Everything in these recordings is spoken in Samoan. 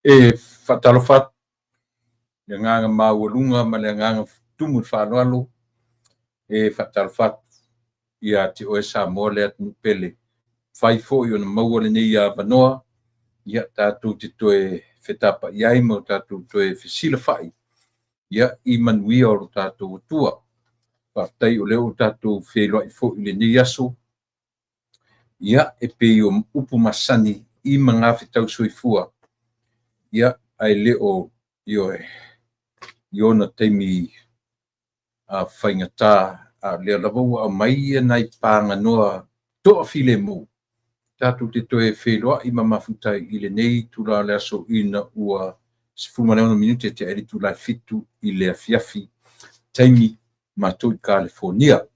E faatalofa atu i le agaga maualuga ma le agaga tumu i le faaaloalo, e faatalofa atu ia te oe Samoa le atunuu pele. Mafai foi ona maua lenei avanoa, ia tatou te toe fetapai ai ma o tatou toe fesilafai ia i manuia o lo tatou Atua. Faafetai o lea ua tatou feiloai foi i lenei aso, ia e pei o upu masani i magafetau soifua, ia ae le o ioe i ona taimi faigata, a o lea lava ua aumai nai paganoa toafilemu tatou te toe feiloai ma mafuta ai i lenei itula o le aso ina ua 16 minute tea ai le itula e 7 i le afiafi, taimi matou i Kalifonia.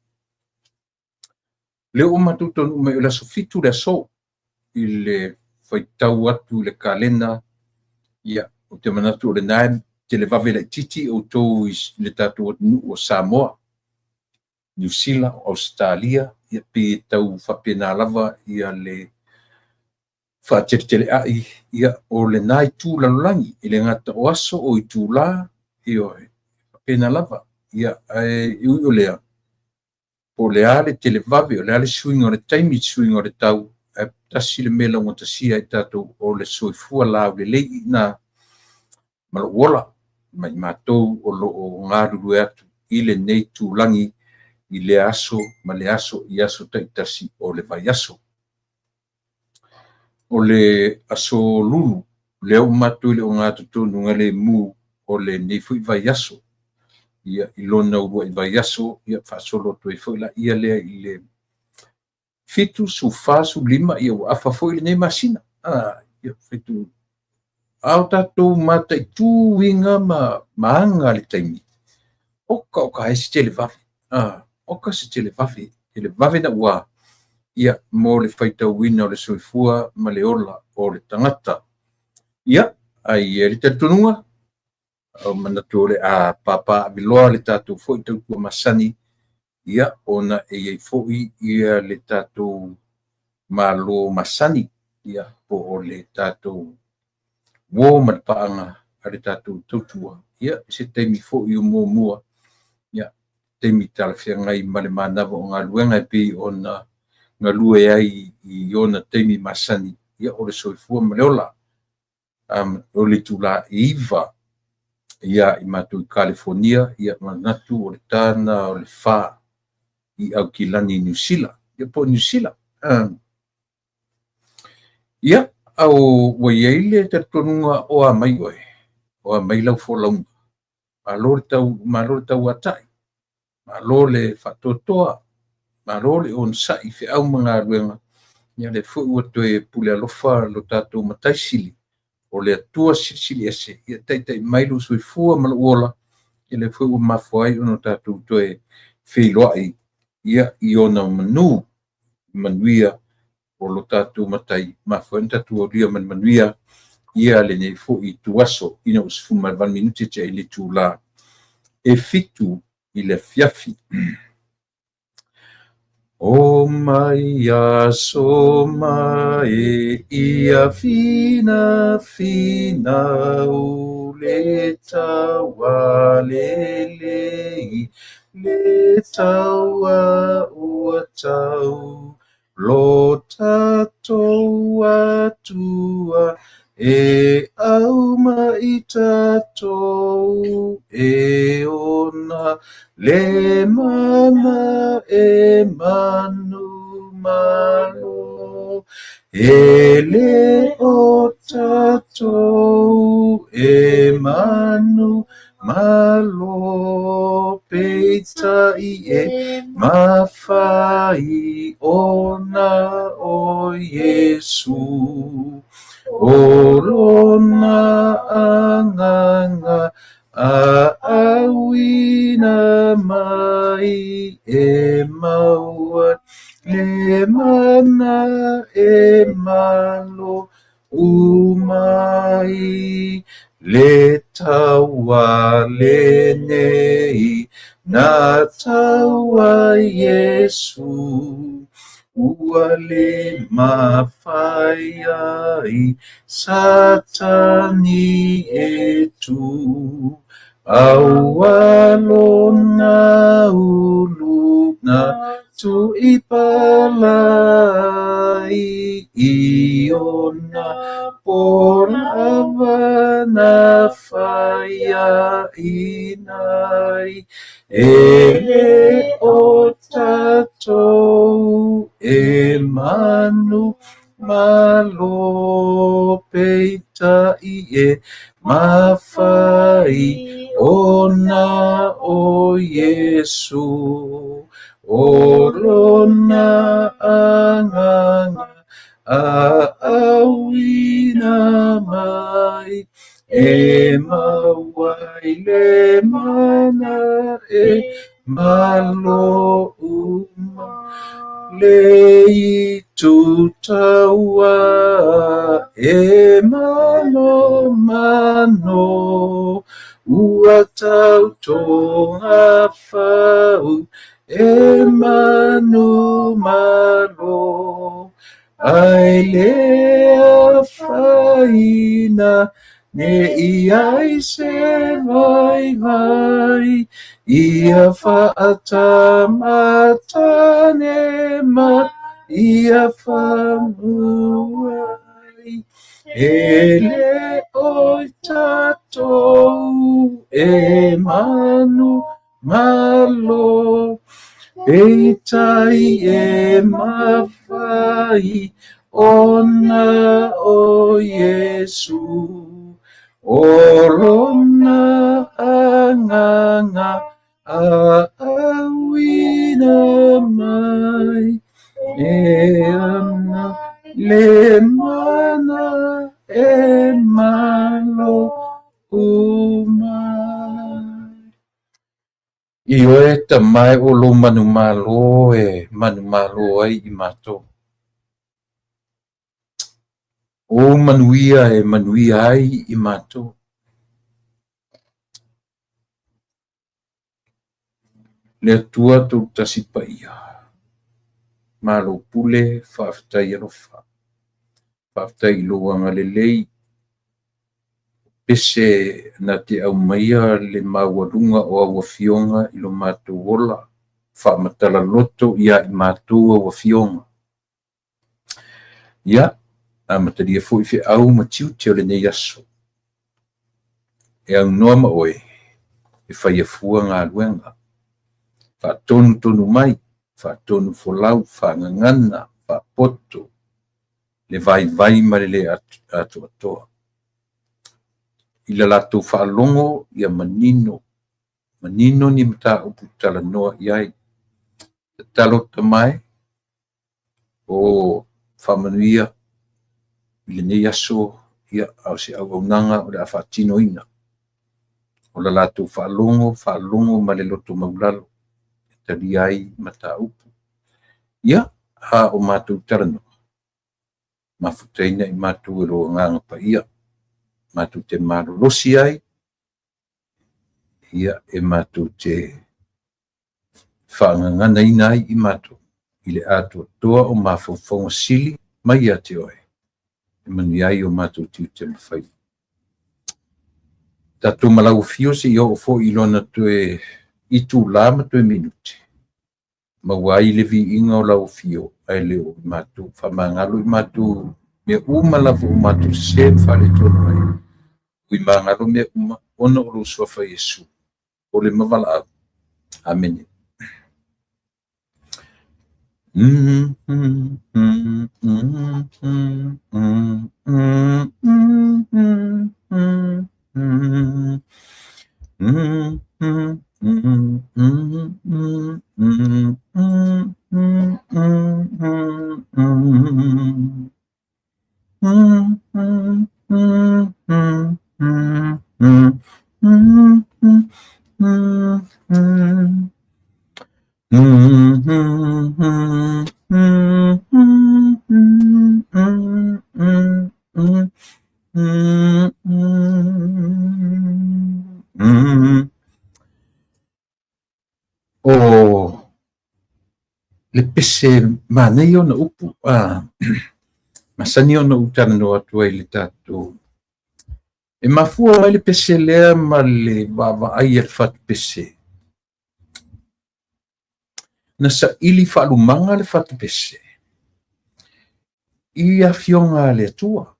Lea ua matou taunuu mai o le aso 7 le aso i le faitau atu i le kalena, ia, ou te manatu o lena e televave laitiiti outou i le tatou atunuu o Samoa, Niu Sila, Ausetalia, ia pei e tau faapena lava ia le faateleteleai ia o lena itu lalolagi, e le gata o aso o itula, ioe, faapena lava. Ia, ae ui o lea, po o le a le televave, o le a le suiga o le taimi, le suiga o le tau, ae tasi le mea e laugatasia ai tatou o le soifua laulelei i ina ma lou ola ma i matou o lo o galulue atu i lenei itulagi i lea aso ma le aso i aso taitasi o le vaiaso. O le aso Lulu, lea ua matou i le ogatotonu o lenei foi vaiaso, ia i lona uluai vaiaso, ia faasolo atu ai foi laia lea i le 7, 14, 15, ia ua afa foi lenei masina. Ia, 7. A o tatou mataitu uiga ma aga le taimi, oka oka e se televave. Oka se televave, televave na ua, ia, mo le faitauina o le soifua ma le ola o le tagata. Ia, ae i ai le talitonuga, o manatu o le a papaaveloa le tatou foi tautua masani, ia, ona e i ai foi ia le tatou malo masani, ia, po o le tatou uo ma le paaga a le tatou tautua, ia, i se taimi foi o muamua, ia, taimi talafeagai ma le manava o galuega e pei ona galue ai i ona taimi masani, ia, o le soifua ma le ola. O le itula e 9 ia i matou i Kalifonia, ia manatu o le tana o le 4 i Aukilani, Niu Sila, ia po o Niu Sila. Ia, au ua i ai le talitonuga o a mai oe, o a mai lau folauga. Malo le tau, malo le tauatai, malo le faatoatoa, malo le onosai i feau ma galuega. Ia lea foi ua toe pule alofa lo tatou Matai Sili, o le Atua Silisili Ese, ia taitai mai lou soifua ma lou ola, ia lea foi ua mafua ai ona tatou toe feiloai ia i ona manu, manuia o lo tatou Matai, mafua ai ona tatou aulia ma le manuia ia lenei foi ituaso ina ua 18 minute tea i le itula e 7 i le afiafi. O mai aso mai ia fina fina u le taua lelei le taua ua tau lo tatou Atua e aumai tatou e ona le mana e manu malo e le o tatou e manu malo peitai e mafai ona o Iesu o lona agaga a auina mai e maua le mana e malo umai le taua lenei na taua Iesu. Ua le mafai ai Satani e tu, Aua lona uluga tui palai, I ona po lava na faiaina ai, E le o tatou e manumalo, Peitai e mafai ona o Iesu, O lona agaga aauina mai, E maua ai le mana e malo uma le itu taua, E manomano ua tautogafau, E manumalo ae le afaina ne i ai se vaivai, Ia faatamatane ma ia faamuai, E le o tatou e manumalo, Peitai e mafai ona o Iesu, O lona agaga aauina mai, E ana le mana e malo uma. Ioe tamae o lou manumalo e manumalo ai i matou. O manuia e manuia ai i matou. Le Atua tolu tasi paia. Malo pule, faafetai alofa. Faafetai i lou agalelei. Pese na te aumaia le maualuga o au afioga i lo matou ola. Faamatala loto ia i matou au afioga. Ia, amatalia foi feau ma tiute o lenei aso. E aunoa ma oe, e faia fua galuega. Faatonutonu mai, faatonu folau, faagagana, faapoto, le vaivai ma le le atoatoa. I la latou faalogo ia manino, manino ni mataupu talanoa i ai. Tatalo tamae, o faamanuia i lenei aso, ia, a o se auaunaga o le a faatinoina. O la latou faalogo, faalogo ma le loto maulalo e talia ai mataupu. Ia, a o matou talanoa, mafutaina i matou e lou agaga paia, matou te malolosi ai, ia, e matou te faagaganaina ai i matou i le atoatoa o mafaufauga sili mai ia te oe, e manuia ai o matou tiute ma faiva. Tatou malau afio seia oo foi i lona toe itula ma toe minute, maua ai le viiga o lau afio, ae le o i matou. Faamagalo i matou mea uma lava o matou sese ma faaletonu ai. Ui magalo mea uma ona o lou suafa Iesu, o le mavalaau. Amene. O Le pese manaia ona upu, a masani ona ou talanoa atu ai i le tatou. E mafua mai le pese lea ma le vaavaai a le fatupese. Na saili faalumaga le fatupese i afioga a le Atua.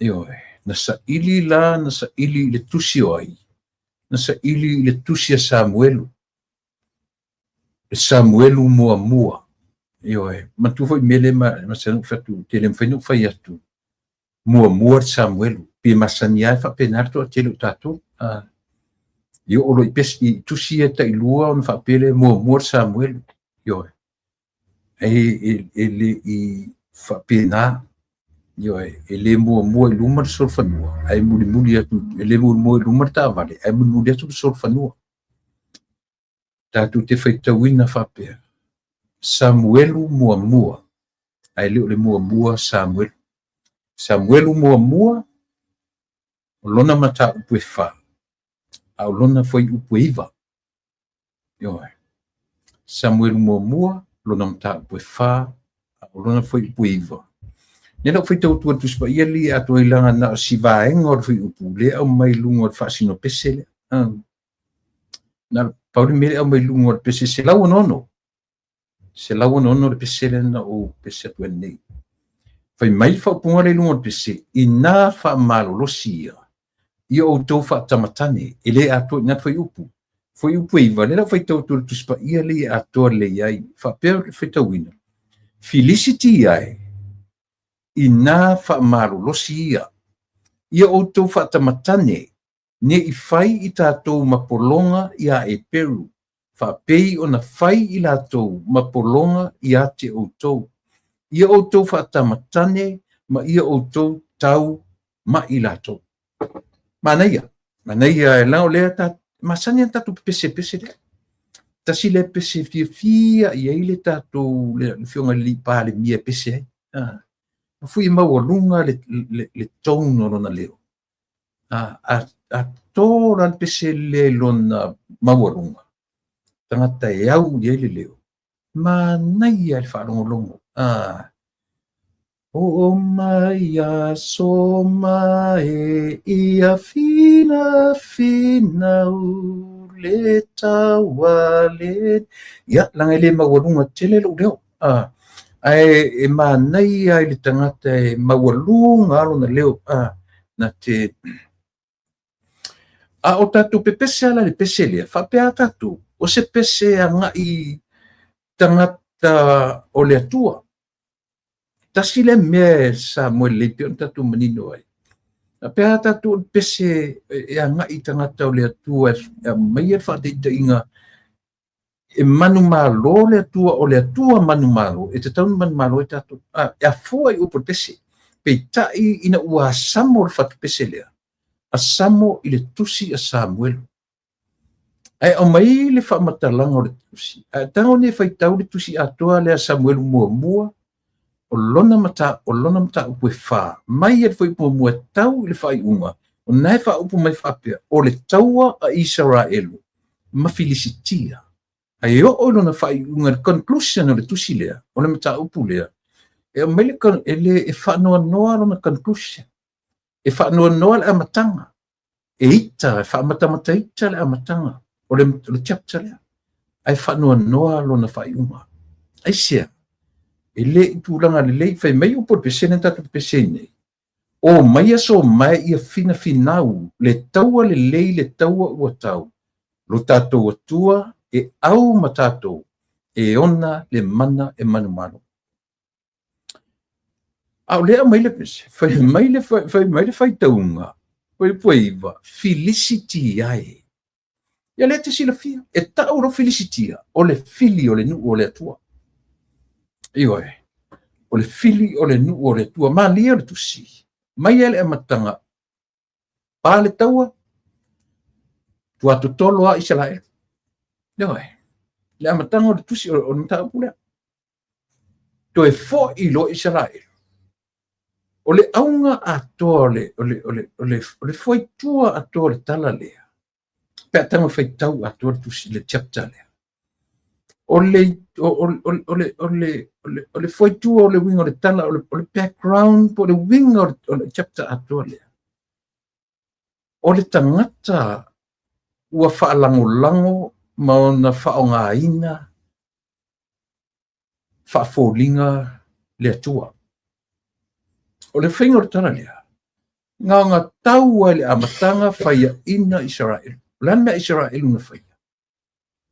Ioe, na saili la, na saili i le tusi o ai? Na saili i le tusi a Samuelu. Le Samuelu muamua. Ioe, manatua foi mea lea masani ona ou fai atu, te le mafai ona ou fai atu muamua le Samuelu. Pe masani lava e faapena le toatele o tatou. I oo loa i pesi, i tusi ia tailua ona faapea lea muamua le Samuelu. Ioe. E le i faapena. Ioe, e le muamua i luma le solofanua, ae mulimuli atu, e le muamua i luma le taavale, ae mulimuli atu le solofanua. Tatou te faitauina faapea, Samuelu muamua, ae le o le muamua Samuelu. Samuelu muamua, o lona mataupu e 4, a o lona fuaiupu e 9. Ioe. Samuelu muamua, lona mataupu e 4, a o lona fuaiupu e 9. Nei lau faitau atu le Tusi Paia li atoa i laga na o si vaega o le fuaiupu lea aumai i luga o le faasino pese lea. Na pau le mea lea aumai i luga o le pese 106. 106 le pese lea na ou pese atu ai nei. Fai mai le faaupuga lea i luga o le pese, ina faamalolosi ia ia outou faatamatane, e le atoa i ina le fuaiupu. Fuaiupu e 9, lea la ua faitau atu le Tusi Paia lea e atoa lelei ai. Faapea le faitauina, Filisiti ae, ina faamalolosi ia, ia outou faatamatane, ne i fai i tatou ma pologa iā Eperu, faapei ona fai i latou ma pologa iā te outou. Ia outou faatamatane ma ia outou tau ma'i latou. Manaia, manaia, e leaga o lea ta, masani ona tatou pepese pese lea. Tasi lea pese fiafia i ai le tatou, le afioga i le Palemia e pese ai. Ma fui e maualuga le tone o lona leo. A to la le pese lea i lona maualuga, tagata e au i ai le leo, manaia le faalogologo. O mai aso mae ia fina finau le taua le. Ia, laga e le maualuga tele lou leo. Ae e manaia i le tagata e maualuga lona leo. Na te a o tatou pepese ala le pese lea, faapea tatou, o se pese agai tagata o le Atua. Tasi lea mea e Samoa lelei pei ona tatou manino ai. Faapea tatou o le pese e agai tagata o le Atua e aumaia le faataitaiga e manumalo le Atua, o le Atua manumalo, e tatau ona manumalo ai tatou. E afua i upu o le pese. Peitai ina ua asamo le fatupese lea, asamo i le tusi a Samuelu. Ae aumai le faamatalaga o le tusi. Ae tago nei faitau le tusi atoa lea a Samuelu muamua, o lona mataupu e 4, mai e le fuaiupu muamua e tau i le faaiuga, o na e faaupu mai faapea, o le taua a Isaraelu ma Filisitia. Ae oo i lona faaiuga, le conclusion o le tusi lea, o le mataupu lea, e aumai le, e le, e faanoanoa lona conclusion. E faanoanoa le amataga. E ita, e faamatamata ita le amataga o le chapter lea. Ae faanoanoa lona faaiuga. Aisea? E le i tulaga lelei, fai mai upu o le pese lea tatou pepese ai nei. O mai aso mae ia finafinau le taua lelei le taua ua tau, lo tatou Atua e au ma tatou, e ona le mana e manumalo. A o lea aumai le pese, fai mai le faitauga, fuaiupu e 9, Filisiti ai. Ia lea te silafia, e tau lo Filisitia, o le fili o le nuu o le Atua. Ioe, o le fili o le nuu o le Atua, malie o le tusi, mai e le amataga, pa le taua, tuatotolo a Isaraelu. Ioe, le amataga o le tusi o le mataupu lea. Toe foi loa Isaraelu. O le auga atoa o le fuaitua atoa o le tala lea, pe a tago e faitau atoa le tusi, le chapter lea. O le o o o le o le o le fuaitua o le uiga o le tala, o le background po o le uiga o le chapter atoa lea. O le tagata ua faalagolago ma ona faaaogaina faafoliga le Atua. O le faiga o le tala lea, gaogatau lava i le amataga faiaina Isaraelu. O le a le mea a Isaraelu na faia?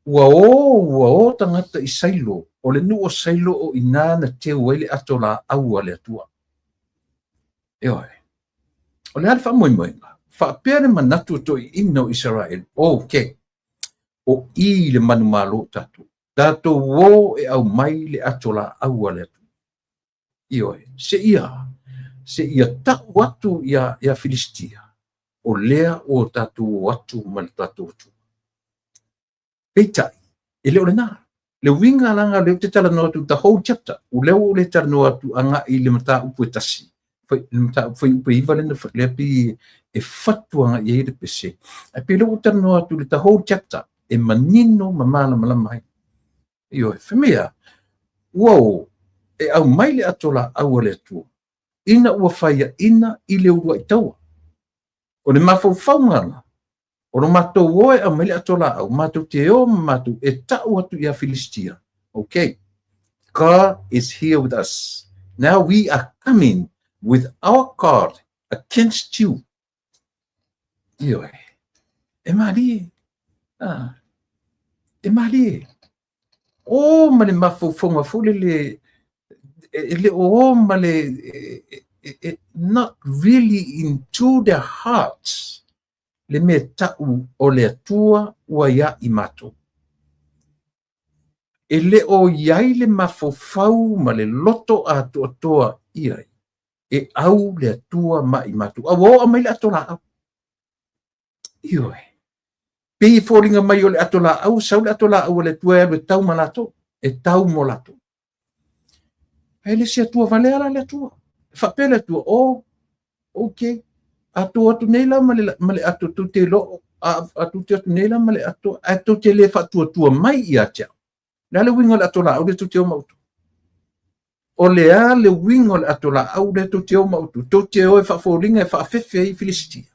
Ua o tagata i Sailo, o le nuu o Sailo o i ina na teu ai le ato laau a le Atua. Ioe. O le a le faamoemoega? Faapea le manatu o toeaiina o Isaraelu, okay, o i le manumalo tatou. Tatou o e aumai le ato laau a le Atua. Ioe, seia tau atu ia Filistia, o lea ua tatou o atu ma le tatou Atua. Peitai, e le o lena. Le uiga laga lea ou te talanoa atu, the whole chapter, o lea ua ou le talanoa atu agai le mataupu e tasi. Le mataupu fuaiupu e 9 lea, lea pei e fatu agai ai le pese. Ae pei lea ua ou talanoa atu le the whole chapter, e manino ma malamalama ai. Ioe, fai mai a, ua o e aumai le ato laau a le Atua, ina ua faiaina i le uluai taua. O le mafaufauga la, o lo matou o e aumai le ato laau, matou te o ma matou e tau atu ia Filistia. Okay, God is here with us. Now we are coming with our God against you. Ioe, e malie. Ah, e malie. O ma le mafaufauga foi lele, e le o ma le, not really into their hearts le mea tau o le Atua ua ia i matou. E le o iai le mafaufau ma le loto atoatoa iai, e au le Atua ma i matou. A ua oo mai le ato laau. Ioe. Pei e foliga mai o le ato laau, sau le ato laau a le Atua e alu e tau ma latou, e tau mo latou. Ae le se Atua valea la le Atua. E faapea le Atua, oh, okay, atu atu nei la ma le ato tou te lo, atu te atu nei la ma le ato, ae tou te le faatuatua mai ia te au. Le a le uiga o le ato laau lea tou te o ma outou? O le a le uiga o le ato laau lea tou te o ma outou? Tou te o e faafoliga e faafefe ai Filistia.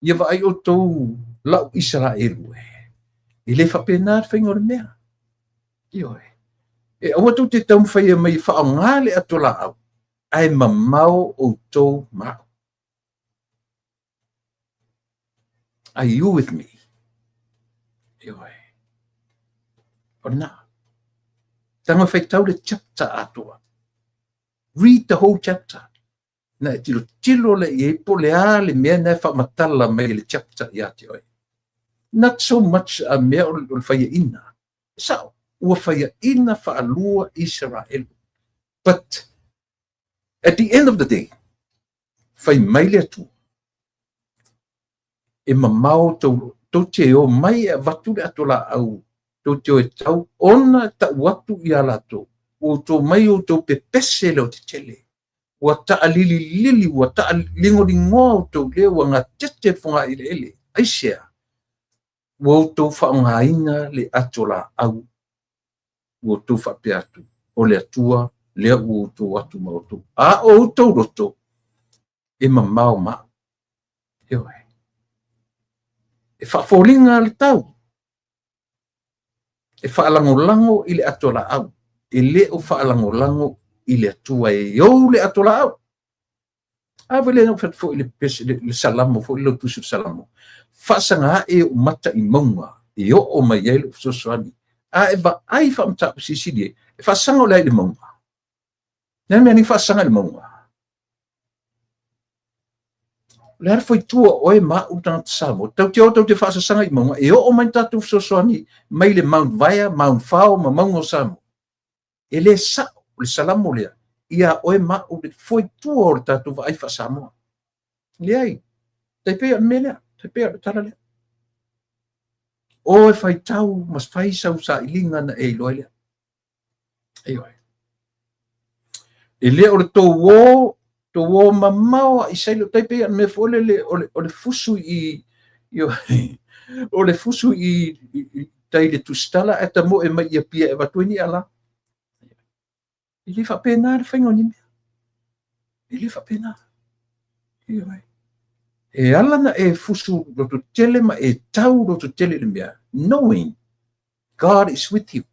Ia vaai outou lau Isaraelu e. E le faapena le faiga o le mea. Ioe. E aua tou te taumafai mai e faaaoga le ato laau, ae mamao outou ma au. Are you with me? Ioe. O lena. Tago e faitau le chapter atoa. Read the whole chapter. Na e tilotilo le i ai po le a le mea na e faamatala mai le chapter ia te oe. Not so much a mea o le faiaina. Sao, ua faiaina faalua Israel. But at the end of the day, fai mai le Atua, e mamao tou te o mai e avatu le ato laau, tou te o e tau, ona tau atu ia latou, ua outou mai outou pepese le o te tele. Ua taalililili, ua taaligoligoa outou lea, ua gatete le fogaeleele. Aisea? Ua outou faaaogaina le ato laau, ua outou faapea atu, o le Atua lea ua outou atu ma outou. A o outou loto, e mamao ma au. Ioe. E faafoliga le tau, e faalagolago i le ato laau, e le o faalagolago i le Atua e ou le ato laau. A foi le na foi le pese le salamo foi le tusi le salamo. Faasaga ae o mata i mauga e oo mai ai lou fesoasoani. A e vaai faamataupu silisili e, e faasaga o le ai le mauga. Le mea ni faasaga i le mauga. O le a le fuaitua o oe ma au tagata Samoa, tau te o tau te faasasaga i mauga, e oo mai tatou fesoasoani mai le Mount Vaea, Mount Fao ma mauga o Samoa. E le sao le salamo lea ia oe ma au le fuaitua o le tatou vaai faa-Samoa. Leai, tai pei o le mea lea, tai pei o le tala lea. O e faitau ma fai sau sailiga na e iloa ai lea. Ioe. E le o le tou o mamao a i Sailo, tai pei o le mea foi lele o le fusu i, ioe, o le fusu i tai i le Tusitala ae tamoe mai i Apia e avatu ai ni ala. E le faapena le faiga o ni mea. E le faapena. Ioe. E ala na e fusu loto tele ma e tau loto tele i le mea, knowing God is with you.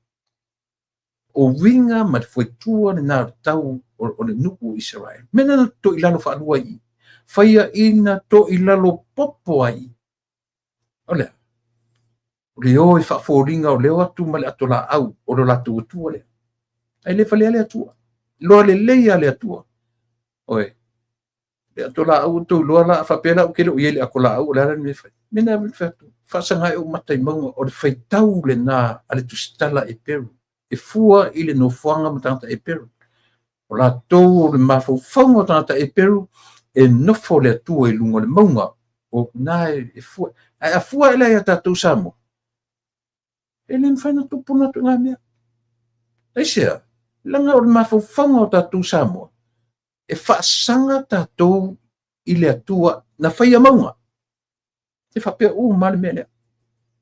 O uiga ma le fuaitua lena o le tau o le nuu o Isaraelu. Mea na to i lalo faalua i. Faia ina to i lalo popo ai. O lea. O le o e faafoliga o le o atu ma le ato laau o lo latou Atua lea. Ae le valea le Atua. Iloa lelei lava le Atua. Oe. Le ato laau o tou iloa la, a faapea la ou te le o i ai i le ato laau, o le a la le mea e fai? Mea na fai atu, faasaga ai ou mata i mauga, o le faitau lena a le tusitala Eperu, e fua i le nofoaga ma tagata Eperu. O latou o le mafaufauga o tagata Eperu, e nofo le Atua i luga o le mauga, o na e fua. Ae a fua ela ia tatou Samoa, e le mafai ona tupu na ituaiga mea. Aisea? Leaga o le mafaufauga o tatou Samoa, e faasaga tatou i le Atua na faia mauga. E faapea uma le mea lea.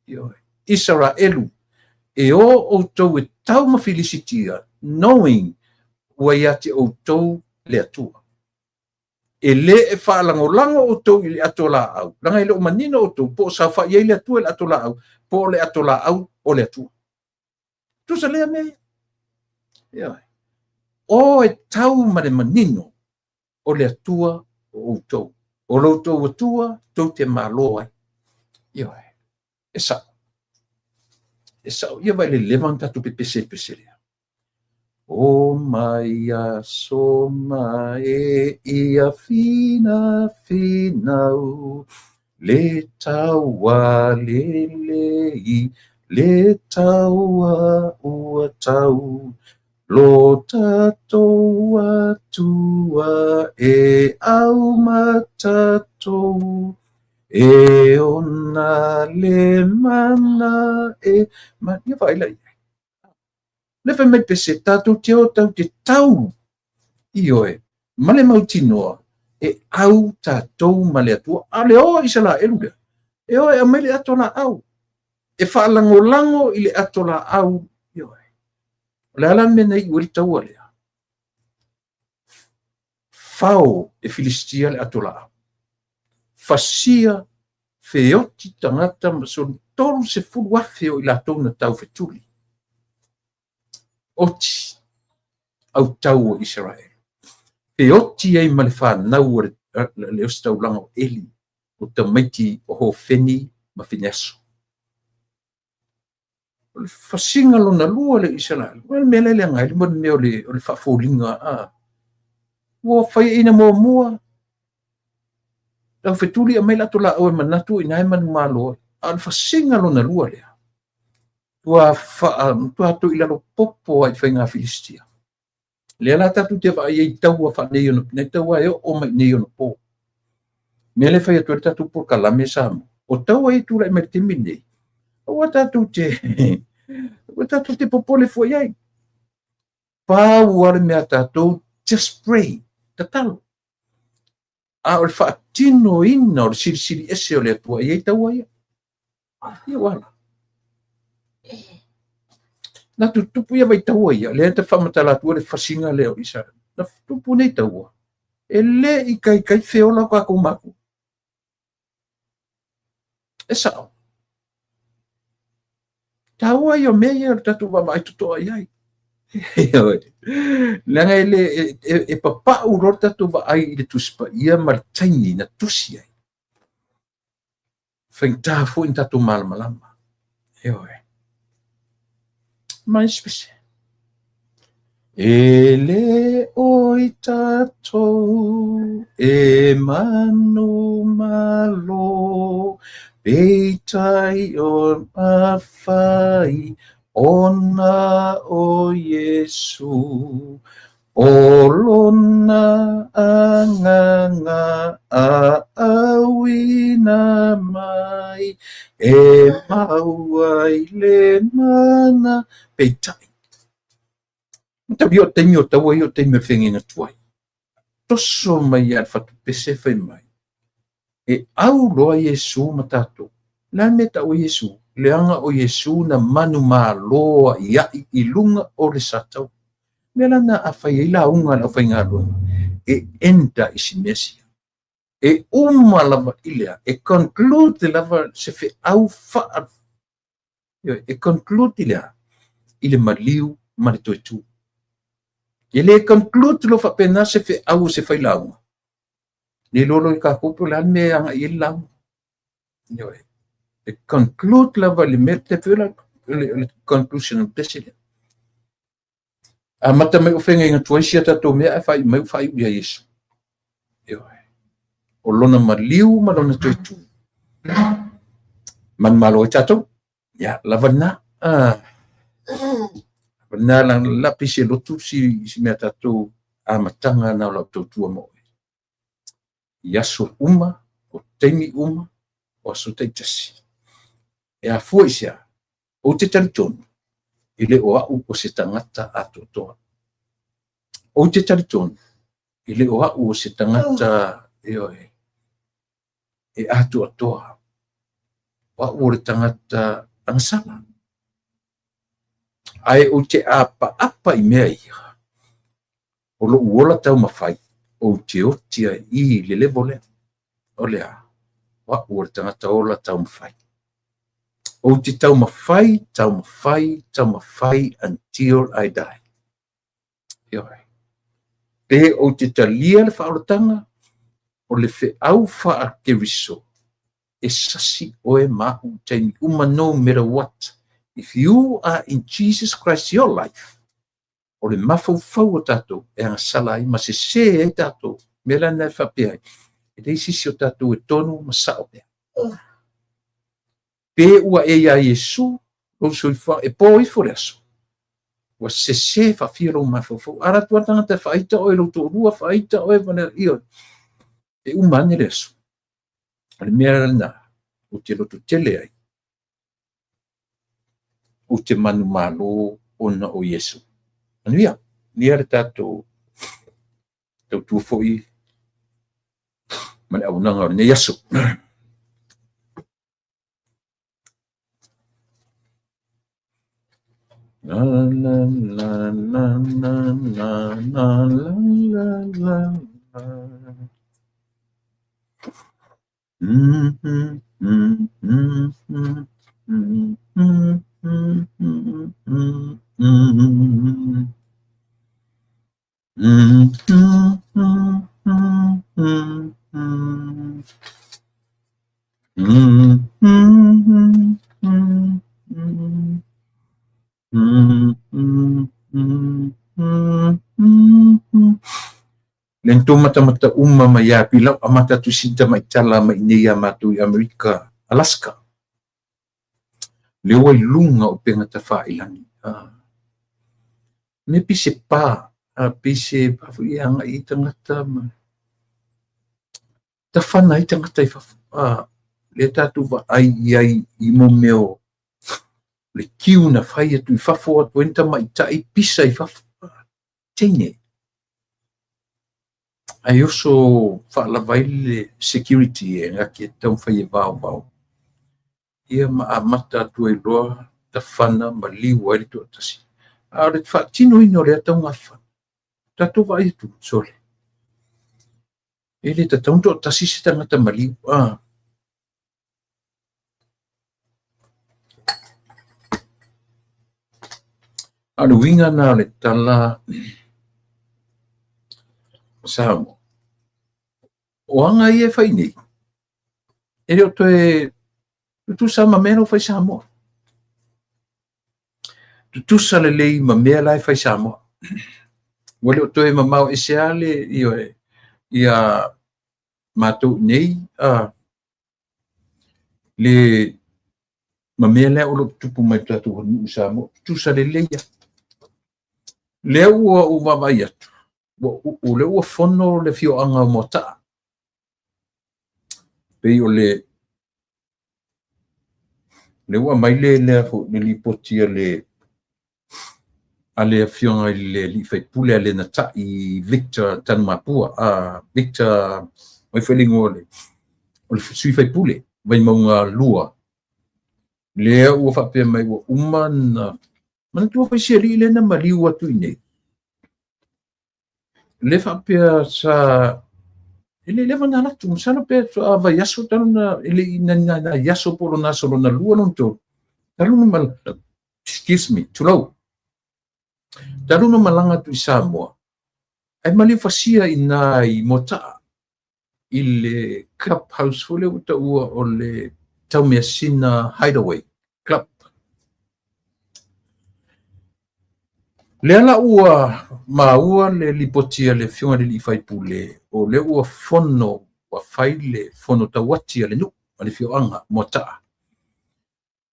Ioe. Isaraelu, e o outou e tau ma Filisitia, knowing ua ia te outou le Atua. E le e faalagolago outou i le ato laau, leaga e le o manino outou po o saofai ai le Atua i le ato laau, po o le ato laau o le Atua. Tusa lea mea ia. Ioe. O e tau ma le manino o le Atua o outou. O lo outou Atua tou te malo ai. Ioe. E sao. E sao. Ia vaai le leva ona tatou pepese i le pese lea. O mai aso ma e ia fina finau le taua lelei le taua ua tau lo tatou Atua e au ma tatou e ona le mana e ma ia vaai la i ai. Le fai mai pese tatou te o tau te tau ioe ma le mautinoa e au tatou ma le Atua. A o le o Isaraelu lea, e o e aumai le ato laau, e faalagolago i le ato laau, ioe. O le a la le mea na iu ai le taua lea? Fao e Filisitia le ato laau. Fasia feoti tagata ma soli 30,000 o i latou na tau fetuli. Oti au tau o Isaraelu. Feoti ai ma le fanau o le ositaulaga o Eli, o tamaiti o Hofeni ma Fineaso. O le fasiga lona lua le Isaraelu. O le mea lea leaga ai le mea o le faafoliga. Ua faiaina muamua, tau fetuli aumai le ato laau e manatu i ina e manumalo ai. A o le fasiga lona lua lea, ua atu i lalo popo ai i faiga Filistia. Lea la tatou te vaai ai i taua faaneionapo, nei taua e oo mai neionapo. Mea lea fai atu ai le tatou polokalame Samoa. O taua e tulai mai le taimi lenei, aua tatou te, aua tatou te popole fua i ai. Pau lava le mea a tatou, just pray, tatalo. A o le faatinoina o le silisili ese o le Atua, e i ai taua ia. Ia ua ala. Na tutupu ia vaitaua ia, lea ta faamatala atu le fasiga lea o Isaraelu. Na tutupu nei taua, e le i kaikai feola o tatou matua. E sao. Taua ia o mea ia o le tatou vaavaai totoa i ai. Leaga e, le, e, e papau loa le tatou vaai i le Tusi Paia ma le taimi na tusi ai. Faigata foi na tatou malamalama. Ioe. Mai spese. E le o i tatou e manu malo, peitai o mafai ona o Iesu. O lona agaga a auina mai, e maua i le mana. Peitai, mataulia o taimi o taua ia o taimi o le feagaiga tuai. Toso mai ia le fatupese fai mai, e au loa Iesu ma tatou. O le a le mea e tau ai Iesu? Leaga o Iesu na manumalo a'ia'i i luga o le sataua. Mea lana a fai ai lauga a le aufaigaluega, e enda i si mea sia. E uma lava i lea, e conclude lava se feau faa, e conclude i lea, i le maliu ma le toe tu. E le conclude lo faapena se feau o se failauga. Le lolo i kākou po le a le mea e agai i ai le lauga. Ioe. E conclude lava le mea te pela le conclusion o pese lea. Amata mai o fegaiga tuai sia tatou mea ae faaiu mai ua faaiu ia Iesu. Ioe. O lona maliu ma lona toe tu. Manumalo ai tatou. Ia, lava lena. Lava lena la, la pisi e lotu si, si mea tatou amataga na o lau tautua mo oe. I aso uma, o taimi uma, o aso taitasi. E afua i se a? Ou te talitonu, e le o au o se tagata atoatoa. Ou te talitonu, e le o au o se tagata ioe, e atoatoa. O au o le tagata agasala. Ae ou te apaapa i mea ia, o lou ola taumafai, ou te oti ai i le level lea. O le a? O au o le tagata ola taumafai. Ou te taumafai, taumafai, taumafai until I die. Ioe. Pe ou te talia le faaolataga, o le feau faa-Keriso, e sasi oe ma au i taimi uma, no matter what. If you are in Jesus Christ your life, o le mafaufau o tatou e agasala ai ma sesē ai tatou. Mea la lena e faapea ai, e leai se isi o tatou e tonu ma sao pea. Pe ua e iā Iesu lou soifuaga, e po ifo le aso, ua sesē faafia lou mafaufau. A alu atu lava le tagata e faaita oe i lou toalua, faaita oe ma le, ioe, e uma ane le aso. O le mea la lena ou te lototele ai, ou te manumalo ona o Iesu. Manuia, manuia le tatou tautua foi ma le auaunaga o lenei aso. La la la la la la la la la la la. Mm mm mm mm mm mm mm mm mm mm mm. Mm mm mm mm mm mm. Mm mm mm mm mm. Mm mm mm mm mm mm. Le tou matamata uma mai ia pilau amata atu si tamaitala mai nei ia matou i Amerika, Alaska. Le ua i luga o upega tafailagi. Ah. Me pei se pa, a pei se pa foi e agai ai tagata ma tafana ai tagata i fafo. Ah, lea tatou vaai i ai i mo mea o le kiu na fai atu i fafo atu ai ni tamaitai pisa i fafo. Ah, teine. Ae oso faalava ai le security e gaki e taumafai e vaovao. Ia ma amata atu ai loa tafana ma liu ai le toatasi. A o le faatinoina o lea taugafana, tatou vaai atu, sole, e le tatau ona toatasi se tagata maliu. Ah. A o le uiga lena o le tala Samoa, o aga ia e fai nei, e le o toe tutusa ma mea la e fai Samoa. Tutusa lelei ma mea la e fai Samoa. Ua le o toe mamao ese lava le, ioe, ia matou i nei, le ma mea lea o lo o tutupu mai i le tatou atunuu i Samoa, tutusa lelei lava. Lea ua ou vaavaai atu, o lea ua fono le afioaga o Moataa. Pei o le lea ua aumai le lea foi le lipoti a le a le afioga i le alii faipule a Lenatai Victor Tanumapua, Victor, o ai foi le igoa o le sui faipule Vaimauga 2. Lea ua faapea mai ua uma na manatua foi si alii lea na maliu atu i nei. Le faapea sa e le leva na alu atu, masalo pe faatoa vaiaso talu na e le i na nai aso po o lona aso lona lua lona tolu talu na malaga, excuse me, tulou, talu na malaga atu i Samoa, ae maliu fasia i na i Moataa i le club house foi lea ua taua o le Taumeasina Hideaway Club. Lea la ua maua le lipoti a le Afioga i le Alii Faipule, o lea ua fono, ua fai le fono tauati a le nuu, a le afioaga Moataa.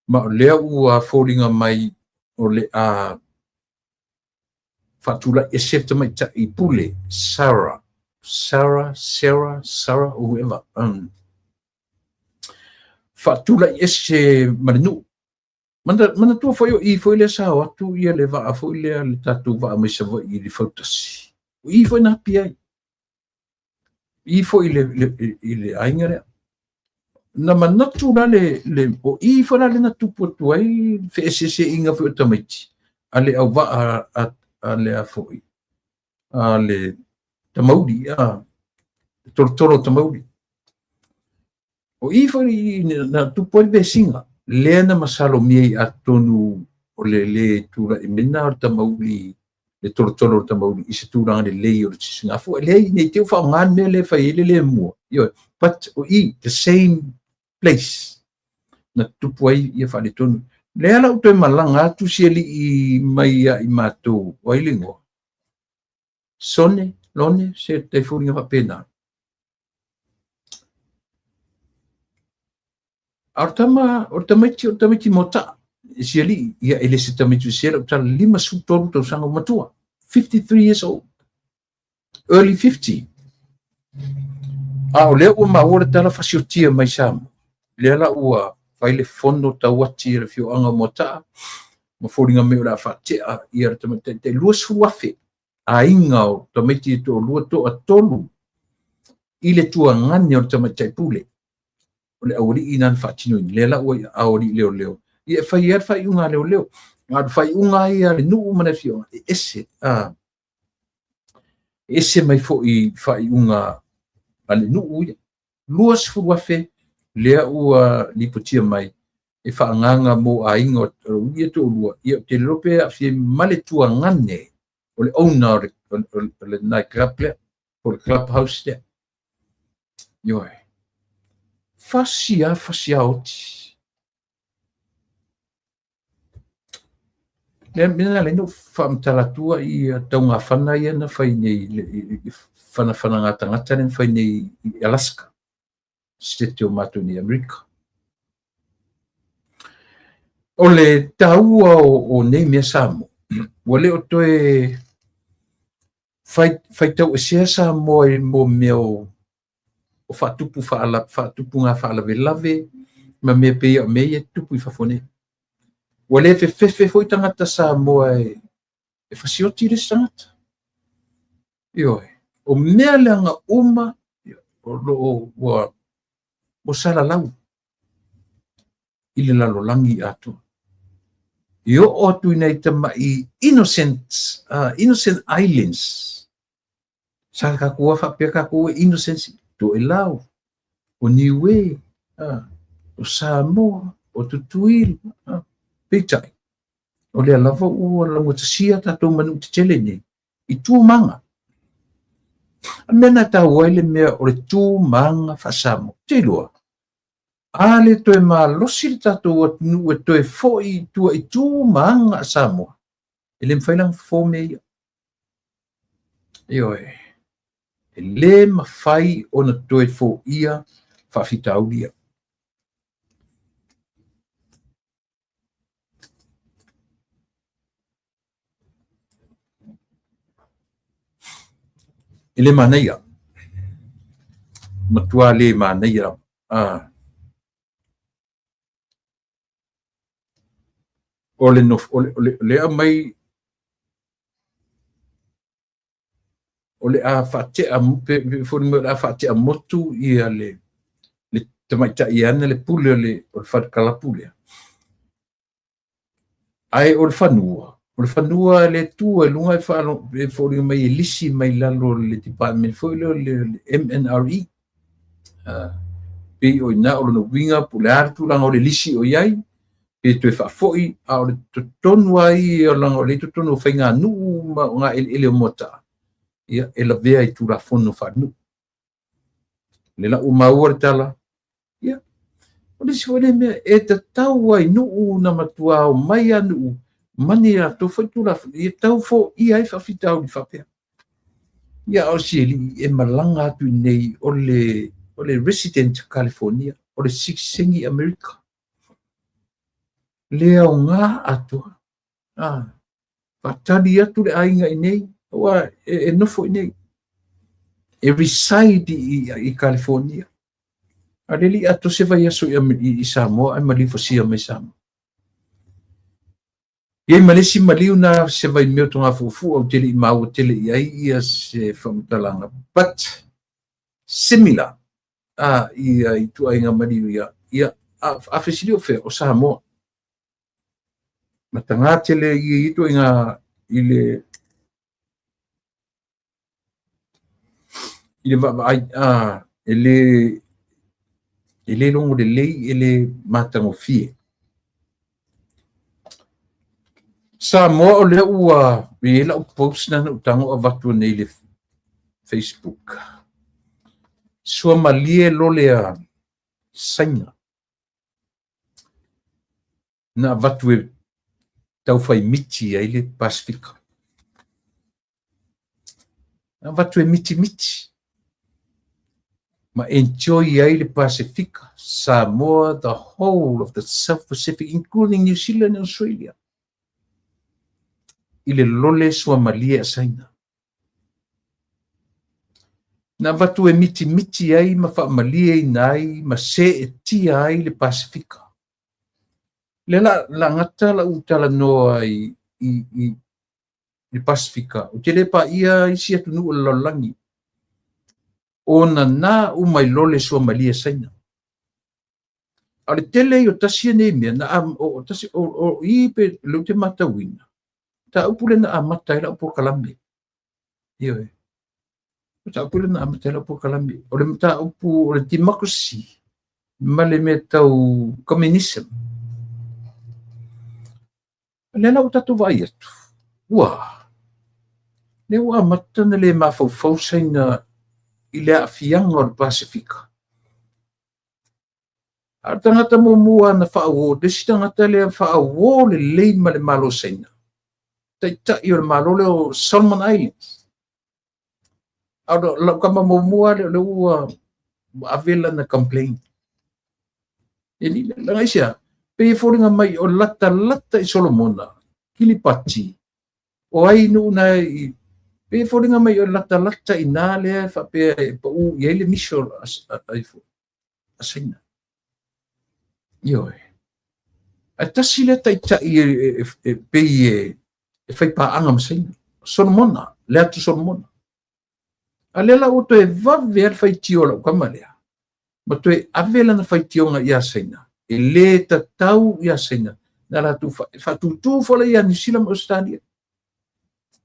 Ma o lea ua foliga mai o le a faatulai ese le tamaitai pule, Sarah, Sarah, Sarah, Sarah, or whoever. Faatulai ese ma le nuu. Manatua foi o i foi lea sa o atu ia le vaa foi lea, le tatou vaa mai Savaii i le Fautasi. O i foi na api ai. I foi i le aiga lea. Na manatu la le o i foi la le na tupu atu ai feeseeseaiga foi o tamaiti a le auvaa a le a foi a le tamauli, a tolotolo o tamauli. O i foi na tupu ai le vesiga, lea na masalomia i atonu o le le tulai mai na o le tamauli, le tolotolo o le tamauli i se tulaga lelei o le sisigafua. Leai, nei te whaonga le mea le fai ai le le mua. Ioe, but o i, the same place na tupu ai ia faaletonu. Lea la ua toe malaga atu si alii mai ia i matou, o ai le igoa? Sone, Lone, se tai foliga faapena. A o le tama, o le tamaiti, o le tamaiti Moataa, e si alii, ia e le se tamaiti se lau tala 53 tausaga ua matua, 53 years old, early 50. A o lea ua maua le tala fasiotia mai Samoa, lea la ua fai le fono tauati a le afioaga o Moataa, ma foliga mai o le a faatea ia le tamaitai tai 20,000 aiga o tamaiti e toalua toatolu i le tuagane o le tamaitai pule. O le aualii na na faatinoina, lea la ua i aao alii leoleo. Ia e fai ai le faaiuga a leoleo. A o le faaiuga ia a le nuu ma le afioaga, e ese, e ese mai foi faaiuga a le nuu ia. 20,000 lea ua lipotia mai e faaagaga mo aiga o ia toalua, ia ou te le iloa pe aafia ma le tuagane o le owner o le night club lea, po o le club house lea. Ioe. Fasi a, fasi a oti. Lea mea na ala ai ona ou faamatala atua ia taugafana ia na fai nei, i fanafanaga tagata lea na fai nei i Alaska, state o matou nei Amerika. O le taua o nei mea Samoa, ua le o toe faitauesea Samoa i mo mea o faatupu faatupuga faalavelave ma mea pei o mea ia tupu i fafo nei. Ua le fefefe foi tagata Samoa e fasioti le isi tagata. Ioe, o mea leaga uma o lo o ua salalau i le lalolagi atoa. I oo atu i nai tamai innocent islands. Sa tatou faapea tatou e innocent, Toelau, o Niue, o Samoa, o Tutuila, peitai, o lea lava ua laugatasia tatou manu tetele nei i tu maga. A mea na taua ai le mea o le tu maga faa-Samoa. Te iloa, a le toe malosi le tatou atunuu e toe foi i tua i tu maga a Samoa, e le mafai la ona fofo mea ia. Ioe, e le mafai ona toe foia faafitauli ia. E le manaia, matua le manaia lava. O le nof, o le, o le, le aumai o le a faatea, pe foi mai o le a faatea motu ia le tamaitai e ana le pule o le fale kalapu lea. Ae o le fanua, o le fanua le Atua i luga e foliga mai e lisi mai lalo o le department foi lea o le MNRE. Pei o i ina o lona uiga po o le a le tulaga o le lisi o i ai, pe toe faafoi, a o le totonu lava ia leaga o lea e i totonu o faiganuu ma ogaeleele o Moataa, ia, e lavea i Tulafono faalenuu. O lea la ua maua le tala, ia, o le isi foi lea mea, e tatau lava i nuu ona matua omai lava nuu ma ni latou foi Tulafono ia tau foia ai faafitauli faapea. Ia, a o si alii e malaga atu i inei o le resident California, o le sitiseni Amerika. Le aoga atoa. Faatali atu le aiga i inei, aua e nofo i inei. E reside i California. A o le le i atoa se vaiaso i Samoa ae maliu fasia mai Samoa. E i ai ma le isi maliu na se vaimea o Togafuafua ou te le i maua tele i ai ia se faamatalaga, but similar ia ituaiga maliu ia, ia a fesili o fea o Samoa. Mataga tele ia ituaiga i le vaavaai, e le logo lelei, e le matagofie. Samoa o lea ua i ai lau post na ou tago avatu nei i le Facebook. Suamalie lole a Saina na avatu e taufai miti ai le Pasifika. Na avatu e mitimiti ma enjoy ai le Pasifika, Samoa, the whole of the South Pacific, including New Zealand and Australia. I le lole suamalie a Saina. Na avatu e mitimiti ai ma faamalieina ai ma seetia ai le Pasifika. Le la gata lau talanoa i le Pasifika, ou te le paia isi atunuu o le lalolagi, ona na uma i lole suamalie Saina. A o le tele i o tasi nei mea, na o tasi o i pe leu te matauina, mataupu le na amata ai lau polokalame. Ioe. Mataupu le na amata ai lau polokalame. O le mataupu o le democracy ma le mea tau communism. O lea la ua tatou vaai atu, ua lea ua amata na le mafaufau Saina i le aafiaga o le Pasifika. A o le tagata muamua na faauo, le isi tagata lea faauo lelei ma le Malo Saina, taitai o le Malo lea o Solomon Islands. A o lau kama muamua lea o lea ua ave lana complaint. E li laga isia, pe e foliga mai o latalata i Solomona, Kiribati, o ai nuu na i, pe e foliga mai o latalata i nā lea faapea e pau i ai le miso a Saina. Ioe. Ae tasi lea taitai e pei e faipaanga ma Saina. Solomona, le atu Solomona. A lea la ua toe vave a le faitio o lau kama lea, ma toe ave lana faitioga ia Saina, e le tatau ia Saina, na latou faatutu fola ia New Zealand ma Australia.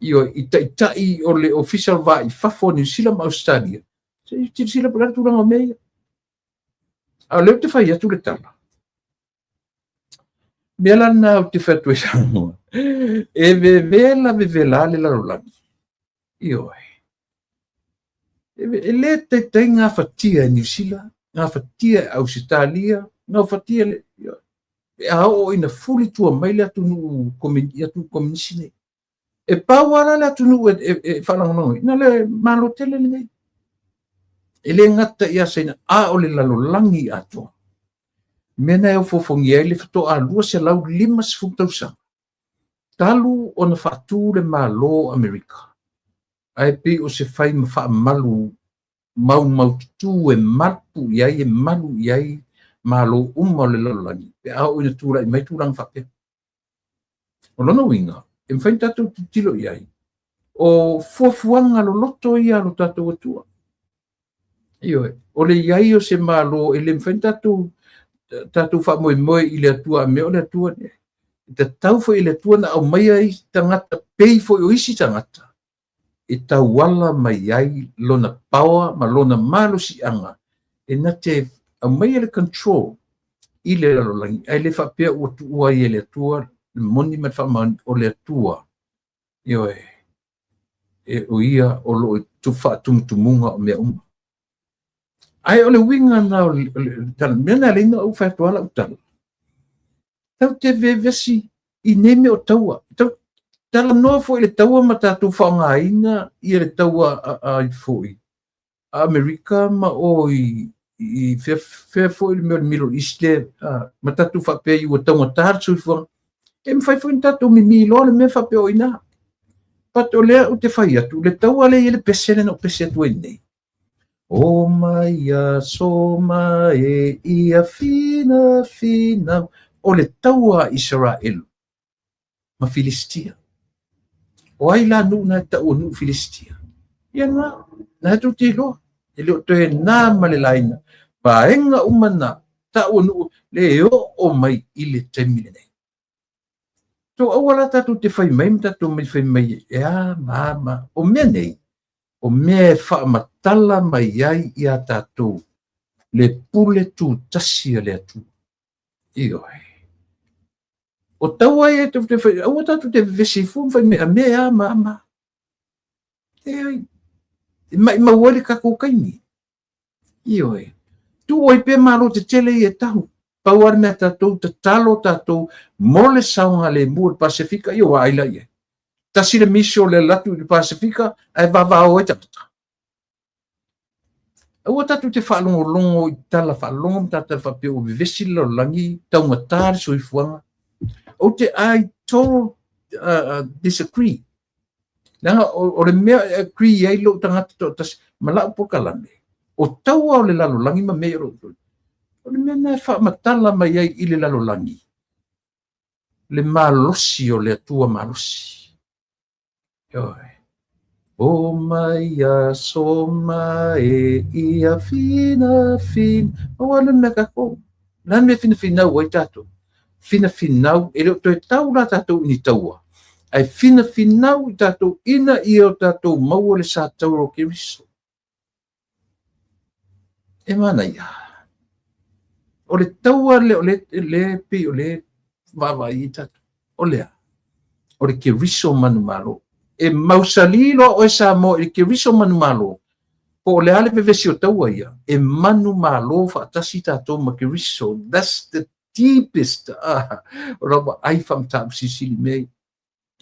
Ioe, i taitai o le official va i fafo o New Zealand ma Australia. Se i silasila po o le a le tulaga o mea ia. A o lea ou te fai atu le tala. Mea la lena ou te fai atu ai Samoa. E vevela vevela le lalolagi. Ioe. E le taitai gafatia e Niu Sila, gafatia e Ausetalia, gafatia le, ioe. Pe a oo ina fuli tua mai le atunuu komunisi nei. E pau lava le atunuu e faalagolago na le Malo tele lenei. E le gata ia Saina, a o le lalolagi atoa. Mea na e ofofogia ai le faatoa 250 tausaga talu ona faatu le Malo o Amerika. Ae pei o se fai ma faamalu maumaututu e mapu i ai, e malu i ai Malo uma o le lalolagi, pe a oo ina tulai mai tulaga faapea. O lona uiga, e mafai ona tatou tilotilo i ai, o fuafuaga loloto ia a lo tatou Atua. Ioe, o le i ai o se Malo e le mafai ona tatou faamoemoe i le Atua, a mea o le Atua. E tatau foi i le Atua na aumaia ai tagata pei foi o isi tagata e tauala mai ai lona power ma lona malosiaga e na te aumaia le control i le lalolagi, ae le faapea ua tuua ai e le Atua le moni ma le faamaoni o le Atua. Ioe, e o ia o lo o faatumutumuga o mea uma. Ae o le uiga na o le tala, mea na leina ou fai atu lau tala. Tau te vevesi i nei mea o taua. Tau talanoa foi i le taua ma tatou faaaogaina ia le taua a foi a Amerika ma o i fea, fea foi le mea o le Middle East le, ma tatou faapea i ua taugata le soifuaga. E mafai foi ona tatou mimi loa le mea faapea o i ina. But o lea ou te fai atu, le taua lea i le pese lea na ou pese atu ai nei. O mai aso ma e ia fina fina o le taua a Isaraelu ma Filistia. O ai la nuu na e tau o nuu Filistia? Ia na, na e tou te iloa. E le o toe na ma le laina. Vaega uma na tau o nuu le oo mai i le taimi lenei. So aua la tatou te fai mai ma tatou mai fai mai e a ma a ma. O mea nei, o mea e faamatala mai ai ia tatou le pule tutasi a le Atua. Ioe. O taua ia e te fai, aua tatou te vevesi fua ma fai mai a mea a ma a ma. E ai, e maimau ai le tatou taimi. Ioe. Tuu ai pea malo tetele ia e tahu. Pau lava le mea tatou, tatalo tatou mo le saogalemu o le Pasefika, ia ua ai la i ai. Tasi le misi o le alu atu i le Pasefika ae vavao ai tagata. Aua tatou te faalogologo i tala faalogo ma tala faapea ua vevesi le lalolagi, taugata le soifuaga. Ou te I total disagree. Leaga o le mea e agree ai lou tagata toatasi ma lau polokalame, o taua o le lalolagi ma mea o lo o le mea na e faamatala mai ai i le lalolagi le malosi o le Atua malosi. Ioe. O mai aso ma e ia fina fina. Aua le mea tatou. La mea finafinau ai tatou. Finafinau, e le o toe tau la tatou i ni taua. Ae finafinau i tatou ina ia o tatou maua le sa taua o Keriso. E manaia. O le taua le o le, le pei o le vaavaai i tatou. O lea, o le Keriso manumalo. E mausali loa oe Samoa i le Keriso manumalo, po o le a le vevesi o taua ia, e manumalo faatasi tatou ma Keriso. That's the deepest o lau vaai faamataupu silisili mea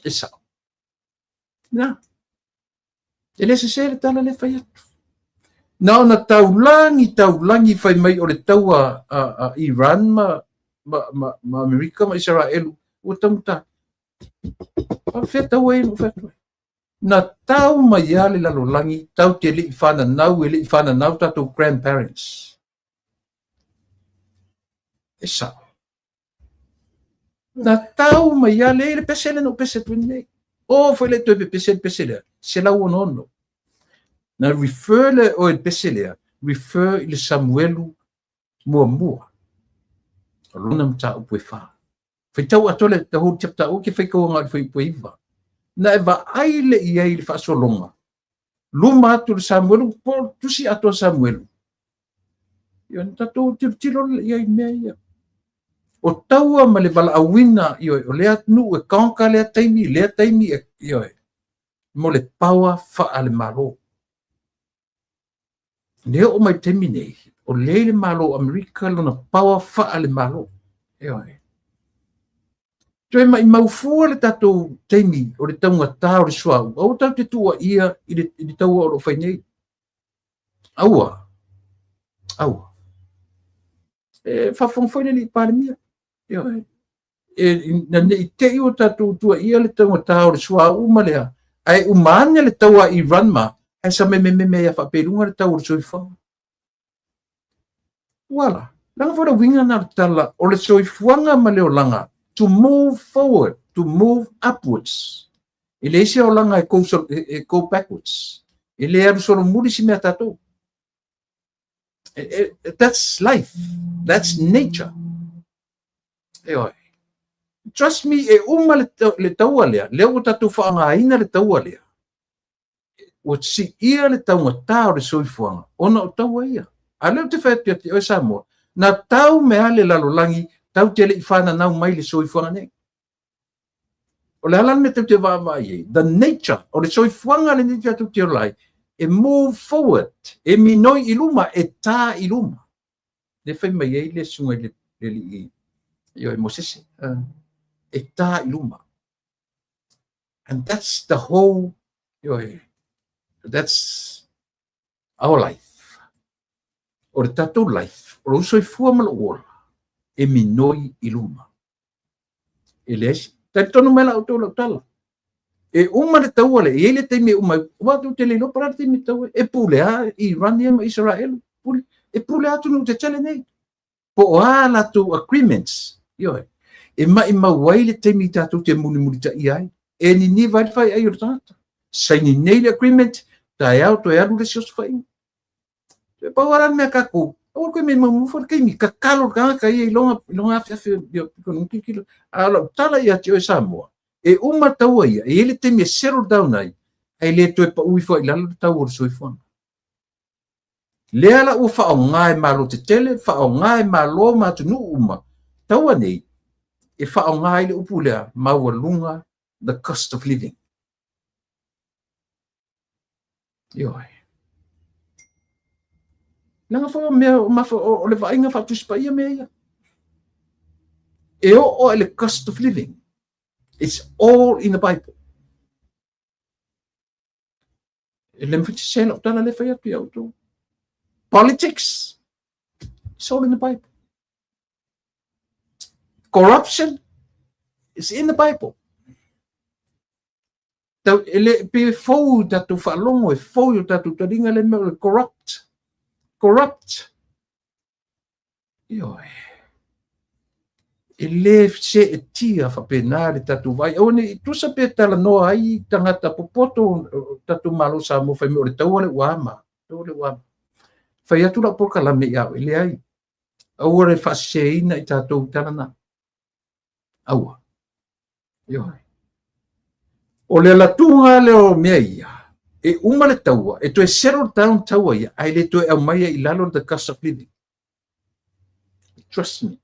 e sao. Na, e le sese le tala le fai atu. Na ona taulagi taulagi fai mai o le taua a Iran ma Amerika ma Isaraelu ua taugata. Faafefea taua ia na ou fai atu ai? Na tau mai lava le lalolagi tau te le i fananau e le i fananau tatou grandparents. E sao. Na tau mai lava le le pese lea na ou pese atu nei. O foi le toe pepese le pese lea, 166. Na refer le o le pese lea, refer i le Samuelu muamua. O lona mataupu e 4. Faitau atoa le the whole chapter o ke faitau nga le fuaiupu e 9. Na e vaai le i ai le faasologa. Luma atu le Samuelu, po tusi atoa Samuelu. Ia na tatou tilotilo i ai mea ia. O taua ma le valaauina, ioe, o lea atunuu e conquer lea taimi, lea taimi, ioe, mo le power faale-Malo. Le oo mai taimi nei, o lea i le Malo o Amerika lona power faale-Malo. Ioe. Toe maimau fua le tatou taimi o le taugata o le suauu. Aua tatou te tuuaia i le taua o lo o fai nei. Aua. Aua. E faafofoga foi le alii Palemia. Ioe. E, na ne i te i o tatou tuuaia le taugata o le suauu ma lea, ae uma ane le taua a Iran ma, ae samemememe ai faapea i luga le tau o le soifuaga. Uala, leaga foi le uiga na o le tala o le soifuaga ma le olaga, to move forward, to move upwards. E leai se olaga e go, e go backwards. E le alu solomuli si mea tatou. That's life. That's nature. Ioe. Trust me, e uma le taua lea, lea ua tatou faaaogaina le taua lea, ua siia le taugata o le soifuaga ona o taua ia. A o lea ou te fai atu ia te oe Samoa, na tau mai lava le lalolagi tatou te le i fananau mai le soifuaga nei. O le a la le mea tatou te vaavaai ai? The nature o le soifuaga lenei tatou te ola ai, e move forward, e minoi i luma, e ta i luma. Lea fai mai ai le susuga i le alii ioe Mosese, e ta i luma. And that's the whole, ioe, that's our life. O le tatou life, o lou soifua ma lou ola, e minoi i luma. E leai se, talitonu mai la outou lau tala. E uma le taua lea, e i ai le taimi e uma ai, aua tou te le iloa po o le a le taimi e tau ai. E pule lava Iran ia ma Isaraelu, pule, e pule lava atunuu tetele nei. Po o a latou agreements, ioe, e maimau ai le taimi tatou te mulimulitaia ai. E niniva ai le faiai o le tagata. Saini nei le agreement, taeao toe alu le isi osofaiga. E pau lava le mea tatou, aua le toe mea maumau le taimi, tatalo le tagata ia i lona afeafe, tilotilo. A o lau tala ia te oe Samoa, e uma le taua ia, e i ai le taimi e settle down ai, ae le toe pau ifo ai i lalo le tau o le soifuaga. Lea la ua faaaoga e Malo tetele, faaaoga e Malo ma atunuu uma, taua nei, e faaaoga ai le upu lea, maualuga the cost of living. Ioe. Leaga foi o mea o, mafo, o, o le vaaiga faatusi paia mea ia. E oo i le cost of living. It's all in the Bible. E le mawhiti se lau tala le whai atu i autou. Politics, it's all in the Bible. Corruption is in the Bible. Tau, e le, pe fou i tatou faalogo, e fou i o tatou taliga le mea o le corrupt. Corrupt. Ioe. E le seetia faapena le tatou vaai. Aua ne i tusa pe talanoa ai tagata popoto o tatou Malo Samoa fai mai o le taua lea ua ama. Taua lea ua ama. Fai atu lau polokalame ia oe, leai. Aua le faaseseina i tatou tala na. Aua. Ioe. O le alatuga lea o mea ia, e uma le taua, e toe settle down taua ia, ae le toe aumaia i lalo the cost of living. Trust me.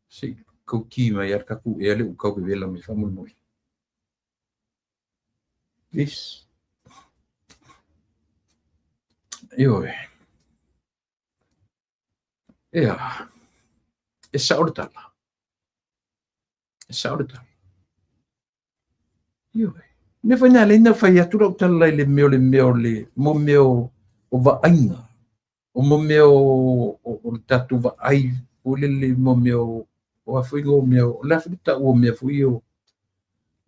Se i kau ki mai a le tatou ea le u kau vevela mai faamolemole. Please. Ioe. Ea, e sao le tala. E sao le tala. Ioe. Mea foi nā leina fai atu lau tala i le mea o le mea o le mo mea o, o vaaiga. O mo mea o, o, o le tatou vaai foi lele mo mea o, o a foi o mea o le a foi le tau o mea foi o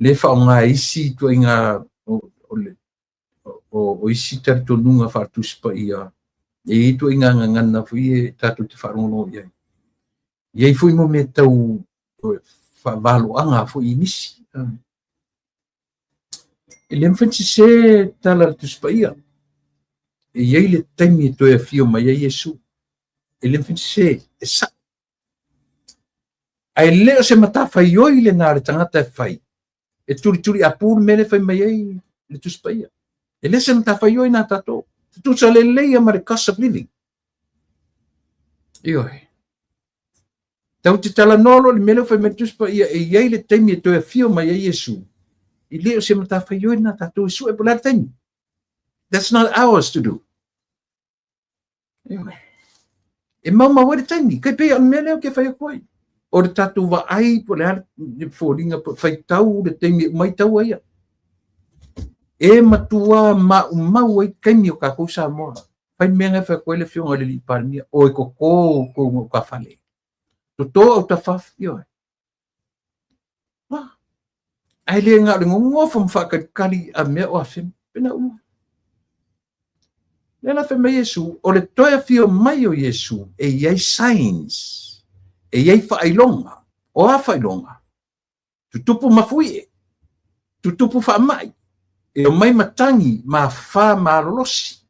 le faaaoga e isi ituaiga o, o le o isi talitonuga faatusi paia, e i ai ituaiga gagana foi e tatou te faalogologo i ai. E i ai foi mo mea tau faavaloaga foi i nisi. E le mafai ona sese tala a le Tusi Paia. E i ai le taimi e toe afio mai ai Iesu. E le mafai ona sese, e sao. Ae le o se matafaioi lena a le tagata e fai, e tulituliapu le mea lea e fai mai ai le Tusi Paia. E le se matafaioi na tatou. Tutusa lelei ia ma le cost of living. Ioe. Tau te talanoa loa i le mea lea ua fai mai le Tusi Paia e i ai le taimi e toe afio mai ai Iesu. E le o se matafaioi na tatou e sue po o le a le taimi. That's not ours to do. E maumau ai le taimi, kai pei o le mea lea ou te fai atu ai. O le tatou vaai po o le a le foliga po o faitau le taimi e uma ai taua ia. E matua maumau ai taimi o tatou Samoa. Fai le mea na e fai atu ai le afioga i le alii Palemia, o e toto outou gautafale. Toto autafa, ioe. Ae le na o le nonofo ma faatalikali a mea o afea, pena uma. Lea la fai mai Iesu, o le toe afio mai o Iesu, e i ai signs, e i ai faailoga. O a faailoga? Tutupu mafuie, tutupu faamai, e omai matagi, mafa malolosi.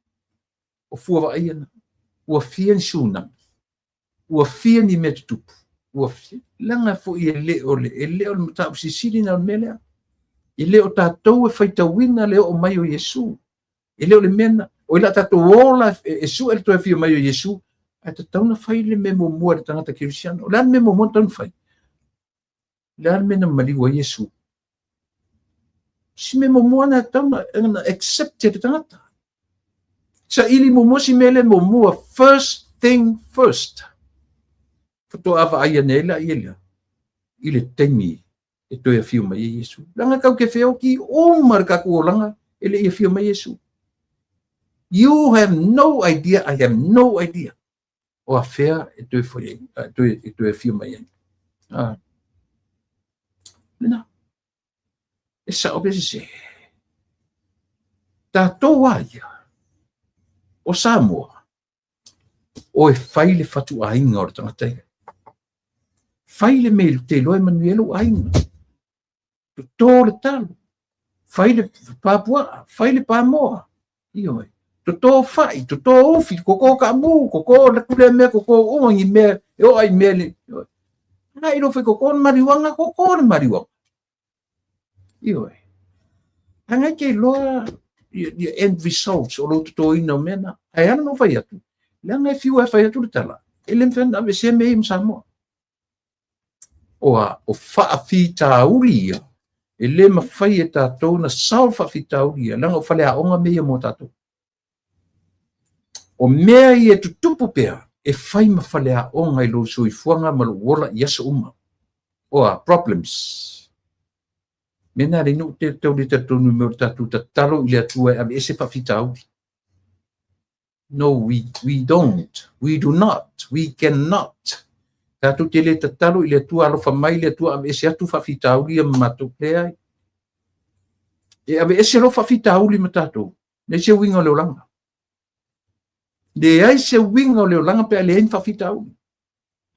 O fua vaaia na, ua fia ni tsunami. Ua fia ni mea tutupu, ua fia, leaga foi e le o le, e le o le mataupu silisili lena o le mea lea. E le o tatou e faitauina le oo mai o Iesu. E le o le mea lena. O le a tatou ola e sue le toe afio mai o Iesu, ae tatau ona fai le mea muamua e le tagata kerisiano. O le a le mea muamua e tatau ona fai? O le a le mea na maliu ai Iesu? Si mea muamua na tatau ona accept e le tagata. Saili muamua si mea lea muamua, first thing first. Faatoa vaai ane ai laia lea i le taimi e toe afio mai ai Iesu. Leaga tatou te feoti uma le tatou olaga e le i afio mai Iesu. You have no idea, I have no idea. O afea e toe foi ai, e toe afio mai ai. Ah. Lena. E sao pe sese. Tatou a ia, o Samoa, o e fai le fatuaiga o le tagata ia. Fai le mea te iloa e manuia ai lou aiga. Toto le talo, fai le papuaa, fai le pamoa. Ioe. Toto fai, toto ufi, koko kaamu, koko le kule mea, koko uma ni mea, e oa i mea le. Ioe. Ana i fai koko le mariuaga, koko le mariuaga. Ioe. Ana ke iloa the end results o lou totoina o mea na. Ae ala no fai atu, leaga e fiu e fai atu le tala, e le mafai ona aveesea mea ia ma Samoa. O a, o faafitauli ia, e le mafai e tatou na solve faafitauli ia, leaga o faleaoga mea ia mo tatou. O mea ia e tutupu pea, e fai ma faleaoga i lou soifuaga ma lou ola i aso uma. O a, problems. Mea na le inu te tau le talitonu mea o le tatou tatalo i le Atua e aveese faafitauli. No, we don't. We do not. We cannot. Tatou te le tatalo i le Atua, alofa mai le Atua aveese atu faafitauli ia ma matou. Leai. E aveese loa faafitauli ma tatou. Leai se uiga o le olaga. Leai se uiga o le olaga pe a leai ni faafitauli.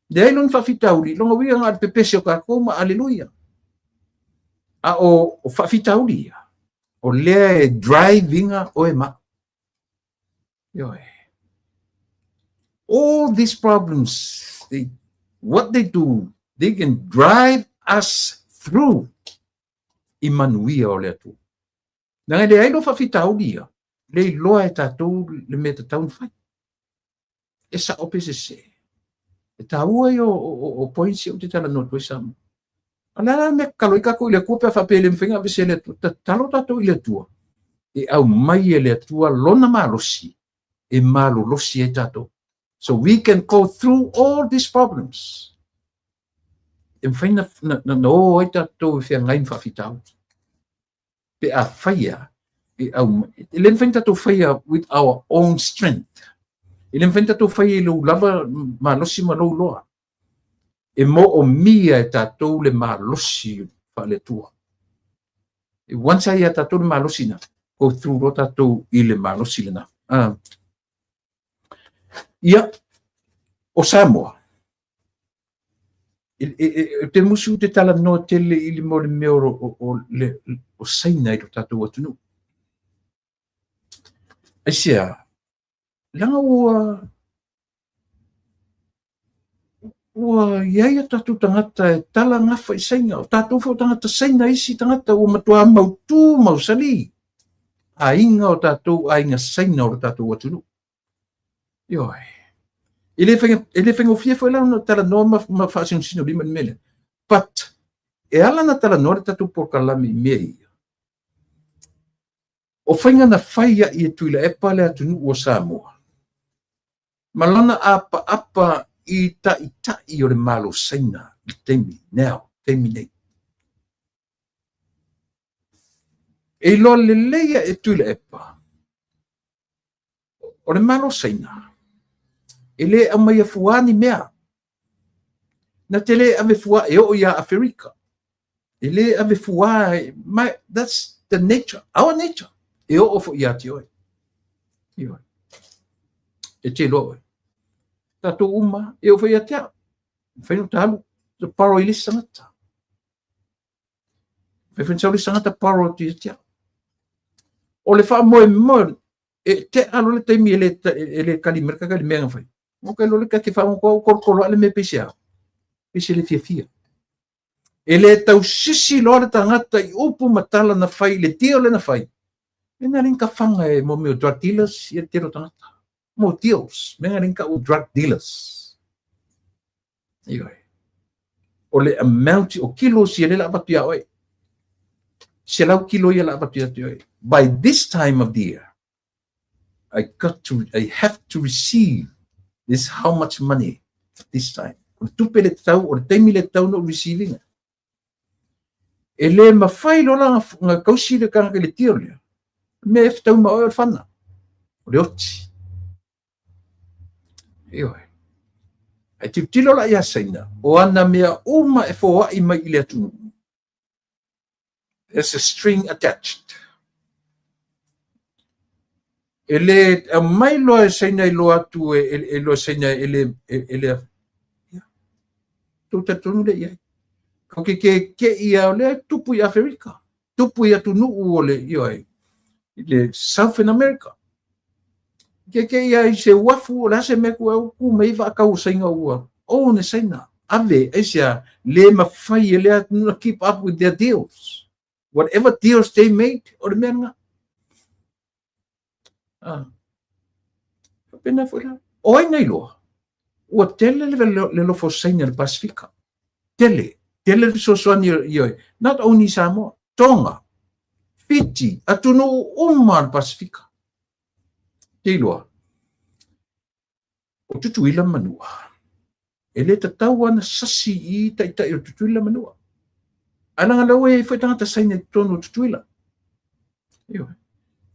Leai loa ni faafitauli, lona uiga na o le pepese o tatou ma aleluia. A o faafitauli ia, o lea e drive ina oe ma. Ioe. All these problems, what they do, they can drive us through i manuia o le Atua. Leaga e leai loa faafitauli ia, le iloa e tatou le mea tatau ona fai. E sao pe sese. E taua ia o points ia ou te talanoa atu ai Samoa. A o le a la le mea tatalo ai tatou i le Atua pe a faapea e le mafai ona aveese e le Atua. Tatalo tatou i le Atua e aumai e le Atua lona malosi e malolosi ai tatou. So we can go through all these problems. E mafai na o ai tatou e feagai ma faafitauli. Pe a faia, e au, e le mafai ona tatou faia with our own strength. E le mafai ona tatou faia i lou lava malosi ma lou loa. E moomia e tatou le malosi faale-Atua. E once a ia tatou le malosi na, go through loa tatou i le malosi lena. Ia, o Samoa, e te musu te talanoa tele i le mo le mea o Saina i lo tatou atunuu. Aisea, leaga ua i ai o tatou tagata e tala gafa i Saina. O tatou foi o tagata Saina isi tagata ua matua mautū mausali. Aiga o tatou aiga Saina o lo tatou atunuu. Ioe. E le faigofie foi la ona talanoa ma faasinosino lima i le mea lea. But, e ala ona talanoa le tatou polokalame i mea ia, o faiga na fai ai e Tuilaepa le atunuu o Samoa, ma lona apaapa i taitai o le Malo Saina i le taimi now, taimi nei. E iloa lelei e Tuilaepa, o le Malo Saina, e le aumaia fuā ni mea. Na te le ave fuā e oo iā Aferika. E le ave fuā, that's the nature, our nature. E oo foi ia te oe. Ioe. E te iloa oe. Tatou uma, e oo foi ia te au. Mafai ona ta alu, ta paro i le isi tagata. Mafai foi ona sau le isi tagata paro atu ia te au. O le faamoemoe, e tea loa le taimi e le kali mai le kaka i le mea na fai. Mo ke lole ka te whango kua kolokolo ale me pese au. Pese le fiafia. E le tausisi loa le tagata i upu ma tala na fai i le deal lea na fai, mea na alai ka faga e mo mea o drug dealers ia le tele o tagata. Mo deals, mea na alai ka u drug dealers. Ioe. O le amount o kilos ia lea la avatu ia oe. 100 kilo ia la avatu ia oe. By this time of the year, I have to receive this how much money at this time. O le tupe le tatau, o le taimi le tatau na ou receive ina. E le mawhai loa la nga kausi le kanaka i le tio lea. Mea e whetau ma oe o le whana. O le oti. Ioe. Ai tilotilo la ia Saina, o ana mea uma e foai mai i le atunuu. There's a string attached. E le aumai loa e Saina i loa atu e loa Saina e le e le ia. Tou talitonu le iai. Kau ke ke ke ia o lea tupu i Aferika. Tupu i atunuu o le ioe i le Southern America. Ke ke ia i se uafu o le a se mea ku au ku mai vaakau o Saina ua. O ne Saina. Ave, aisea, le mafai e le atunuu na keep up with their deals. Whatever deals they made, o le mea lena. Ah. Faapena foi la. O ai na iloa? Ua tele le lofo o Saina i le Pasifika. Tele. Tele le fesoasoani i not only Samoa, Tonga, Fiji, atunuu uma o le Pasifika. Te iloa, o Tutuila ma Manua, e le tatau ana sasi i taitai o Tutuila ma Manua. Ae leaga lea ua i ai foi tagata Saina i totonu o Tutuila. Ioe.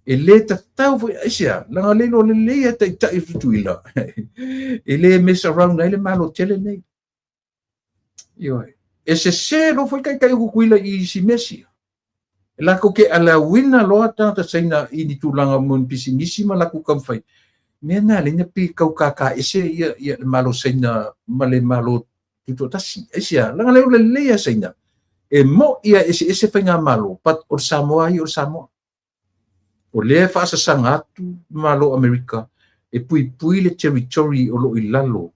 E le tatau foi, aisea, leaga le iloa lelei e taitai o Tutuila. E le mess around ai le Malo tele nei. Ioe. E sese loa foi taitai o Tutuila i isi mea sia. E latou te alauina loa tagata Saina i ni tulaga mo ni pisinisi ma latou taumafai. Mea na alai na pei tau kākāese ia, ia le Malo Saina ma le Malo Tutoatasi. Aisea, leaga lea ua lelei a Saina. E mo'i a eseese faigamalo, but o le Samoa ia o le Samoa. O lea e faasasaga atu le Malo o Amerika e puipui le territory o lo o i lalo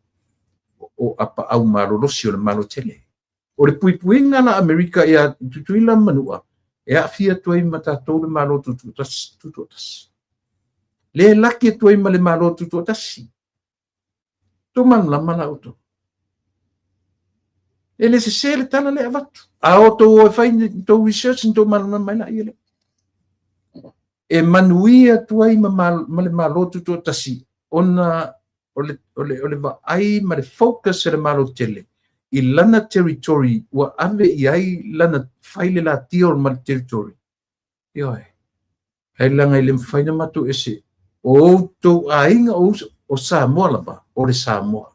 o apaau malolosi o le Malo tele. O le puipuiga la Amerika ia Tutuila ma Manua e aafia atu ai ma tatou le Malo Tutoatasi. Le laki atu ai ma le Malo Tutoatasi. Tou malamalama la outou. E le sese le tala lea e avatu. A outou o e fai ni tou research ni tou malamalama ai laia lea. E manuia atu ai ma, ma le Malo Tutoatasi ona o le, o le, o le vaai ma le focus e le Malo tele i lana territory ua ave i ai lana fai le la deal ma le territory. Ioe. Ae leaga e le mafai ona matou ese. O outou aiga o uso, o Samoa lava, o le Samoa.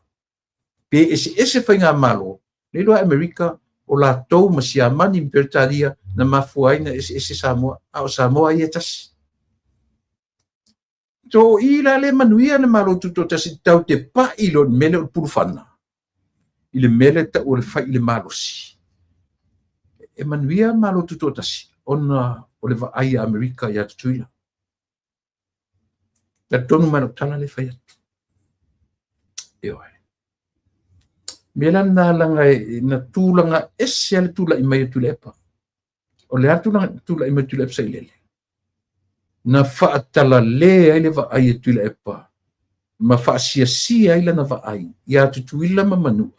Pe eseese faigamalo, le iloa Amerika, o latou ma Siamani ma Peretania na mafua ai na eseese Samoa, a o Samoa ia e tasi. So o i la le manuia le Malo Tutoatasi tau te pai loa i le mea lea o le pulufana, i le mea lea e tau o le fai i le malosi. E manuia Malo Tutoatasi ona o le vaai a Amerika ia Tutuila. Talitonu mai lau tala lea e fai atu. Ioe. Mea la na laga na tulaga ese a le tulai mai o Tuilaepa. O le a tulaga tulai mai Tuilaepa Sailele? Na faatalale ai le vaai a Tuilaepa ma faasiasia ai lana vaai ia Tutuila ma Manua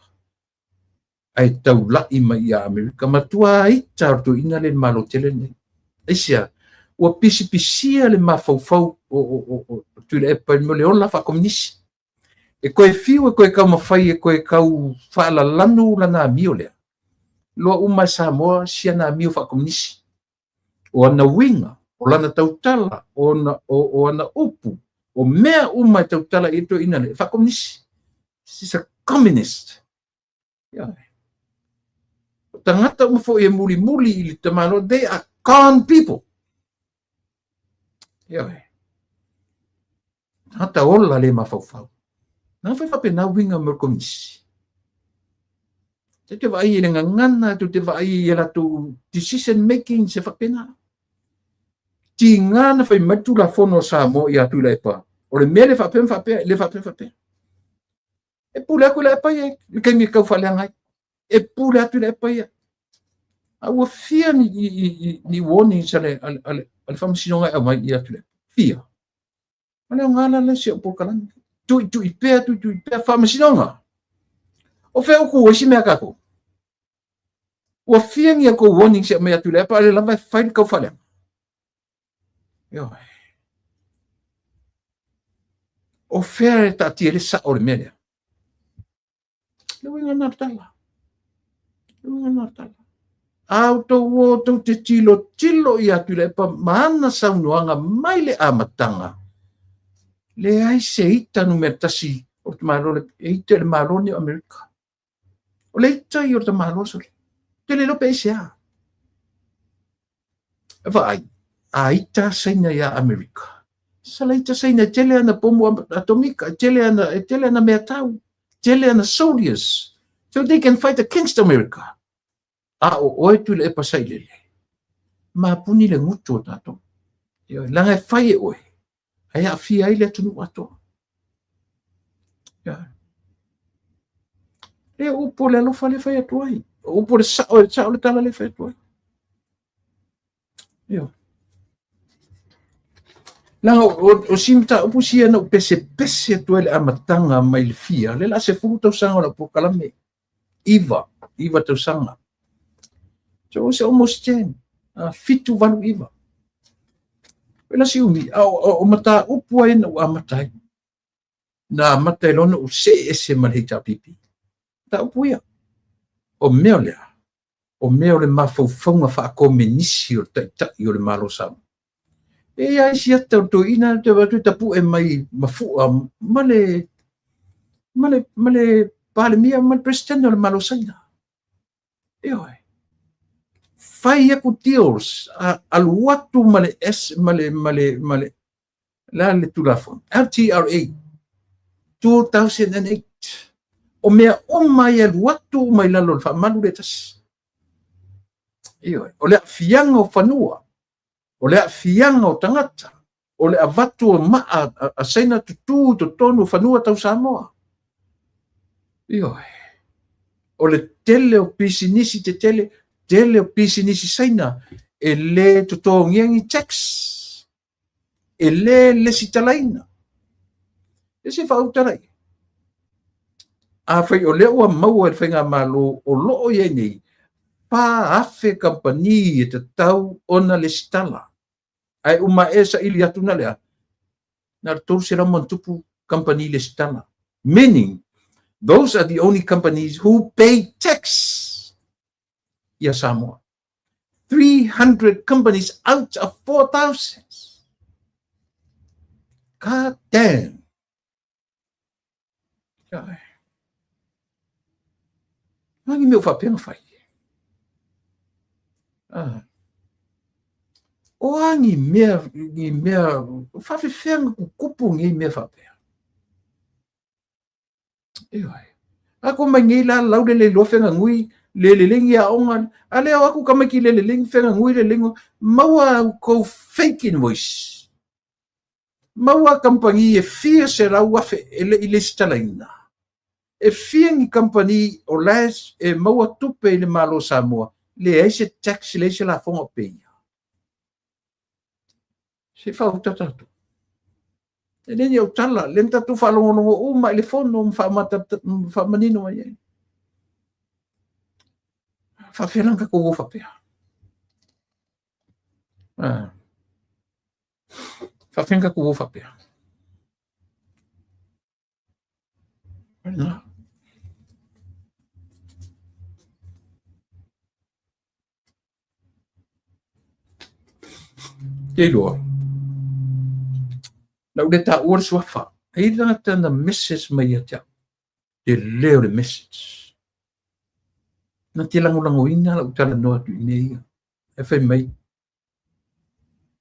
ae taulai mai ia Amerika. Matua ita o le toeaina lea i le Malo tele lenei. Aisea? Ua pisipisia le mafaufau o Tuilaepa i le mea o le ola faakomunisi. E toe fiu e toe taumafai e toe tau faalalanu lana amio lea. Iloa uma e Samoa si ana amio faakomunisi. O ana uiga, o lana tautala, o ana upu, o mea uma e tautala i ai le toeaina lea, e faakomunisi. She's a communist. Ioe. O tagata uma foi e mulimuli i le tamaloa, they are con people. Ioe. Tagata ola le mafaufau. Na fai faapena uiga mo le komunisi. Tou te vaai i le gagana, tou te vaai i a latou decision making, se faapena. Tiga na fai mai le Tulafono a Samoa ia Tuilaepa, o le mea le faapea ma faapea, le faapea ma faapea. E pule atu Tuilaepa ia i le taimi e tau faaleaga ai. E pule atu Tuilaepa ia. A ua fia ni warnings a le Faamasinoga e aumai ia Tuilaepa? Fia. O le aoga la lea o si au polokalame. Tuitui pea, tuitui pea, Faamasinoga. O fea o tu ai si mea a tatou? Ua fia ni a outou warnings e aumai ia Tuilaepa, a o lea lava e fai le tau faaleaga. Ioe. O fea e taatia ai le sao o le mea lea? Le uiga lena o le tala. Le uiga lena o le tala. A outou o tou te tilotilo ia Tuilaepa ma ana saunoaga mai le amataga, leai se ita numera tasi o le tamaloa e ita i le Malo lenei o Amerika. O le ita ia o le tamaloa sole. Te le iloa pe aisea. Vaai, a ita Saina ia Amerika, sala ita Saina e tele ana pomu atomika, e tele ana mea tau, tele ana soldiers, so they can fight against America. A o oe Tuilaepa Sailele, mapuni le gutu o tatou. Ioe, leaga e fai e oe, ae aafia ai le atunuu atoa. Ioe. Le upu o le alofa le fai atu ai. O upu o le sao, e sao le tala le fai atu ai. Ioe. Leaga o si mataupu sia na ou pesepese atu ai le amataga mai le fia, le la 10 tausaga o lau polokalame. 9 tausaga. So it's almost 10. 7, 8, 9. Pela si umi, a o mataupu ai na ou amata ai. Na amata ai loa na ou see ese ma le HRPP. Mataupu ia. O mea o lea, o mea o le mafaufauga faakomenisi o le taitai o le Malo Samoa. E i ai si ata o le toeaina te avatu e tapue mai mafua ma le ma le Palemia ma le Peresetene o le Malo Saina. Ioe. Fai aku deals, alu atu ma le S ma le ma le ma le la le Tulafono LTRA 2008. O mea uma ia alu atu uma i lalo o le faamalu le tasi. Ioe. O le aafiaga o fanua, o le aafiaga o tagata, o le avatu o maa a Saina tutū i totonu o fanua tau Samoa. Ioe. O le tele o pisinisi tetele, tele o pisinisi Saina e le totogia ni tax, e le lesitalaina. E se faautala ia. Afai o lea ua maua e le faigamalo o loo i ai nei, 4,000 kamupani e tatau ona lesitala. Ae uma e saili atu na lea, na le 300 ma tupu kamupani lesitala. Meaning, those are the only companies who pay tax ia Samoa. 300 companies out of 4,000. God damn. Nani mea o faapea na fai. Ah. O a ni mea, faafefea na tutupu nei mea faapea. Ioe. Ako mai nei la lau le le iloa feganui, le lelei aoga, a le o aku tamaiti le lelei feganui le lelei, maua au kou fake invoice. Maua kamupani e fia 100,000 e le i lesitalaina. E fia ni kamupani o la e maua tupe i le Malo Samoa, leai se tax, leai se lafoga o peia. Se faautaga tatou. E le ni au tala, le na tatou faalogologo uma i le fono ma faamanino mai ai. Faafefea la ona tatou o faapea. Ah. Faafefea ona tatou o faapea. Na. Te iloa. Na ou le taua le suafa. E i ai le tagata na message mai ia te au. Tele o le message. Na te lagolagoina lau talanoa atu i mea ia. E fai mai,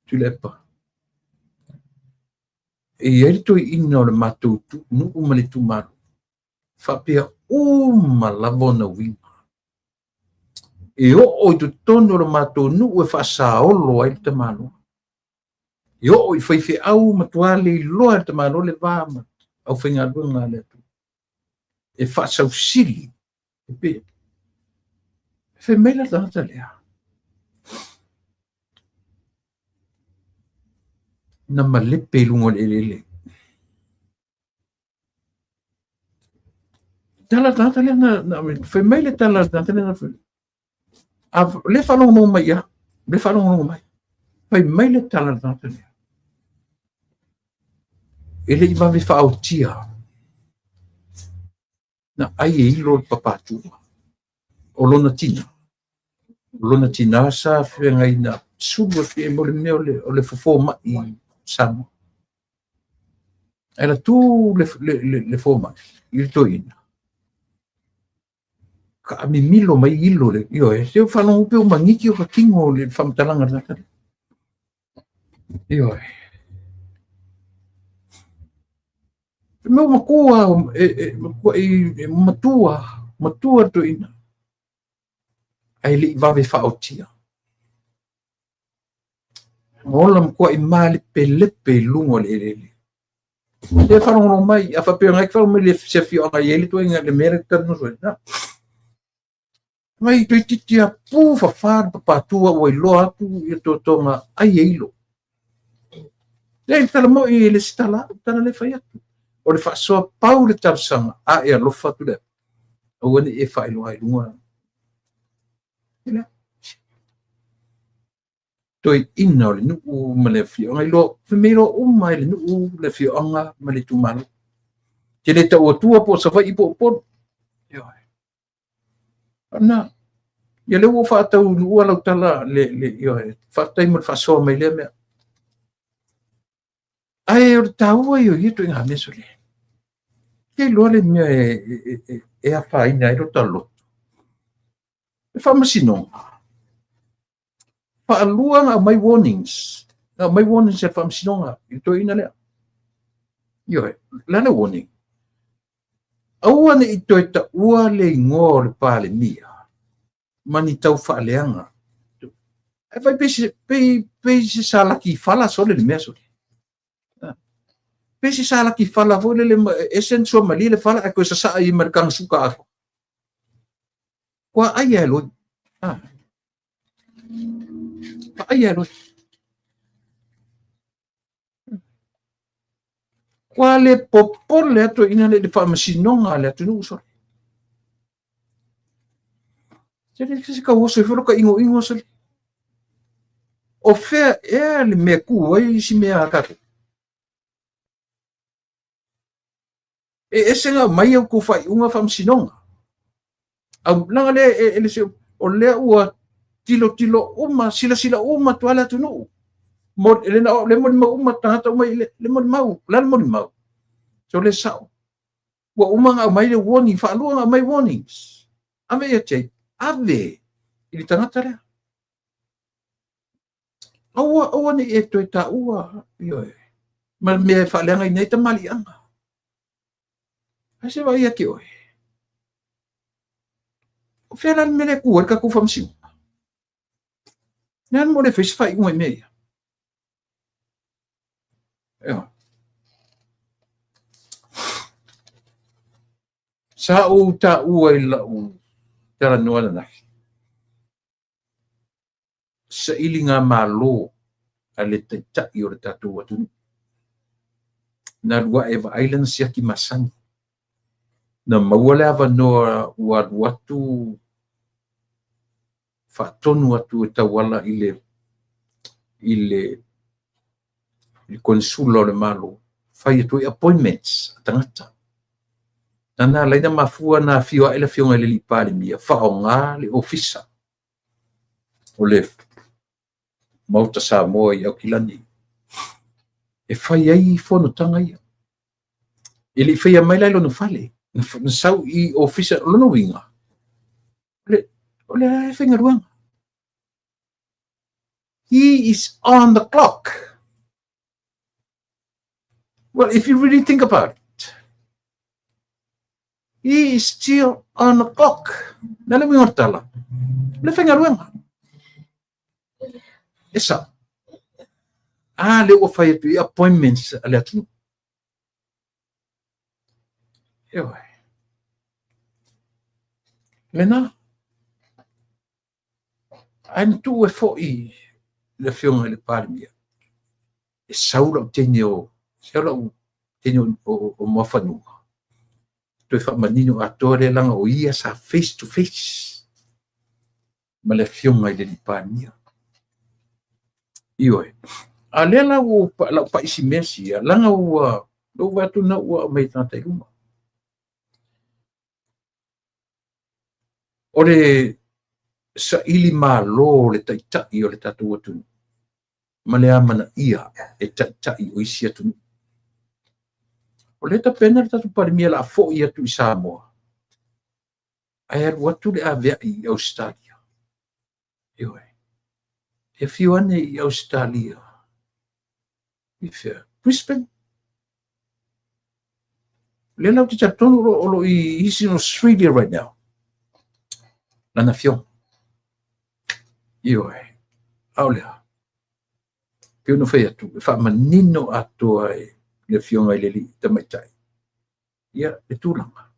Tuilaepa, e i ai le toeaina o le matou nuu ma le itumalo, faapea uma lava ona uiga. E oo i totonu o le matou nuu e faasaolo ai le tamaloa. E oo i faifeau matua le iloa e le tamaloa le va ma aufaigaluega a le Atua. E faasausili e pei fai mai le tagata lea na malepe i luga o le eleele. Tala tagata lea na fai mai le tala tagata lea na fai. A le faalogologo mai ia, le faalogologo mai. Fai mai le tala tagata lea. E le i vave faaotia na ai e ilo le papatua o lona tina. O lona tina sa feagai na sulu atu i mo le mea o le fofo mai i Samoa. Ae la tu le fomai i le toeaina. Ka mimilo mai ilo le ioe, se faalogo pe o maniki o ka tino le faamatalaga le tagata. Ioe. Mea matua e matua, matua le toeaina. Ae le i vave faaotia. Ola matuai malepelepe i luga o le eleele. Le faalogologo mai, a faapea ngai te mai le se afioaga i ai le toeaina le mea le talanoa ai. Na. Mai toeitiiti a pu fafā le papatua ua iloa atu ia totoga ai e ilo. Le tala moi e le se tala, tala le fai atu. O le faasoa pau le talosaga a e alofa atu lea. Aua ne i e faailoa i luga. Toeaina o le nuu ma le afioaga iloa, fai mai iloa uma e le nuu le afioaga ma le itumalo. Te le tau atua po o Savaii po o Upolu. Ioe. Ona, ia le ua faataunuua lau tala le ioe, faafetai mo le faasoa mai lea mea. Ae o le taua ia o ia ituaiga mea sole. Ke iloa le mea e afaina ai lo ta loto. E faamasinoga. Faalua na aumai warnings. Na aumai warnings e le faamasinoga i le toeaina lea. Ioe, le a le warning? Aua ne i toe taua le igoa o le Palemia ma ni tau faaleaga. Ae fai pei se salaki fala sole le mea sole. Pei se salaki fala foi lele ese ni suamalie le fala ae toe sasaa i ma le kagasuka aso. Kua ai e loi. Ai e loi. Kua le popole atu ina le faamasinoga a le atunuu sole. Se le se ka oso i folo ka ingo ingo sole. O fea ea le mea ku ai si mea a tātou. E ese ngā mai au kou whaiunga faamasinoga. Au langa le e le se o lea ua tilo tilo uma sila sila uma atu ale atunuu. Mo le na le mo mau uma tagata uma i le mo mau, la le mo mau. So le sao. Ua uma ngā mai le warning, whaalua ngā mai warnings. Ave ia te, ave i le tagata lea. Aua, aua ne i e toe taua, ioe. Ma mea e faaleaga i nei tamaliiaga. Ai se vai ia te oe. O fea la le mea lea e tu ai le tatou faamasinoga. Le mo le fai se faaiuga i mea ia. Ioe. Sa ou taua i lau talanoa ananafi. Saili ngā malo a le taitai o le tatou atunuu. Na lua e vaai lana siaki masani. Na maua le avanoa ua alu atu faatonu atu e tauala i le konsula o le Malo, fai atu ai appointments a tagata. Na na laina mafua na afio ae le afioga i le alii Palemia, faaaoga le ofisa o le Maota Samoa i Aukilani e fai ai fonotaga ia. E le i faia mai la i lona fale, na sau i ofisa o lona uiga, o le e faigaluega. He is on the clock. Well, if you really think about it, he is still on the clock. Na le uiga o le tala, le faigaluega. E sao. A le ua fai atu i appointments a le atunuu. Ioe. Lena. Ae na tuu e foi le afioga i le Palemia e sau lau teine o sau lau teine o Muafanua toe faamanino atoa lea leaga o ia sa face to face ma le afioga i le Palemia. Ioe. A lea la ua lau pai si mea sia, leaga ua lou vaai atu lena ua aumai e tagata i luma. O le saili malo o le taitai o le tatou atunuu ma le amanaia e taitai o isi atunuu. O lea e tapena le tatou Palemia o le a foi atu i Samoa, ae alu atu le aveai i Ausetalia. Ioe. E afio ane i Ausetalia. I fea? Brisbane. Lea la ou te talitonu o lo i, he's in Australia right now. Lana afioga. Ioe. A o lea. Pei ona fai atu, e faamanino atoa e le afioga i le alii tamaitai ia le tulaga.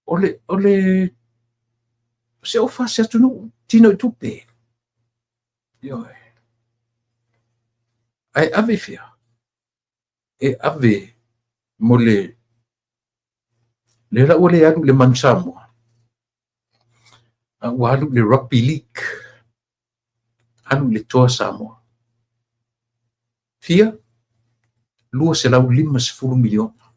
O le se ofa se atunuu, tino i tupe. Ioe. Ae ave i fea? E ave mo le lea la ua le alu i le Manu Samoa, a ua alu i le Rugby League, alu i le Toa Samoa. Fia? $250 miliona.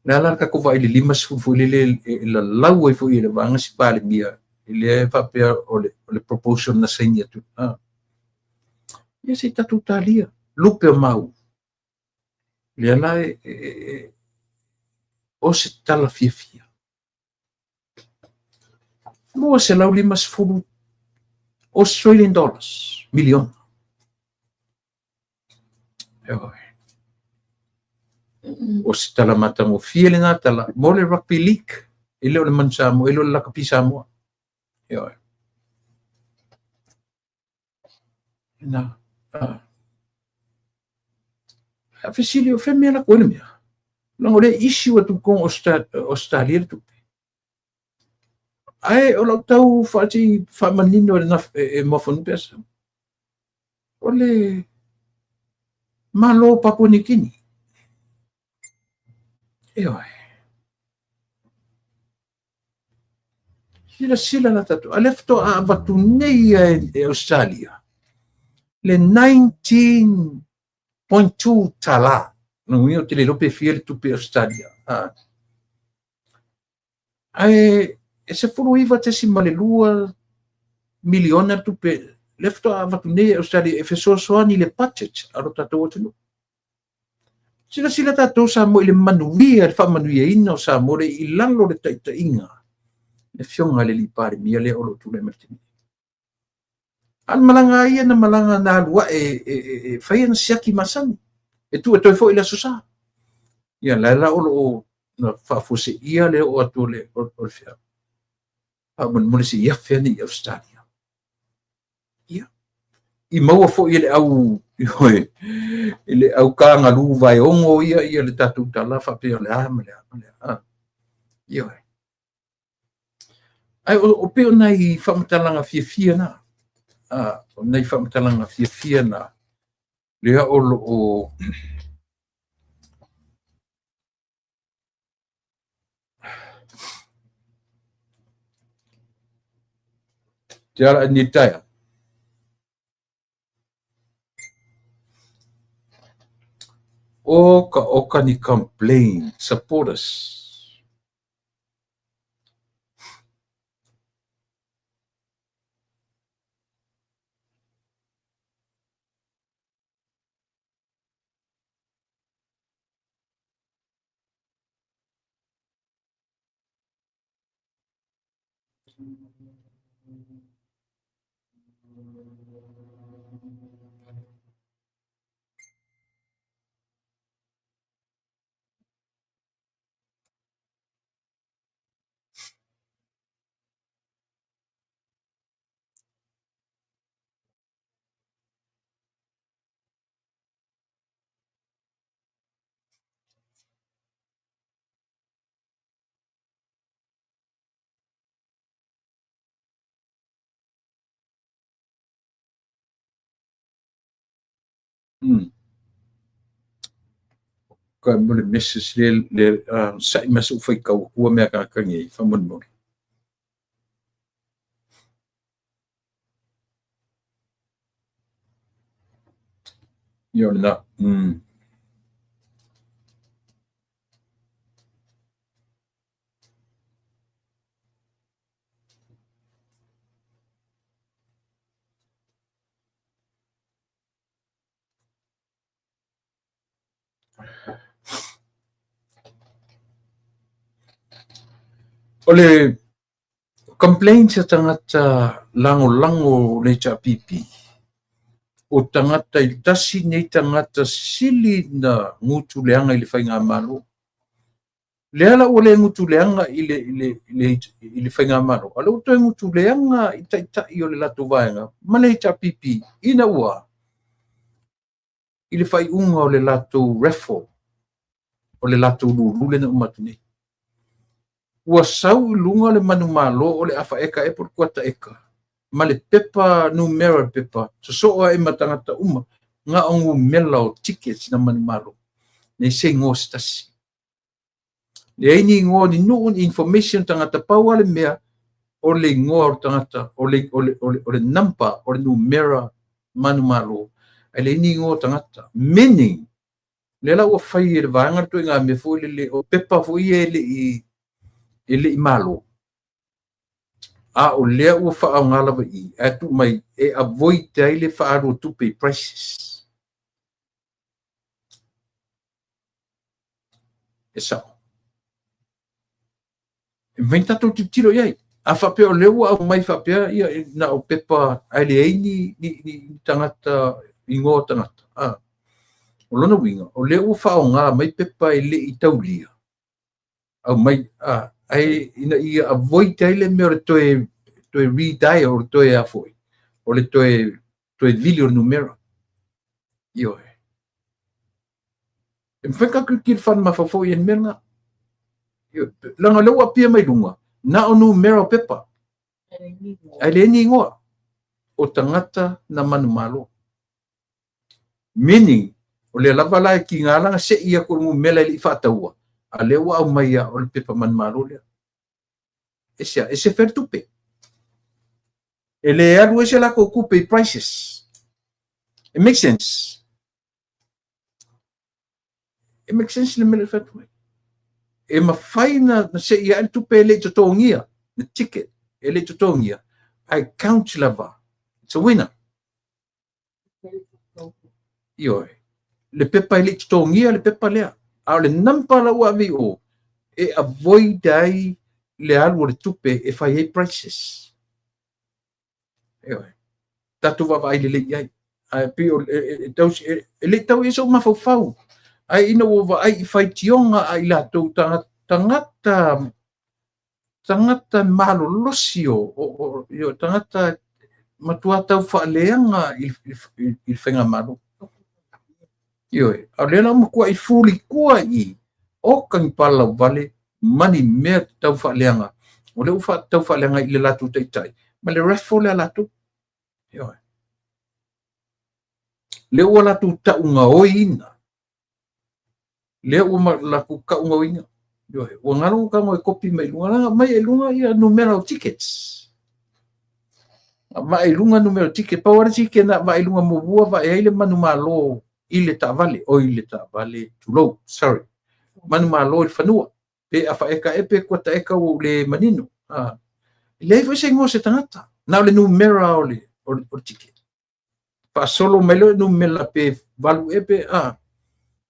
Le a la le tatou vaai i le 50 foi lele e lalau ai foi e le vaega si Palemia i lea e faapea o le proposal na saini atu. Ia se i tatou talia. Lupe o mau. Lea la e o se tala fiafia. 250 Australian dollars miliona. O se tala matagofie lena tala mo le Rugby League, e le o le Manu Samoa, e le o le Lakapi Samoa. Ioe. Na. A fesili o fea mea la koe le mea. Leaga o lea issue atu totonu o Australia le tupe. Ae o lau tau faati faamanino e e Muafanua pe asa. O le Malo Papua Niu Kini. Ioe. Silasila la tatou. A lea faatoa avatu nei e Australia le 19.2 tala. Lona uiga ou te le iloa pe fia le tupe Australia. Ae e 19.2 miliona le tupe lea faatoa avatu nei e Australia e fesoasoani i le budget a lo tatou atunuu. Silasila tatou Samoa i le manuia, le faamanuiaina o Samoa le i lalo le taitaiga le afioga i le alii Palemia lea o lo o tulai mai le taimi. A le malaga ia na malaga na alu ae e fai ana siaki masani. E tuu e toe foi le Aso Sa. Ia la la o lo o na faafuaseia le oo atu o le fea. Faamolemole se i afe ane i Australia. Ia. I maua foi e le au i le au kagalu vaeogo ia le tatou tala faapea o le a ma le a ma le a. Ioe. Ae o pei o nai faamatalaga fiafia na. O nai faamatalaga fiafia na. Lea o lo o te ala ni taea. O ka oka ni complain supporters. Ka mo le message le sa'i ma so'u faitau atua mea tagata nei faamolemole. Ia o lena. O le complaints a tagata lagolago le HRPP, o tagata i tasi nei tagata sili na gutuleaga i le faigamalo. Lea la ua le gutuleaga i le faigamalo, a lea ua toe gutuleaga i taitai o le latou vaega ma le HRPP ina ua i le faaiuga o le latou raffle, o le latou lulu lea na uma atu nei. Ua sau i luga le manumalo o le afa eka ea po o le kuata eka, ma le pepa numera o le pepa, sosoo ai ma tagata uma, na o numera o tickets na manumalo, nei se igoa se tasi. Leai ni igoa ni nuu ni information tagata, pau lava le mea o le igoa o le tagata, o le number, o le numera manumalo, ae leai ni igoa o tagata. Meaning, lea la ua fai e le vaega le ituaiga mea foi lele, o pepa foi ia e le i malo, a o lea ua faaaoga lava i i, ae tuu mai e avoid ai le faaalu o tupe i prices. E sao. E mafai ona tatou tilotilo i ai. A faapea o lea ua aumai faapea ia na o pepa ae leai ni tagata, igoa o tagata. O lona uiga, o lea ua faaaoga mai pepa e le i taulia, aumai, ae ina ia avoid ai le mea o le toe redial, o le toe a foi, o le toe vili o le numera. Ioe. E mafai ona tatou tilotilo faamafaufau i le mea lena. Leaga o lea ua apia mai luga, na o numera o pepa, ae leai ni igoa o tagata na manumalo. Meaning, o lea lava la e tiga lana sei atu o le numera e le i faataua, a lea ua aumai o le pepa manumalo lea. E sea, e sefe le tupe. E le alu ai se latou tupe i prices. It makes sense. E make sense le mea lea e fai atu ai. E mafai na sei ae le tupe e le i totogia, le ticket e le i totogia, ae count lava. It's a winner. Ioe. Le pepa e le i totogia le pepa lea. A o le number la ua ave i o, e avoid ai le alu o le tupe e fai ai prices. Ioe. Tatou vaavaai lelei i ai. Ae pei o e le i tau i ai sou mafaufau. Ae ina ua vaai i faitioga a i latou tagata malolosi o tagata matua tau faaleaga i le faigamalo. Ioe, a o lea la ua matuai fulitua i o ka ni palauvale ma ni mea tau faaleaga. O lea ua tau faaleaga i le latou taitai ma le raffle lea a latou. Ioe. Lea ua latou taugaoiina. Lea ua latou taugaoiina. Ioe, ua galo tago e kopi mai luga, leaga mai e luga ia numera o tickets. Vae i luga numera o ticket, pau lava le ticket na vae i luga muamua vae ai le manumalo i le taavale, oi le taavale, tulou, sorry. Manumalo i le fanua, pe afa eka e pe kuata eka ua ou le manino. E leai foi se igoa o se tagata, na o le numera o le ticket. Faasolo mai lea o le numera pe 8 ea pe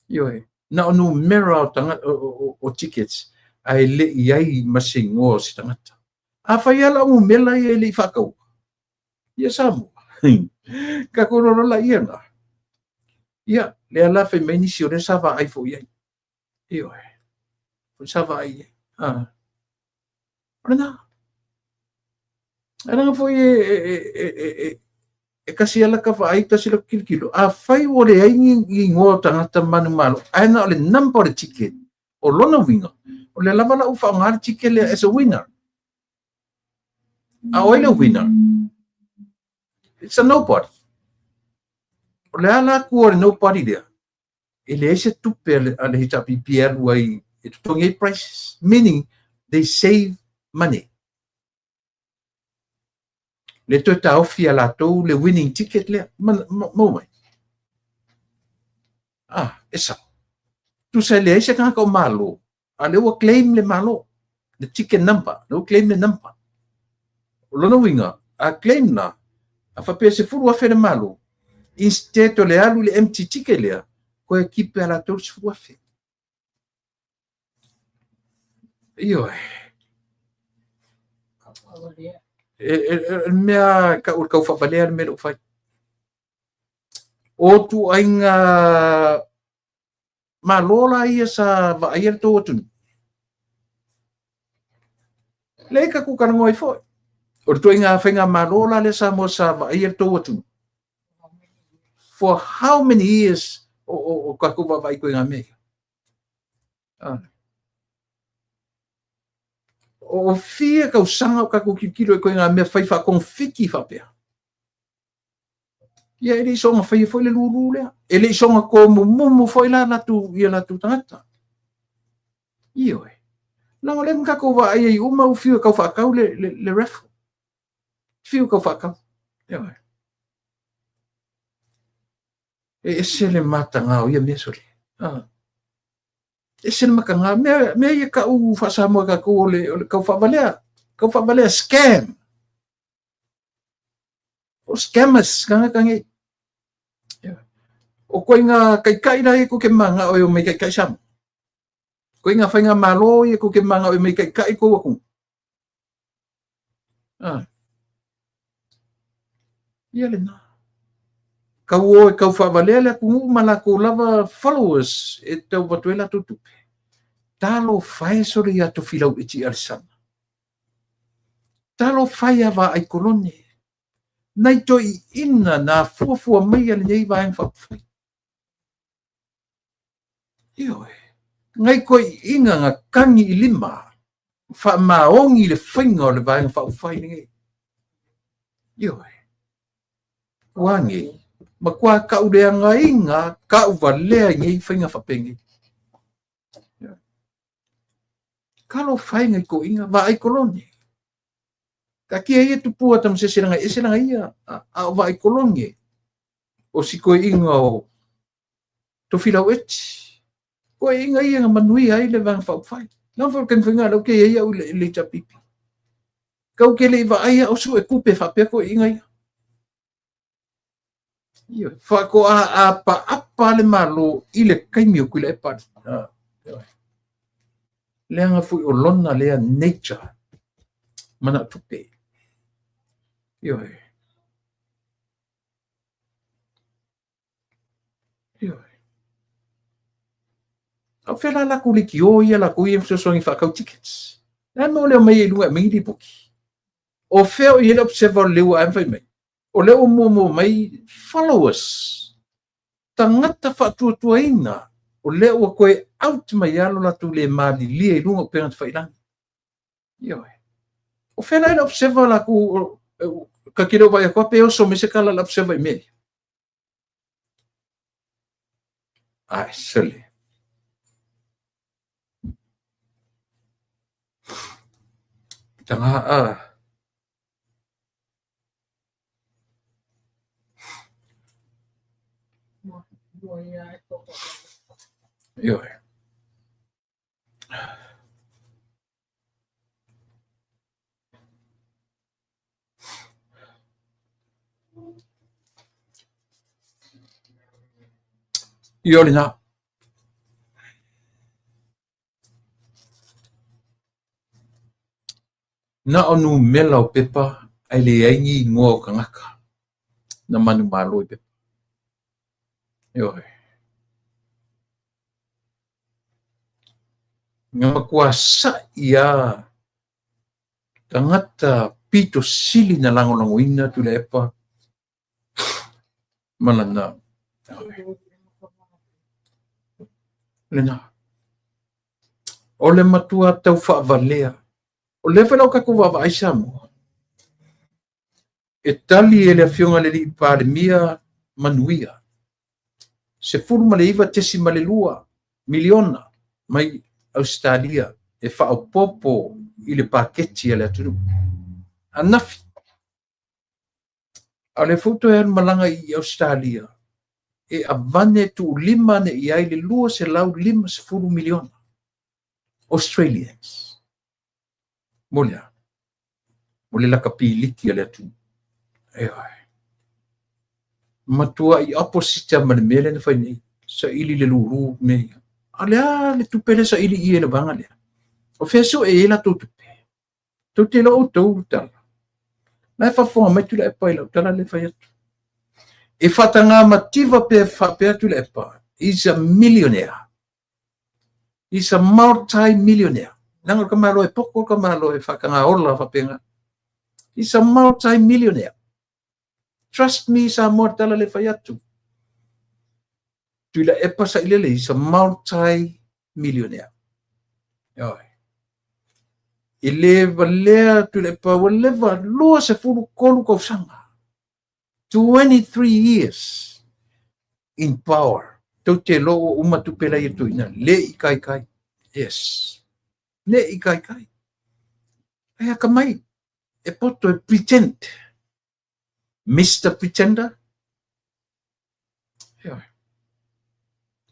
ioe, na o numera o tickets, ae le i ai ma se igoa o se tagata. Afai lava la o numera ia e le i faataua, ia Samoa, tatou iloa la ia na. Ia, lea la fai mai nisi o lea sa vaai foi i ai. Ioe, foi sa vaai i ai. O lena. Ae leaga foi e tasi lava lata vaai, tasi lata tilotilo, afai ua leai ni igoa o tagata manumalo, ae na o le number o le ticket, o lona uiga, o lea lava la ua faaaoga le ticket lea as a winner. A o ai le winner? It's a nobody. O le ala atu o le nobody lea, e leai se tupe a le HRPP e alu ai e totogi ai prices, meaning they save money. Le toe taofi a latou le winning ticket lea, maua mai. Ah, e sao. Tusa e leai se tagata o Malo, a lea ua claim le Malo, le ticket number, lea ua claim le number. O lona uiga, a claim la, a faapea e 10,000 le Malo, instead o le alu i le empty ticket lea, koe kipe a latou le 10,000. Ioe. E mea kau o le kau faavalea le mea lea ua fai. O ituaiga Malo la ia sa vaaia le tou atunuu. Leai tatou talanoa ai foi. O le ituaiga faigamalo la lea Samoa sa vaaia le tou atunuu. For how many years o tatou vaavaai i ituaiga mea ia? Ah. O fia tausaga o tatou tilotilo i ituaiga mea fai faatogafiti faapea. Ia e le i soona faia foi le lulu lea. E le i soona tomumumu foi la latou, ia latou tagata. Ioe. Leaga o lea na tatou vaai ai uma ua fiu e tau faatau le raffle. Fiu e tau faatau. Ioe. E ese le mataga o ia mea sole. Ah. Ese le mataga. Mea ia tau faa-Samoa e tatou o le tau faavalea. Tau faavalea scam. O scammers tagata nei. O koinga taitai la ia tou te manao e omai taitai Samoa. Koinga faigamalo ia tou te manao e omai taitai tou atunuu. Ah. Ia lena. Kau o e kau faavalea le atunuu ma latou lava followers e tau avatu ai latou tupe. Talofa e sole ia Tofilau Eti Alesana. Talofa e ia Vaai Kolone. Nai toeaiina na afuafua maia lenei Vaega Faaupufai. Ioe, nai toeaiina na tagi i lima, faamaoni le faiga o le Vaega Faaupufai lenei. Ioe, ua nei, matua tauleagaina, tauvalea i nei faiga faapenei. Talofa e nai toeaiina, Vaai Kolone. Taatia ia Tupua Tamasese leaga e ese lana ia, a o Vaai Kolone, o si toeaina o Tofilau Eti. Toeaiina ia na manuia ai le Vaega Faaupufai. Leaga foi o le taimi foi lena o lea ou te i ai au i le HRPP. Kau ke le i vaai au sue tupe faapea toeaiina ia. Ioe, faatoa apaapa le Malo i le taimi o Tuilaepa. Leaga foi o lona lea nature, manao tupe. Ioe. Ioe. A o fea la latou leitio ia latou ia fesoasoani faatau tickets? Le a le mea ua le omai ai i luga e aumai ni lipoti? O fea o i ai le observer o le leu ae fai mai? O lea ua muamua mai followers, tagata faatuatuaina, o lea ua toe out mai lava lo latou le malilie i luga o upega tafailagi. Ioe. O fea la i le observer latou, ta te le o vaai atu lava pe oso mai se tala a le observer i mea ia. Ae sole. Taga a. Ioe. Ia o lena. Na o numera o pepa ae leai ni igoa o tagata na manumalo i pepa. Ioe. Na matua sa'i lava tagata pito sili na lagolagoina Tuilaepa ma lana lena. O le matua tau faavalea. O lea foi la ua tatou vaavaai Samoa, e tali e le Afioga i le Alii Palemia manuia. 19.2 miliona mai Ausetalia e faaopoopo i le paketi a le atunuu. Anafi, a o lea foi ua toe alu malaga i Ausetalia e avane tuulima ane i ai le $250 miliona Australians. Mo le a? Mo le lakapiliki a le atunuu. Ioe. Matuai opposite lava ma le mea lea na fai nei. Saili le lulu mea ia. A o le a le tupe lea e saili i i e le vaega lea? O fea e sue ai latou tupe? Tou te iloa outou le tala. La e faafofoga mai Tuilaepa i lau tala lea e fai atu. E faataga mativa pe faapea Tuilaepa, he's a millionaire. He's a multi-millionaire. Leaga o le tamaloa e poto, o le tamaloa e faataga ola faapena. He's a multi-millionaire. Trust me, Samoa, le tala lea e fai atu. Tuilaepa Sailele, he's a multi-millionaire. Ioe. E le valea Tuilaepa ua leva 23 tausaga. 23 years in power. Tou te iloa ua uma tupe la ia toeaina. Le i kaikai. Yes. Le i kaikai. Ai akamai. E poto e pretend. Mr. Pretender. Ioe.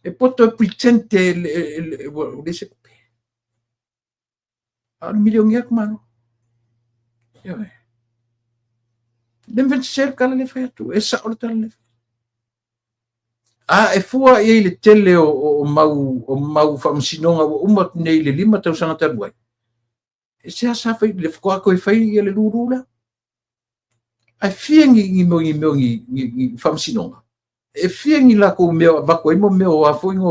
E poto e pretend e ua le se tupe. A o le milionea ka malo. Ioe. Le mea se le tala le fai atu. E sao le tala le fai. A e fua i ai le tele o mau faamasinoga ua uma atu nei i le 5 tausaga talu ai. E se asa fai le faatoa toe fai ia le lulu lea. Ae fia ni mea ni faamasinoga. E fia ni latou mea o avatu ai mo mea o a foi no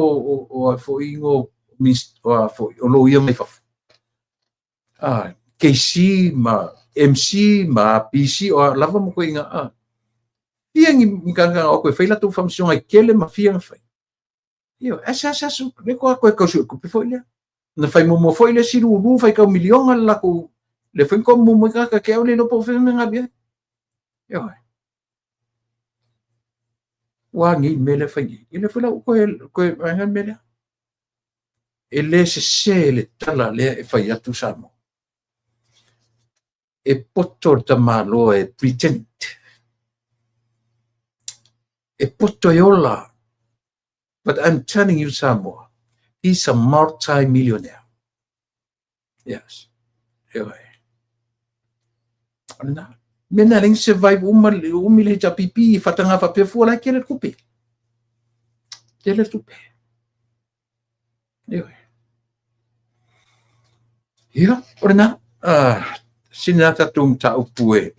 o a foi no o a foi o loia mai fafo. A KC ma MC ma APC o a lava mo koe ina a. Fia ni tagata o koe fai latou faamasinoga e tele ma fia na fai. Ioe, e se asa le koa koe kausu e kupe foi lea. Na fai muamua foi le isi lulu fai tau miliona le latou le foi ko muamua i tagata ke au le iloa po o fea mea na alu i ai. Ioe. Ua agei le mea lea fai nei. Ia lea foi la ua toe vaega le mea lea. E le sese le tala lea e fai atu Samoa. E poto le tamaloa e pretend. E poto e ola. But I'm telling you Samoa, he's a multi-millionaire. Yes. Ioe. O lena. Mea na lengi survive uma umi le HRPP, whatanga whapea fua lai tele tupe. Tele tupe. Ioe. Ia, o lena. Sina tātou mataupu e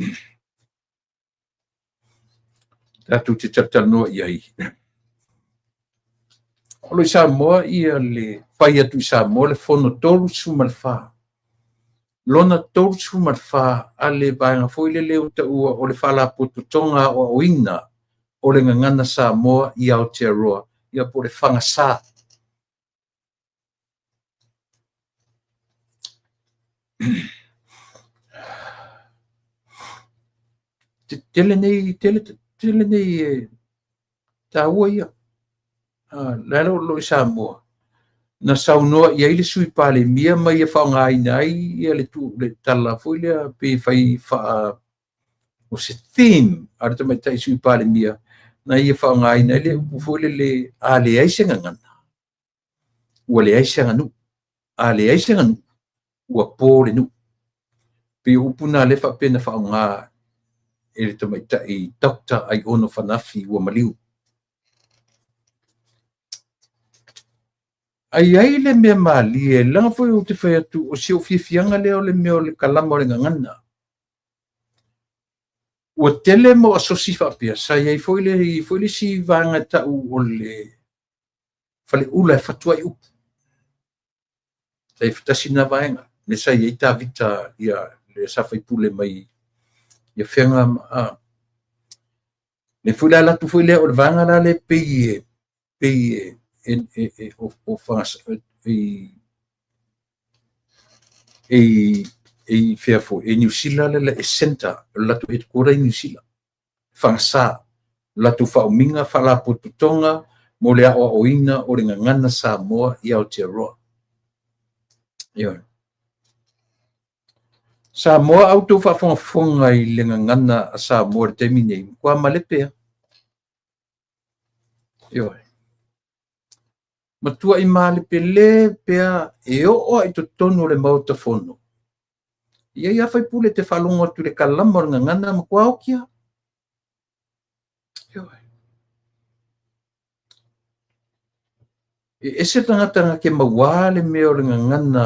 tātou te talatalanoa i ai. O lo i Samoa ia le fai atu i Samoa le fono 34. Lona 34 a le vaega foi le leo taua o le faalapotopotoga aoaoina o le gagana Samoa i Aotearoa ia po o le FAGASA. Tele nei, tele nei e taua ia. La lo lo i Samoa. Na saunoa i ai le sui Palemia ma ia faaaogaina ai ia le tala foi lea pe fai faa o se theme a le tamaitai sui Palemia na ia faaaogaina ai le upu foi lele a leai se gagana. Ua leai se aganuu. A leai se aganuu, ua po le nuu. Pe upu na le faapea na faaaoga e le tamaitai Dr. Aiono Fanafi ua maliu. Ai ai le mea malie, leaga foi ou te fai atu o si ou fiafiaga lea o le mea o le kalama o le gagana. Ua tele mo asosi faapea, sa i ai foi le isi vaega tau o le faleula e fatu ai upu. Sa i fatasi na vaega, me sa i ai Tavita ia le sa faipule mai ia Feaga ma le foi la latu foi lea o le vaega la le pei e o fas e fea foi e New Zealand le e center o le latou headquarter i New Zealand. Fagasa, latou faaumiga, faalapotopotoga, mo le aoaoina o le gagana Samoa i Aotearoa. Ioe. Samoa a outou faafogafoga i le gagana a Samoa i le taimi nei, matua malepe lava. Ioe. Matuai malepelepe pea e oo lava i totonu o le Maota Fono. E i ai lava faipule e te faalogo atu i le kalama o le gagana matua oti lava. Ioe. E ese le tagata na te mauā le mea o le gagana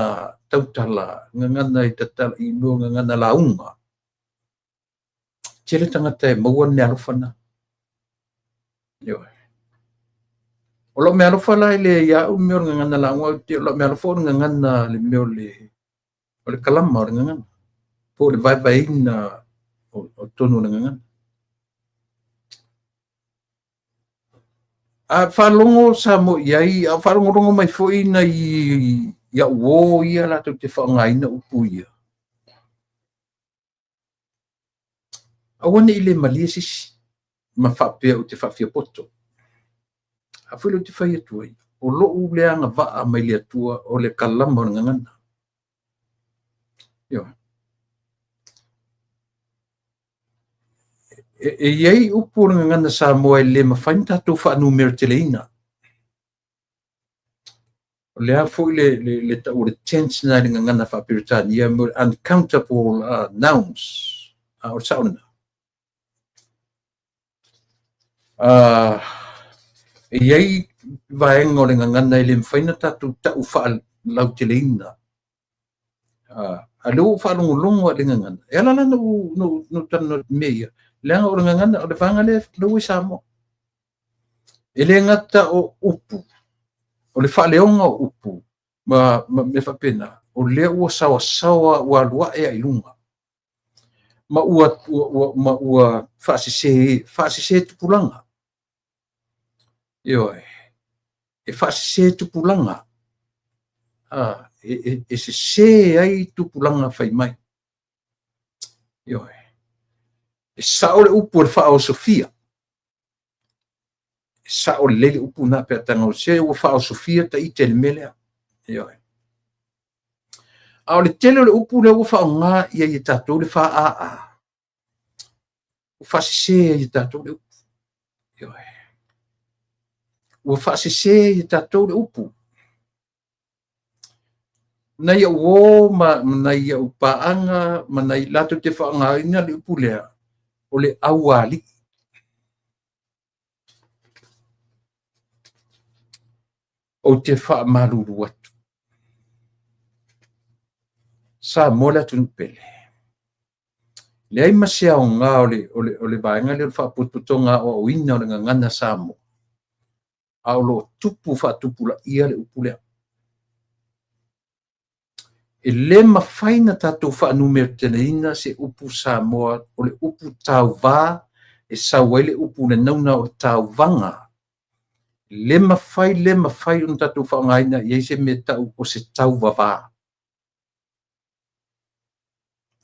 tautala, gagana e tatala i mea o gagana lauga. Tele tagata e maua le meaalofa lena. Ioe. O lau meaalofa la e le ia au le mea o le gagana lauga, o lau meaalofa o le gagana le mea o le kalama o le gagana, po o le vaevaeina o tonu o le gagana. A faalogo Samoa i ai, a faalogologo mai foi nai au uō ia latou te faaaogaina upu ia, aua ne i le malie se isi ma faapea ou te faafiapoto. A foi lea ou te fai atu ai, o lou lea agavaa mai le Atua o le kalama o le gagana. Ioe. E i ai upu o le gagana Samoa e le mafai ona tatou faanumera-teleina. O le a foi le tau o le tense na i le gagana faa-Peretania, mo le uncountable nouns. O le sao lena. E i ai vaega o le gagana e le mafai ona tatou tau faalauteleina. A lea ua ou faalogologo lava i le gagana, e ala la ona ou talanoa atu i mea ia, leaga o le gagana, o le vaega lea ua i Samoa. E le gata o upu, o le faaleoga o upu ma mea faapena, o lea ua saoasaoa ua alu ae ai i luga. Ma ua faasese tupulaga. Ioe. E faasese tupulaga. E sese ai tupulaga fai mai. Ioe. E sao le upu o le faaosofia. E sao lelei le upu na pe a tago se ua faaosofia ta ite le mea lea. Ioe. A o le tele o le upu lea ua faaaoga ia i tatou le FAA, ua faasese ai e tatou le upu. Ioe. Ua faasese ai e tatou le upu. Nai au uō ma nai au paaga ma nai latou te faaaogaina le upu lea, o le aualii. Ou te faamalulu atu. Samoa le atunuu pele. Leai ma se aoga o le vaega lea o le faapotopotoga aoaoina o le gagana Samoa, a o lo o tupu faatupulaia le upu lea. E le mafai ona tatou faanumera-teleina se upu Samoa o le upu tauvā e sau ai le upu le nauna o le tauvaga. Le mafai ona tatou faaaogaina i ai se mea tau o se tauvavā.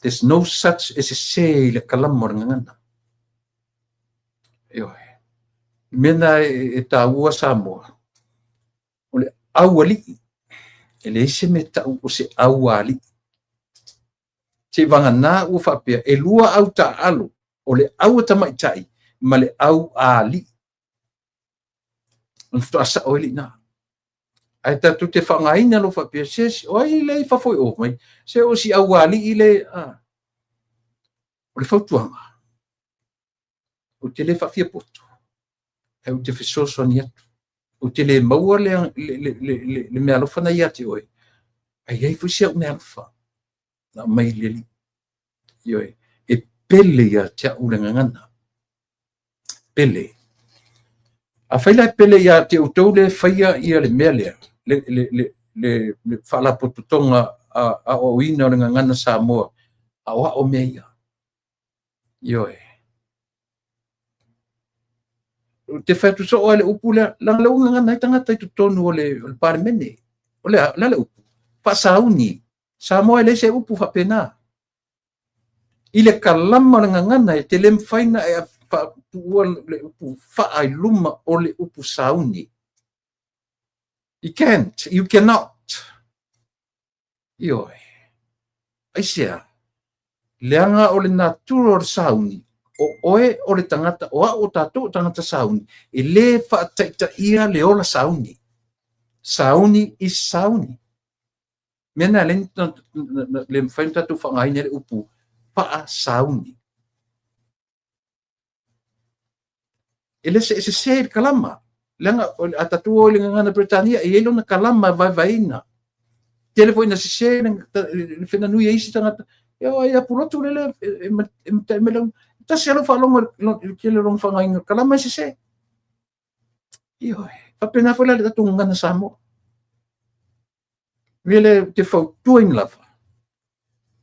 There's no such e sese i le kalama o le gagana. Ioe. Mea na e taua Samoa, o le aualii, e leai se mea tau o se aualii. Se vagana ua faapea, e lua au taaalo, o le au a tamaitai ma le au alii. Ona faatoa sao ai le ina. Ae tatou te faaaogaina lo faapea, se o ai le i fafo i o mai, se o si aualii le, o le fautuaga, ou te le faafiapoto, ae ou te fesoasoani atu. Ou te le maua le meaalofa na ia te oe, ae i ai foi si au meaalofa na aumai le Alii. Ioe, e pele ia te au le gagana. Pele. A fai la e pele ia te outou le faia ia le mea lea, le faalapotopotoga aoaoina o le gagana Samoa, aoao mea ia. Ioe. Te fai atu soo ai le upu lea, leaga lea ua gagana ai tagata i totonu o le Palemene. O le a le upu? Faasauni. Samoa e leai se upu faapena. I le kalama o le gagana e te le mafai ona e faatuua le upu faa i luma o le upu sauni. You can't, you cannot. Ioe. Aisea? Leaga o le natura o le sauni, o oe o le tagata, o au o tatou o tagata sauni, e lē faataitaia le ola sauni. Sauni is sauni. Mea na le le mafai ona tatou faaaogaina le upu faasauni. E le se sese le kalama. Leaga a tatou o i le gagana Peretania, e i ai lona kalama e vaevaeina. Tele foi na sese le fenanui e isi tagata. Ia o ai apulotu lele e matai mai lau. Tasi alo faalogo i le tele o lona faaaogaina kalama e sese. Ioe. Faapena foi la le tatou gagana Samoa. Mea lea ou te fautuaina lava.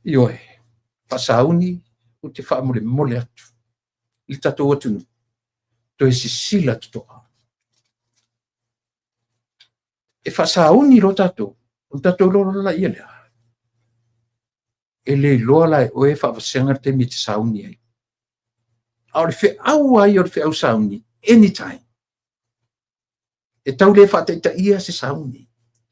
Ioe. Faasauni ou te faamolemole atu i le tatou atunuu. Toe sisila totoa. E faasauni loa tatou, ona tatou iloa loa laia lea. E le iloa la e oe faavasega le taimi e te sauni ai. A o le feau lava ia o le feau sauni, anytime. E tau le faataitaia se sauni.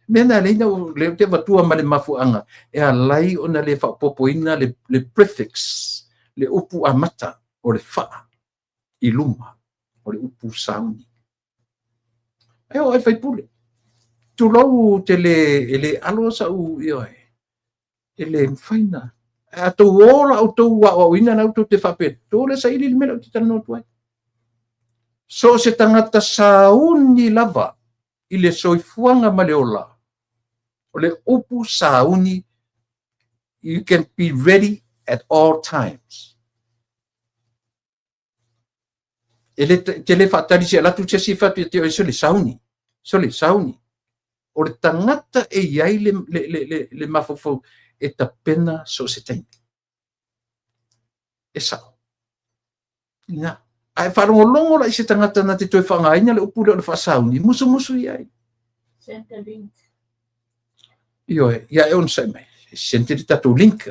Mea na lea na lea ou te avatua ma le mafuaaga e alai ona le faaopoopoina le prefix, le upu amata o le faa i luma o le upu sauni. E oo ai faipule. Tulou te le, e le alo sau, ioe, e le mafai na. A tou o la outou aoaoina la outou te faapea, tou le saili le mea lea ou te talanoa atu ai. So o se tagata sauni lava i le soifuaga ma le ola, o le upu sauni, you can be ready at all times. E le, te le faatali se alatu se isi faapea te oe, sole sauni, sole sauni. O le tagata e i ai le mafaufau e tapena so o se taimi. E sao. Ina. A e faalogologo la i se tagata na te toe faaaogaina le upu lea o le faasauni, musumusu i ai. Send the link. Ioe, ia e onosai mai. Send le tatou link.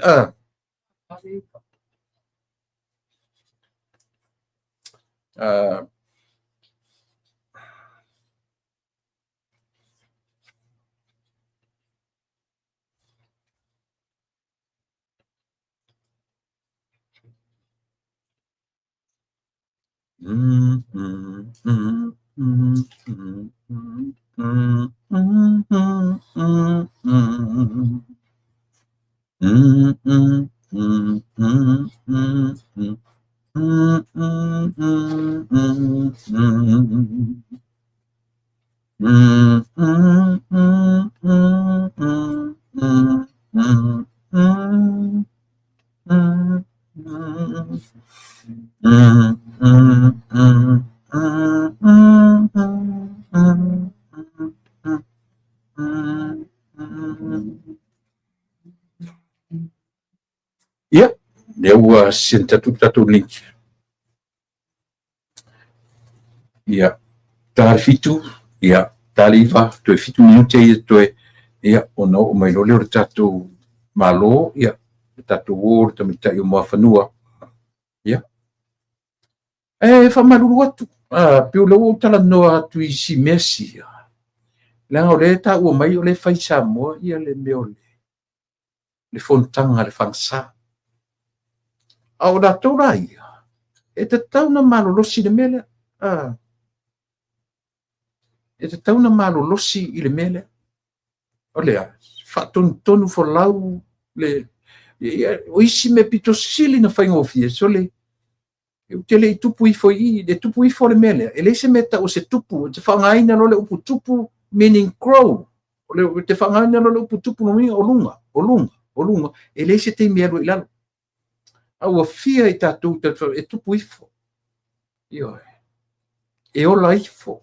Ia, lea ua send atu le tatou link. Ia, ta le 7, ia, ta le 9, toe 7 minute ia toe, ia, ona oo mai loa lea o le tatou Malo, ia, le tatou o le tamaitai o Muafanua. Ia, e faamalulu atu, pei o lea ua ou talanoa atu i si mea sia, leaga o lea e taua mai o lea e fai i Samoa ia le mea o le fonotaga a le FAGSA. A o latou la ia, e tatau na malolosi i le mea lea. E tatau na malolosi i le mea lea. O lea, faatonutonu folau le, o isi mea pito sili na faigofie, sole, ou te le i tupu ifo i i, le tupu ifo le mea lea, e leai se mea e tau o se tupu, e te faaaogaina loa le upu tupu, meaning grow. O le, e te faaaogaina loa le upu tupu, lona uiga o luga, o luga, o luga, e leai se taimi e alu ai i lalo. A ua fia i tatou e tupu ifo. Ioe. E ola ifo.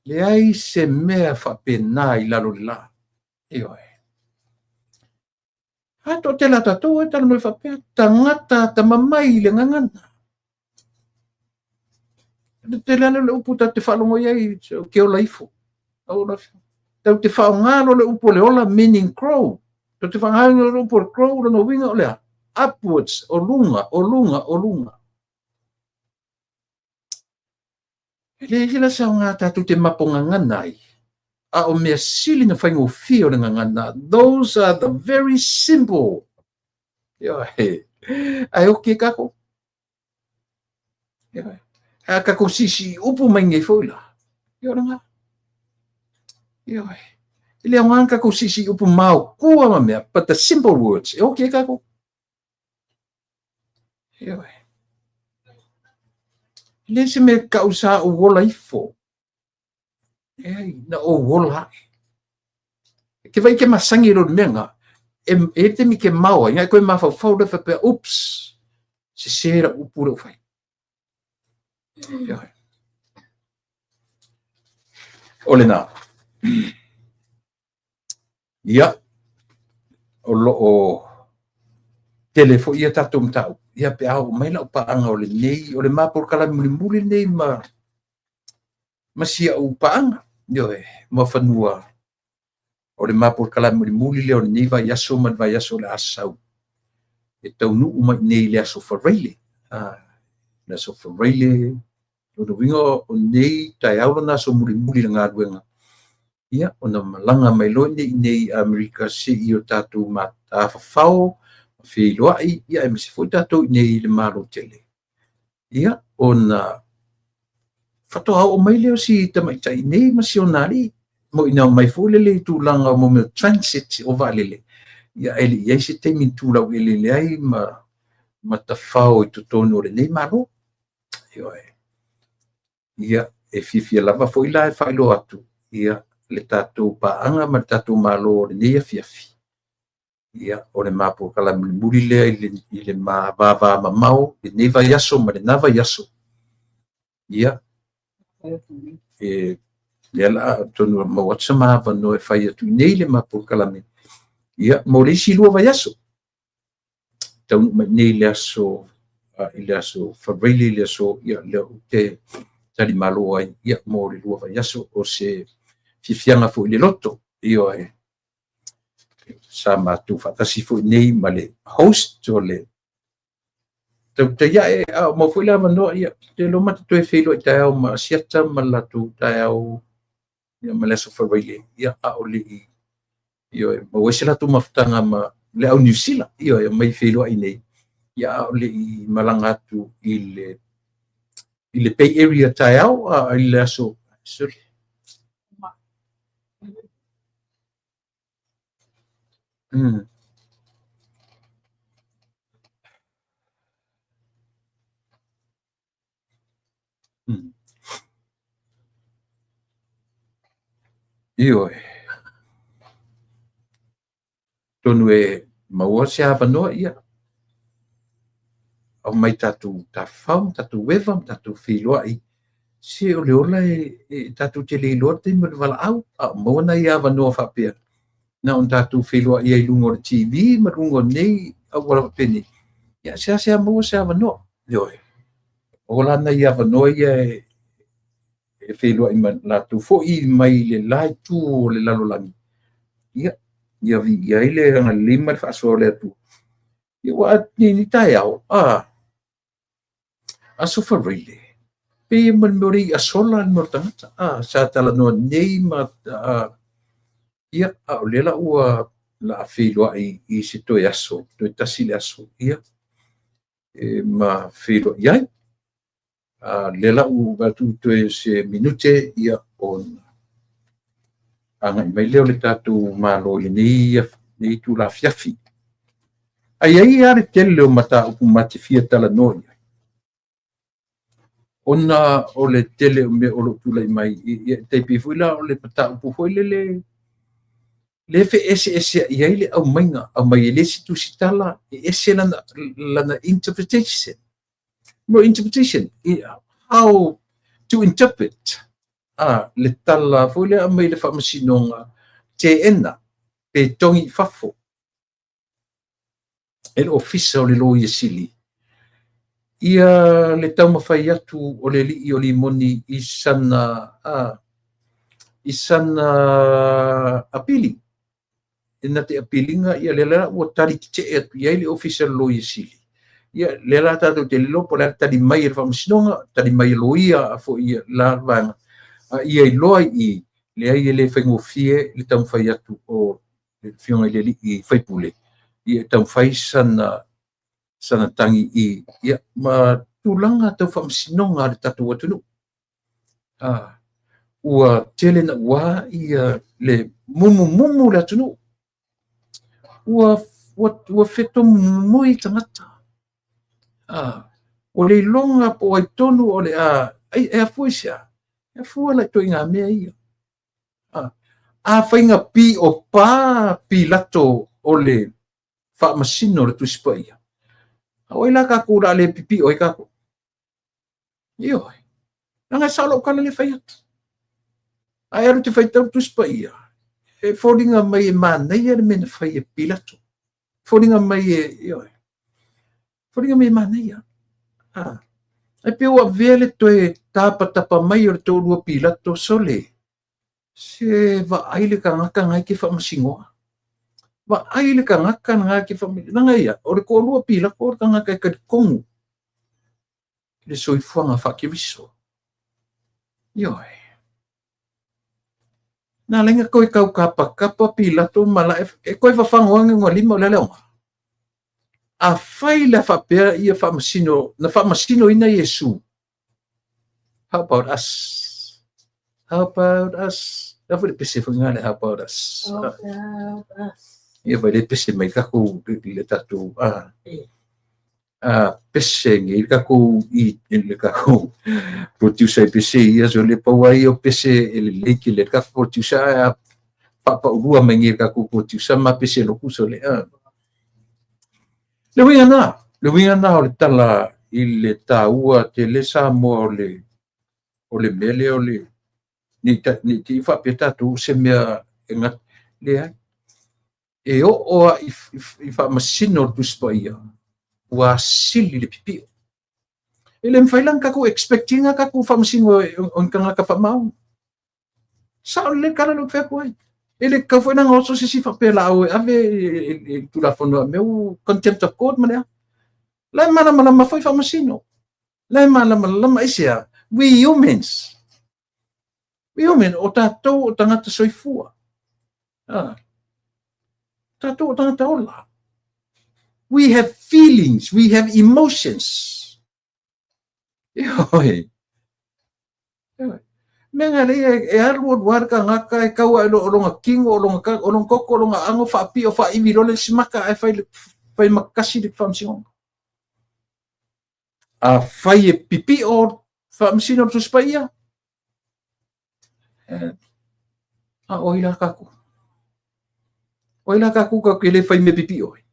Leai se mea faapena i lalo le la. Ioe. A toatele a tatou e talanoa faapea, tagata atamamai i le gagana. Le tele lava le upu tatou te faalogo i ai, ke ola ifo. Tatou te faaaoga loa le upu o le ola, meaning grow. Tatou te faaaoga loa le upu o le grow, lona uiga o le a? Upwards, o luga, o luga, o luga. E leai la se aoga tatou te mapogagana ai. A o mea sili na faigofie o le gagana, those are the very simple. Ioe. Ae oki e kākou. Ioe. A kākou siisii upu mai nei foi la. Ia o lena. Ioe. E le aoga kākou siisii upu maokua ma mea, but the simple words, e oki e kākou. Ioe. E le se mea kau sa ou ola ifo. Leai, na ou ola aʻe. Ke vai ke masangi lo mea nga, e te mi ke mao ai, ngai koe mafaufau le faapea, oops, sese la upu le fai. Ioe. O lena. Ia, o loo tele foi ia tatou mataupu. Ia pe a oo mai lau paaga o lenei, o le ma polokalame mulimuli lenei ma si au paaga, ioe, ma fanua o le ma polokalame mulimuli lea o lenei vaiaso ma le vaiaso o le a sau. E taunuu mai nei i le aso Faraile. Le aso Faraile, lona uiga o nei taeao lona aso mulimuli i le galuega. Ia, ona malaga mai loa lea i inei i Amerika seia o tatou matafafao, ma feiloai, ia aemaise foi tatou i inei i le Malo tele. Ia, ona faatoa oo mai lea o si tamaitai nei ma si ona alii. Mo ina omai foi lele i tulaga o mea o transit o vaalele, ia e le i ai se taimi na tulau eleele ai ma tafao i totonu o lenei Malo. Ioe. Ia, e fiafia lava foi la e faailoa atu, ia, le tatou paaga ma le tatou Malo o lenei afiafi. Ia, o le ma polokalame mulimuli lea i le ma vavamamao lenei vaiaso ma lena vaiaso. Ia, e lea la atonu e maua atu se ma avanoa e fai atu i nei le ma polokalame, ia, mo le isi 2 vaiaso. Taunuu mai nei i le aso Faraile i le aso, ia, lea ou te talimalo ai, ia, mo le 2 vaiaso, o se fiafiaga foi i le loto. Ioe. Sa matou faatasi foi nei ma le host o le tautai ae, a o maua foi le avanoa, ia, te iloa ma te toe feiloai taeao ma Asiata ma le latou taeao, ia, ma le aso Faraile, ia, a o le i, ioe, maua ai se latou mafutaga ma le au Niu Sila, ioe, mai feiloai nei, ia, a o le i malaga atu i le Bay Area taeao, a i le aso, sorry. Ioe. Tonu e maua se avanoa, ia. Aumai tatou tafafao ma tatou eva ma tatou feiloai. Se o le ola e tatou te le iloa le taimi o le valaau, a o maua nai avanoa faapea. Na ona tatou feiloai ai i luga o le TV ma luga o nei auala faapenei. Ia, seasea maua se avanoa. Ioe. O la nai avanoa ia e feiloai ma latou foi mai le la itu o le lalolagi. Ia, ia viia ai le agalelei ma le faasoa o le Atua. Ia, ua ni taeao, aso Faraile, pei e ma le mea o le i'a sola le mea o le tagata. Sa talanoa nei ma, ia, a o lea la ua la feiloai i se toe aso, toe tasi le aso, ia, e ma feiloai ai. Lea la ua atu toe se minute, ia, ona agai mai lea o le tatou Malo i lenei itula afiafi. Ai ai lava le tele o mataupu ma te fia talanoa i ai. Ona o le tele o mea o lo o tulai mai, ia, e tai pei foi la o le mataupu foi lele, le feeseesea'i ai le aumaiga, aumai e le isi tusitala, e ese lana interpretation. No interpretation, how to interpret. Le tala foi lea aumai le faamasinoga teena pe togi i fafo e le ofisa o le Loia Sili. Ia le taumafai atu o le alii o Limoni i sana apili. E na te apiliga, ia le la ua tali tetee atu i ai le ofisa o le Loia Sili. Ia le la tatou te lilo po o le a tali mai e le faamasinoga, tali mai e loia a foi ia la vaega. Ia iloa i Leai, e le faigofie le taumafai atu o le Afioga i le alii faipule ia e taumafai sana tagi i ia ma tulaga tau faamasinoga a le tatou atunuu. Ua tele naua ia le mumumumu le atunuu. Ua fetomumumui tagata. Ua le iloga po o ai tonu o le a e afua i se a? E afua la i ituaiga mea ia. A faiga pi o pa Pilato o le faamasino o le Tusi Paia, a o ai la tatou o le a le pipio ai tatou? Ioe. Leaga e sao lau tala lea e fai atu. Ae alu te faitau le Tusi Paia, e foliga mai e manaia le mea na fai e Pilato. Foliga mai e, ioe, foliga mai e manaia. Ae pei ua avea le toe tapatapa mai o le toalua Pilato, sole, se vaai le tagata na e te faamasinoa. Vaai le tagata na e te faamasinoa. Leaga ia, o le toalua Pilato o le tagata e talitonu i le soifuaga faa-Keriso. Ioe. Na ala ai ona toe tau tapatapa Pilato ma lae e toe fafago ane ona lima o le a le aoga. A fai la faapea ia faamasino, na faamasinoina Iesu. How about us? How about us? La foi le pese foi ngā le how about us? How about us? Ia vai le pese mai takou le tatou a pese ngi le takou i le takou producer i pese ia so le pau ai o pese e le lei ke le takou producer a faapaulua mai ngi le takou producer ma pese loku so le a. Le uiga na, le uiga na o le tala i le taua tele Samoa o le mea lea o le nei nei te i faapea tatou se mea e gat leai. E oo a i faamasino le Tusi Paia, ua sili le pipio. E le mafai la ona tatou expect ina tatou faamasino o ni tagata faamaoni. Sao lelei le tala lea ou te fai atu ai. E le tatau foi la ona oso se isi faapea laau e ave i le Tulafono a mea ua contempt of court ma le a. La e malamalama foi faamasino. La e malamalama aisea? We humans. We human, o tatou o tagata soifua. Tatou o tagata ola. We have feelings, we have emotions. Ioe. Ioe. Mea ngā lea e alu alu lava le tagata e tau ae o lona tino, o lona o lona toto, o lona ago faapio faaivi loa le isi maka ae fai, fai makasi le faamasinoga. A fai e pipio faamasino le Tusi Paia, a o ai la tatou? O ai la tatou tatou te le fai mea pipio ai?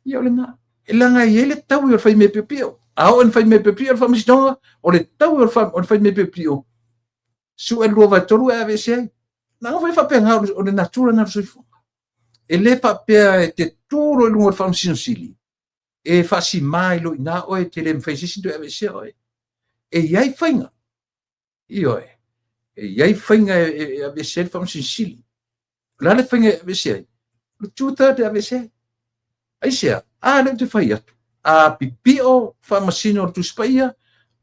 Ia o lena. E leaga e i ai le taui o le fai mea piopio. A oo ina fai mea piopio le faamasinoga, o le taui o le fai mea piopio, sue le 2/3 e aveese ai. Leaga foi faapena o le natura na o le soifuaga. E le faapea e te tu loa i luga o le Faamasino Sili, e faasima ai loa i ina oe, e te le mafai e se isi ona toe aveesea oe. E i ai faiga. Ioe. E i ai faiga e aveese ai le Faamasino Sili. O le a le faiga e aveese ai? O le 2/3 e aveese ai. Aisea? A lea ou te fai atu. A pipio faamasino o le Tusi Paia,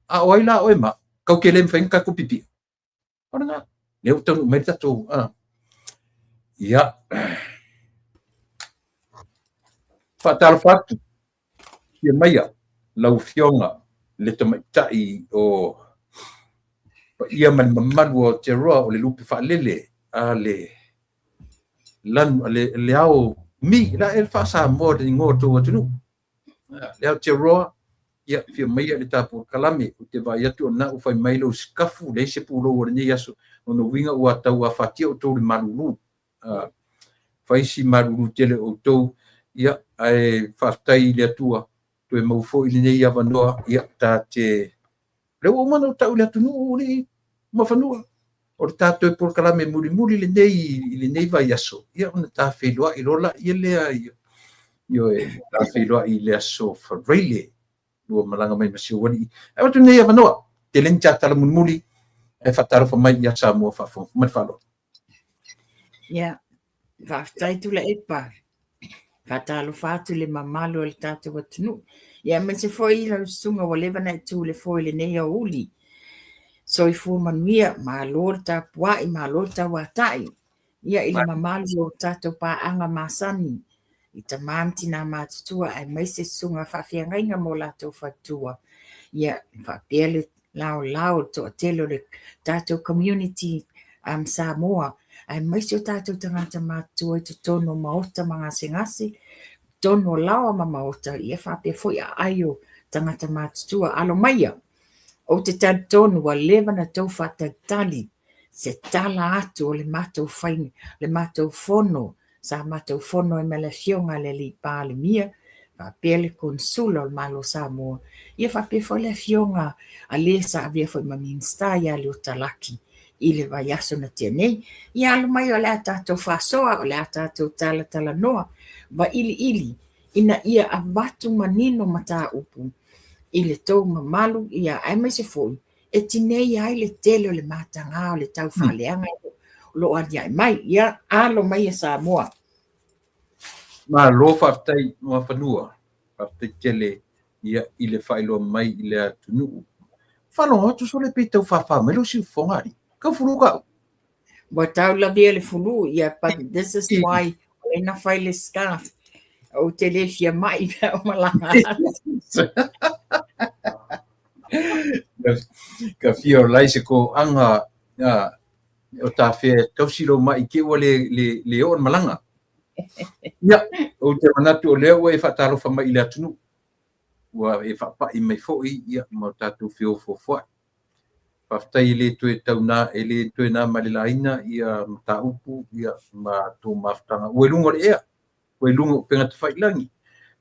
a o ai la oe ma? Kau ke le mafai ona tatou pipio. O lena. Lea ua taunuu mai le tatou. Ia. Faatalofa atu. Afio maia lau Afioga le tamaitai o paia ma le mamalu o Aotearoa o le lupe faalele a le lanu le ao mi la e faa-Samoa le igoa o le tou atunuu. Le Aotearoa, ia, afio maia le tapu kalame, ou te vaai atu o lena ua fai mai lou sikafu, leai se pulou o lenei aso, lona uiga ua tau afatia outou i le malulu. Fai si malulu tele o outou, ia, ae faafetai i le Atua, toe maua foi lenei avanoa, ia, ta te lea ua uma ona ou tau i le atunuu alii ma fanua. O le tatou polokalame mulimuli lenei i lenei vaiaso, ia ona ta feiloai loa laia lea, ioe, ta feiloai i le aso Faraile, lua malaga mai ma si ou alii. Ae avatu lenei avanoa, tele ni ta tala mulimuli, ae faatalofa mai ia Samoa faafogafoga ma le faaaloalo. Ia, faafetai Tuilaepa. Faatalofa atu i le mamalu o le tatou atunuu. Ia aemaise foi lau susuga ua leva ona e tu i le foe i lenei aoauli. Soifua manuia, malo le tapuai, malo le tauatai, ia i le mamalu o tatou paaga masani i tama ma tina matutua aemaise susuga faafeagaiga ma o latou faletua, ia faapea le laolao o le toatele o le tatou community Samoa aemaise o tatou tagata matutua i totonu o maota ma gasegase, totonu o laoa ma maota, ia faapea foi aai o tagata matutua. Alo maia! Ou te talitonu ua leva ona tou faatalitali se tala atu o le matou faiga, le matou fono, sa matou fono ai ma le Afioga i le Alii Palemia, faapea le Konesula o le Malo o Samoa, ia faapea foi le Afioga a le sa avea foi ma Minisita ia Leota Laki i le vaiaso na tea nei. Ia alo mai o le a tatou faasoa, o le a tatou talatalanoa vailiili ina ia avatu manino mataupu i le tou mamalu, ia aemaise foi e tineia ai le tele o le mataga o le taufaaleaga o lo o aliae mai. Ia, alo maia Samoa. Malo faafetai Muafanua, faafetai tele ia i le faailoa mai i le atunuu. Faalogo atu sole pe tau fāfā mai lou siufofoga alii. Tau fulu ka au. Ua tau lavea le fulu, yeah, but this is why o lea na fai le scarf. Ou te le fia mai pe a ou malaga atu. Ka fia o lai se koaga o tafea tausi lou mai te ua le, le, le oo le malaga. Ia, ou te manatu o lea ua e faatalofa mai i le atunuu. Ua e faapai mai foi ia ma o tatou feofoafoa'i. Faafetai e le toe tau na, e le toe na ma le laina ia mataupu ia ma tou mafutaga ua i luga o le ea, ua i luga o upega tafailagi.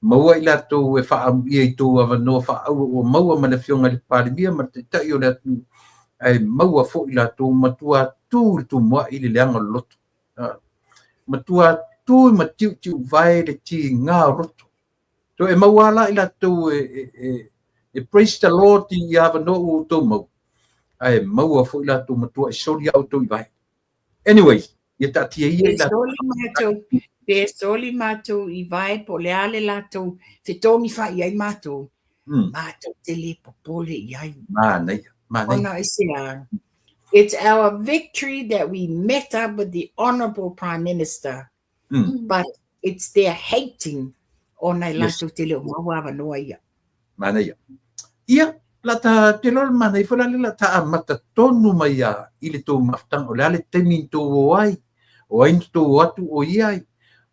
Maua i latou e faaamuia i tou avanoa faaauro ua maua ma le Afioga i le Palemia ma le Taitai o le atunuu, ae maua foi latou matua tu i le tumuai le leaga o le loto. Matua tu ma tiutiuvae le tiga o loto. So e maua la i latou e, e, e, e praise the Lord i avanoa ua outou maua, ae maua foi latou matua e soli a outou i vae. Anyway, ia taatia ia i latou. Soli matou, pe soli matou i vae po o le a le latou fetogifai ai matou, matou te le popole i ai. Manaia, manaia. Ona aisea, it's our victory that we met up with the Honourable Prime Minister But it's their hating ona e latou te le o maua avanoa ia. Manaia. Ia, la ta te loa le manaia foi la le la ta amata tonu mai a i le tou mafutaga, o le a le taimi na tou o ai, o ai na tou o atu o i ai,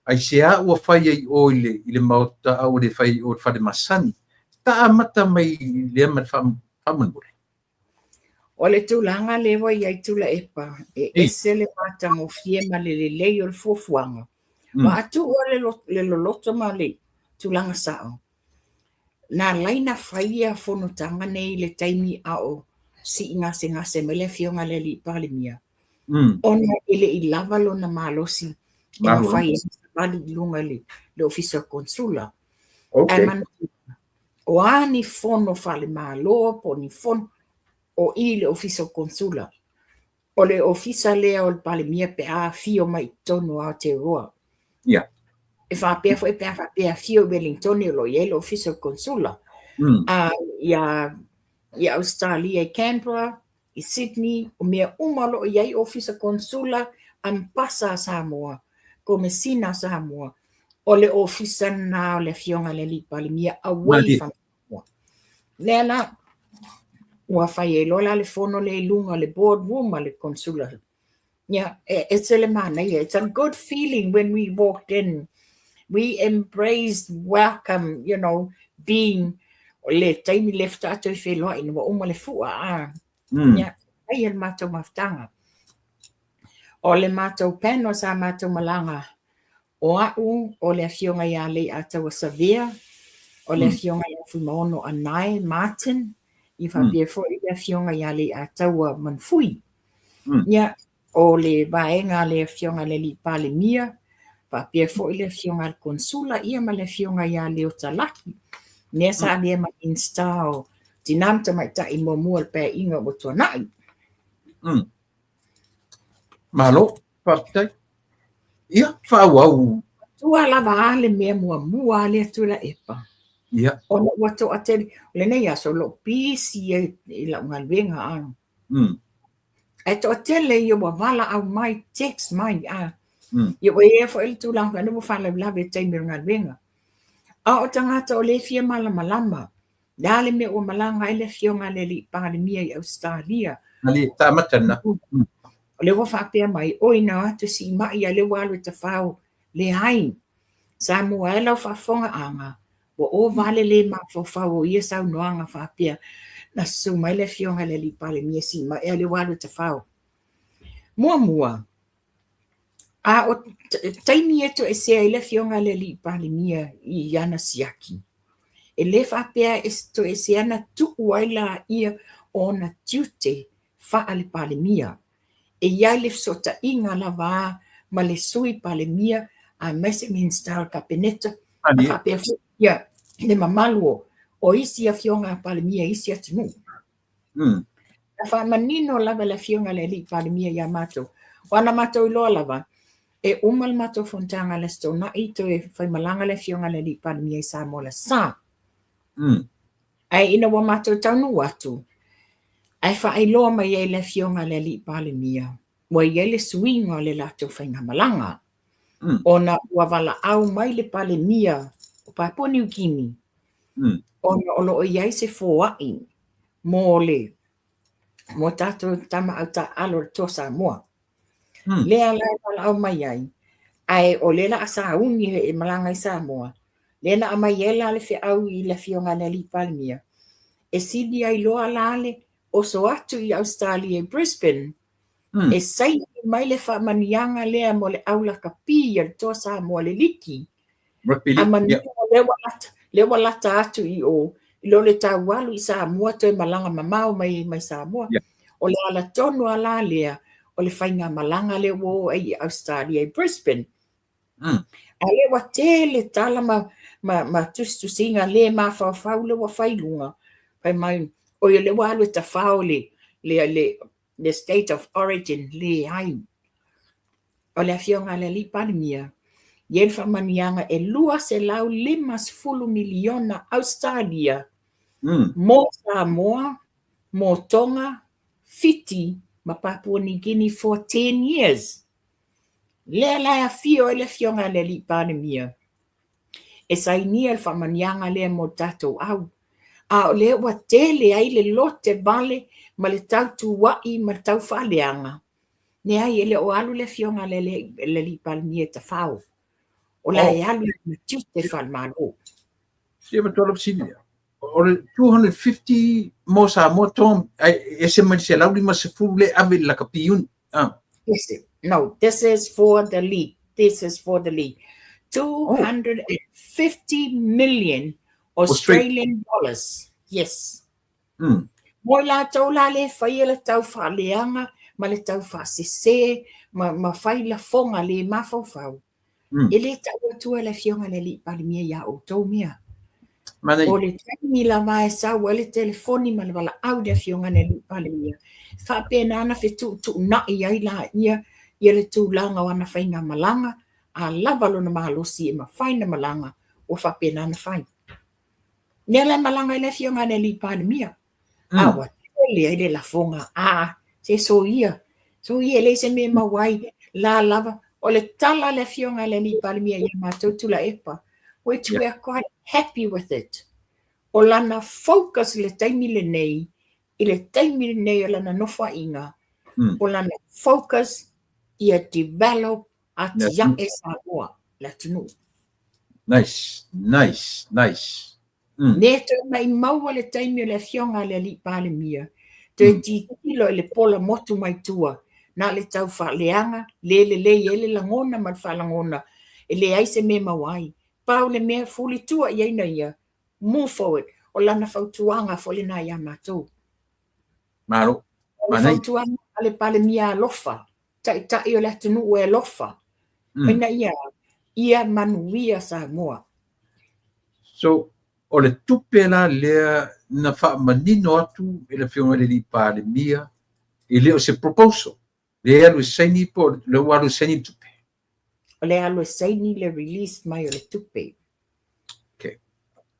aisea ua fai ai o i le, i le maota a ua le fai ai o i le fale masani. Ta amata mai lea ma le faamolemole. O le tulaga lea ua i ai Tuilaepa, e ese le matagofie ma le lelei o le fuafuaga. Ua atuua le loloto ma le tulaga sao. Na ala ai ona fai ia fonotaga nei i le taimi a o sii gasegase mai le Afioga i le Alii Palemia, ona e le i lava lona malosi e mafai ai ona savali i luga i le Ofisa o Konesula. Ae manatua, o a ni fono faale-Malo po o ni fono o i le Ofisa o Konesula, o le Ofisa lea o le Palemia pe a afio mai i totonu o Aotearoa. E faapea foi pe a faapea e afio i Wellingtone o lo o i ai le Ofisa o Konesula. Ia, ia Ausetalia i Canberra, i Sydney, o mea uma o lo o i ai Ofisa Konesula, Ambasa a Samoa, Komesina a Samoa, o le ofisa lena o le Afioga i le Alii Palemia away from Samoa. Lea la, ua fai ai loa la le fono lea i luga o le board room a le Konesula. Ia, e ese le manaia. It's a good feeling when we walked in. We embraced, welcome, you know, being le taimi le faatoa toe feiloai ina ua uma le fua a. Ia, ai le matou mafutaga. O le matou panel sa matou malaga o au, o le afioga ia Leiataua Savea, o le afioga ia Fuimaono Anae Martin, ia faapea foi le afioga ia Leiataua Manufui. Ia, o le vaega a le Afioga i le Alii Palemia, faapea foi le Afioga i le Konesula, ia ma le Afioga ia Leota Laki, lea sa avea ma Minisita o Tina ma Tamaitai muamua o le Paeaiga ua tuanai. Malo, faafetai. Ia, faaauau. Tua lava a le mea muamua a lea Tuilaepa. Ia. Ona ua toatele, o lenei aso o lo o pisi ai i lau galuega a. Ae toatele ia ua valaau mai, text mai, a. Ia ua i ai foi le tulaga foi lea ua faalavelave i le taimi o le galuega. A o tagata o lea e fia malamalama, le a le mea ua malaga ai le afioga a le alii Palemia i Ausetalia. Ali, tamata lena. O lea ua faapea mai, oi na o atu e siimai a o lea ua alu e tafao. Leai. Samoa e lau faafofogaaga, ua ova le le mafaufau o ia saunoaga faapea, na susu mai le afioga i le alii Palemia e siimai a o lea ua alu e tafao. Muamua, a o taimi e toesea ai le afioga i le alii Palemia i ana siaki, e le faapea e toesea na tuu ai laia o ona tiute faa-le Palemia. E i ai le fesootaiga lava ma le Sui Palemia aemaise Minisita o le Kapeneta, a faapea foi ia le mamalu o isi afioga a Palemia i isi atunuu. Na faamanino lava le afioga i le alii Palemia ia matou. Aua na matou iloa lava, e uma le matou fonotaga i le Aso Toonai toe faimalaga le afioga i le alii Palemia i Samoa i le Aso Sa. Ae ina ua matou taunuu atu, ae faailoa mai ai le afioga i le alii Palemia, ua i ai le suiga o le latou faigamalaga, ona ua valaau mai le Palemia o Papua Niu Kini, ona o lo o i ai se foai mo le mo tatou tama autaaalo o le Toa Samoa. Lea la e valaau mai ai, ae o lea o le a sauni e malaga i Samoa, lea na aumai ai la le feau i le afioga i le alii Palemia, e sili ai loa la le oso atu i Ausetalia i Brisbane, e saini mai le faamanuiaga lea mo le au lakapi a le Toa Samoa le liki. A manino lea ua lata atu i o, i lo le tau alu i Samoa toe malaga mamao mai mai Samoa. O le ala tonu lava la lea o le faigamalaga lea ua o ai i Ausetalia i Brisbane. A lea ua tele tala ma tusitusiga le mafaufau lea ua fai i luga, fai mai, oi o lea ua alu e tafao le state of origin, leai. O le afioga a le alii Palemia, e i ai le faamanuiaga e $250 miliona Ausetalia mo Samoa, mo Tonga, Fiti ma Papua New Guinea for 10 years. Lea la e afio ai le afioga a le alii Palemia e sainia le faamanuiaga lea mo le tatou au. A o lea ua tele ai le lote vale ma le tautua'i ma le taufaaleaga, leai e le o alu le afioga a le alii Palemia e tafao. O la e alu i lona tiute faale-Malo. Fia matua lau fesili lea. O le 250 mo Samoa Tom, ai ese mai le 150 le ave i le lakapi uni. Ah. Ese. No, this is for the league. This is for the league. 250 million Australian dollars. Yes. Mo i latou la le faia le tau faaleaga ma le tau faasese ma fai lafoga le mafaufau, e le tau atua le afioga i le Alii Palemia ia outou mea. O le taimi lava e sau ai le telefoni ma le valaau i le afioga i le Alii Palemia, e faapena ona fetuutuunai ai laia ia le tulaga o ana faigamalaga, a lava lona malosi e mafai ona malaga, ua faapena ona fai. Lea la e malaga ai le afioga i le Alii Palemia, a ua tele ai le lafoga, a se soia, soia e leai se mea e maua ai, la lava. O le tala a le afioga i le Alii Palemia ia matou Tuilaepa, which we are quite happy with it. O lana focus i le taimi lenei, i le taimi lenei o lana nofoaiga, o lana focus ia develop atiae Samoa, le atunuu. Nice, nice, nice. Ne toe maimau le taimi o le afioga a le Alii Palemia, toe tilotilo i le pola motu mai tua, na o le tau faaleaga, le lelei ai le lagona ma le faalagona, e leai se mea e maua ai. Pau le mea, fulitua i ai na ia, move forward. O lana fautuaga foi lena ia matou. Malo. O le fautuaga a le Palemia alofa, Taitai o le atunuu e alofa, ina ia manuia Samoa. So, o le tupe la lea na faamanino atu e le afioga i le Alii Palemia, e le o se proposal, lea e alu e saini po o lea ua alu e saini le tupe? O lea e alu e saini le release mai o le tupe. Okay.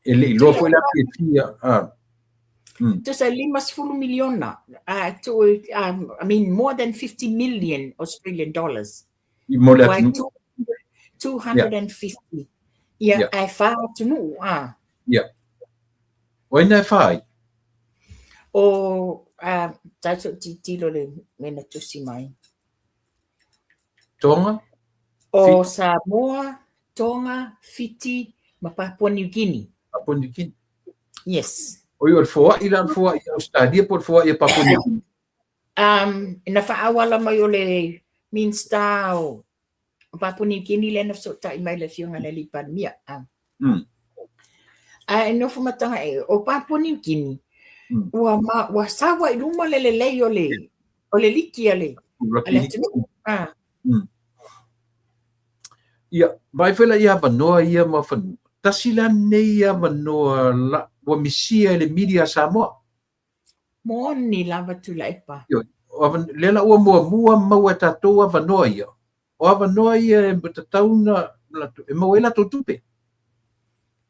E le iloa foi la pe fia. Tusa e 50 miliona, I mean more than 50 million Australian dollars. I mo le atunuu. 250. Ia, ae fa atunuu, a. Ia. O ai na e fa ai? O, tatou tilotilo le mea na tusi mai. Tonga? O Samoa, Tonga, Fiti, ma Papua New Guinea. Papua New Guinea. Yes. Oi, o le foai la, o le foai a Australia po o le foai a Papua New Guinea? Na faaauala mai o le Minista o Papua New Guinea lea na fesootai mai le Afioga i le Alii Palemia. Ae nofo ma taga e, o Papua New Guinea, ua, ma, ua sau ai i luma le lelei o le, o le liki a le, a le atunuu. Ia, vaai foi la i avanoa ia ma fanua. Tasi la nei avanoa la, ua misia e le media a Samoa. Moni lava Tuilaepa. Ioe, lea la ua muamua maua e tatou avanoa ia. O avanoa ia e tatau na e maua ai latou tupe.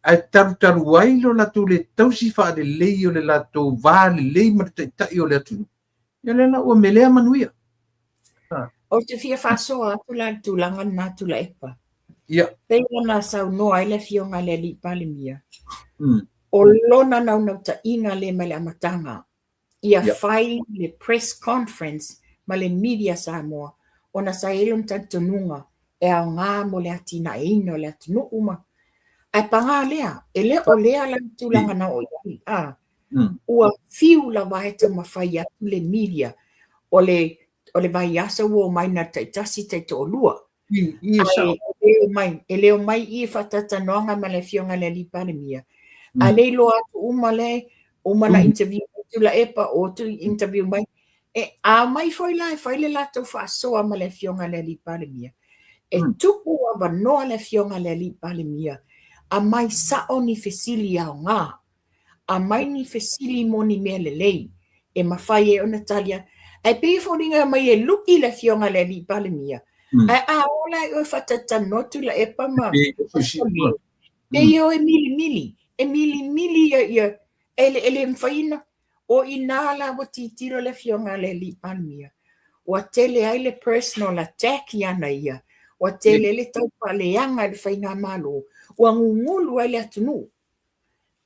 Ae talutalu ai lo latou le tausi faalelei o le latou va lelei ma le taitai o le atunuu. Ia lea la ua melea manuia. Ou te fia faasoa atu la i le tulaga lena Tuilaepa. Ia. Pei ona saunoa ai le Afioga i le Alii Palemia, o lona naunautaiga lea mai le amataga, ia fai le press conference ma le media Samoa ona sa i ai lona talitonuga e aoga mo le atinaeina o le atunuu ma ae paga lea, e le o lea la le tulaga na oo i ai, a ua fiu lava e taumafai atu le media o le o le vaiaso ua omai na taitasi taitoalua. Ae e le omai i i faatalatalanoaga ma le Afioga i le Alii Palemia. A le iloa atu uma le uma na interview mai Tuilaepa, o atu interview mai. E a omai foi la e fai le latou faasoa ma le Afioga i le Alii Palemia, e tuu avanoa le Afioga i le Alii Palemia, aumai sao ni fesili aoga. Aumai ni fesili mo ni mea lelei e mafai ai ona tali atu. Ae pei e foliga mai e lu'i le Afioga i le Alii Palemia, ae a o la i oe faatalatalanoa Tuilaepa ma pei e o e milimili, e milimili ia, ia e le mafai ona, o i inā la ua tilotilo le Afioga i le Alii Palemia, ua tele ai le personal attack i ana ia, ua tele ai le taufaaleaga i le faigamalo, ua gugulu ai le atunuu.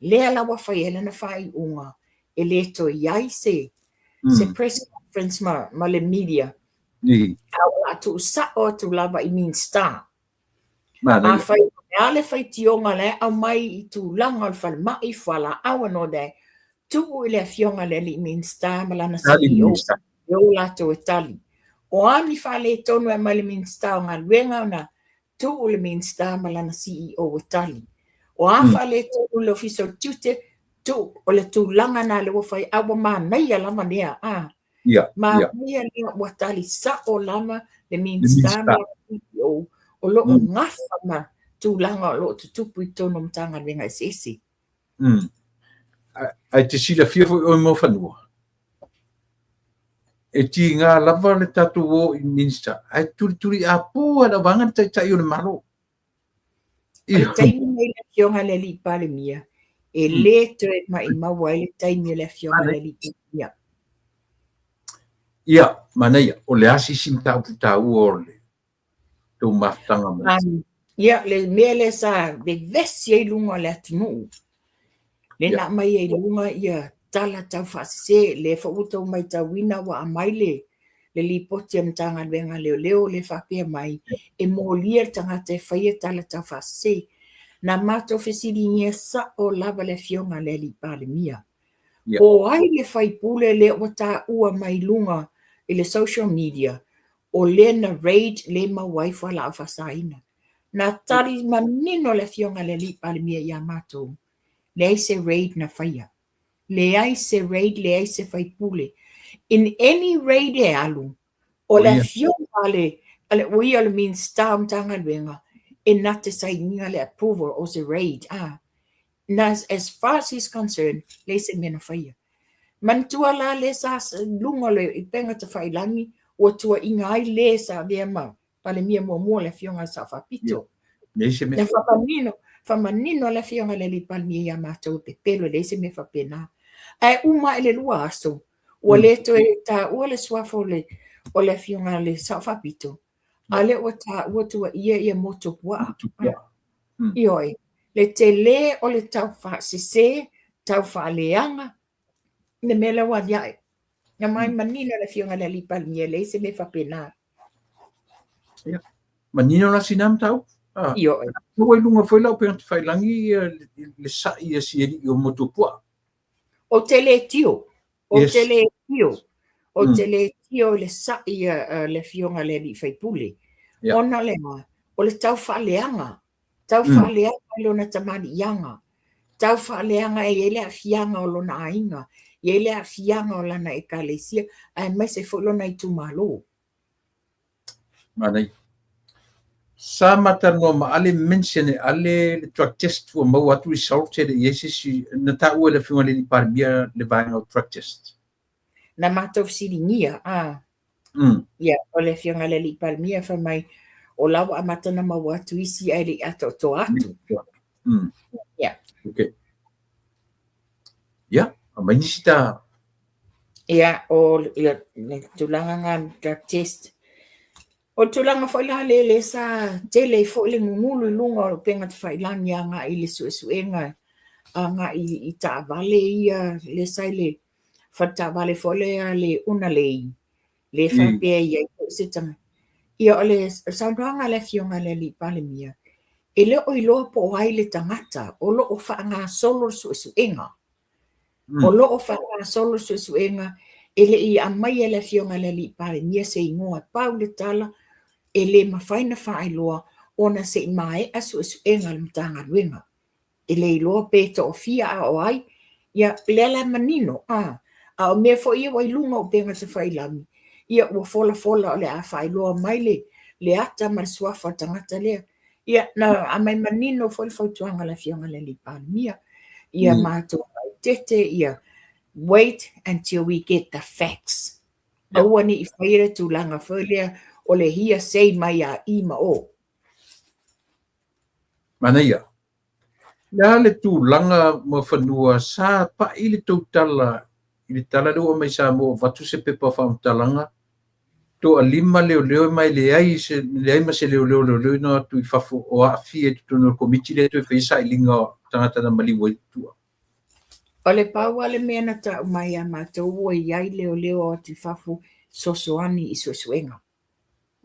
Lea la ua fai ai lana faaiuga e le toe i ai se se press conference ma, ma le media. A o le a tuusao atu lava i Minista. Afai o le a le faitioga la e aumai i tulaga o le falemai, fualaau and all that, tuu i le afioga i le alii Minista ma lana CEO e o latou e tali. O a ni faaletonu e aumai i le Minista o Galuega ona tuu le Minista ma lana CEO e tali. O a faaletonu i le Ofisa o Tiute, tuu, o le tulaga lena lea ua fai, a ua manaia lava lea, a. Manaia lea ua tali sao lava le Minista ma lana CEO o lo o gafa ma tulaga o lo o tutupu i totonu o Matagaluega eseese. Ae te silafia foi oe Muafanua, e tiga lava le tatou o i Minista, ae tulituliapu lava e le auvaega le Taitai o le Malo. O le taimi nei le Afioga i le Alii Palemia, e le toe maimau ai le taimi o le Afioga i le Alii Palemia. Ia, manaia, o le a se isi mataupu taua o le tou mafutaga mai? Ia, le mea lea sa vevesi ai luga o le atunuu, lea na aumai ai luga ia tala taufaasese, lea foi ua outou matauina ua aumai le le lipoti a le Matagaluega a Leoleo lea e faapea mai e molia le tagata e faia tala taufaasese. Na matou fesiligia sao lava le Afioga i le Alii Palemia, po o ai le faipule lea ua taua mai luga i le social media o lea na raid lea maua ai fualaau faasaina. Na tali manino le Afioga i le Alii Palemia ia matou, leai se raid na faia. Leai se raid, leai se faipule. In any raid e alu, o le Afioga a le, o ia o le Minista o Matagaluega e na te sainiga le approval o se raid. Ah, na, as far as he's concerned, leai se mea na faia. Manatua la lea sa luga o le upega tafailagi ua tuuaiga ai le sa avea ma Palemia muamua le Afioga i le Sao Faapito. Na faamanino, faamanino le Afioga i le Alii Palemia ia matou e pepelo, e leai se mea faapena. Ae uma ae le 2 aso, ua le toe taua le suafa o le o le afioga a le Sao Faapito, a lea ua taua tuuaia ia Motuopuaa. Ioe, le tele o le tau faasese, tau faaleaga, le mea lea ua aliae. Na mai manino le afioga i le Alii Palemia, e leai se mea faapena. Ia, manino la sina mataupu. Ah, Ioe. Ua i luga foi la upega tafailagi ia le sa'i a si alii o Motuopuaa. Ou te le tio. Ou te le tio. Ou te le tio i le sa'i a le afioga i le alii faipule. Ona o le a? O le tau faaleaga. Tau faaleaga i lona tamaliiaga. Tau faaleaga e i ai le aafiaga o lona aiga, e i ai le aafiaga o lana ekalesia, aemaise foi lona itumalo. Manaia. Sa ma talanoa ma Ale mention e Ale le drug test ua maua atu result e le i i ai se isi na taua e le Afioga i le Alii Palemia le vaega o drug test. Na matou fesiligia, a. Ia, o le Afioga i le Alii Palemia fai mai, o la ua amata ona maua atu isi ae le i atoatoa atu. Ia. Okay. Ia, aumai nisi ta. Ia, o ia, le tulaga na drug test. O le tulaga foi la le le sa tele ai foi le gugulu i luga o upega tafailagi agai i le suesuega agai i taavale ia le sa i le fale taavale foi lea le Unalei, le faapea e i ai foi se tagata. Ia o le saunoaga a le Afioga i le Alii Palemia, e le o iloa po o ai le tagata o lo o faagasolo le suesuega. O lo o faagasolo le suesuega, e le i aumaia e le Afioga i le Alii Palemia se igoa. Pau le tala, e le mafai ona faailoa ona se i maea suesuega a le Matagaluega. E le iloa pe toafia a o ai, ia lea la e manino, a, a o mea foi ia ua i luga o upega tafailagi, ia ua folafola o le a faailoa mai le, le ata ma le suafa o le tagata lea. Ia, na aumai manino foi le fautuaga a le Afioga i le Alii Palemia, ia matou faaeteete, ia wait until we get the facts. Aua ne i faia le tulaga foi lea o le hearsay mai a i ma o. Manaia. Le a le tulaga Muafanua sa pai le tou tala i le tala lea ua aumai Samoa ua avatu se pepa o faamatalaga toalima leoleo ma e leai se leai ma se leoleo leoleo atu i fafo o aafia i totonu o le komiti lea toe faia sailiga o tagata na maliu ai tua. O le pau lava le mea na tau mai ia matou ua i ai leoleo atu i fafo fesoasoani i suesuega.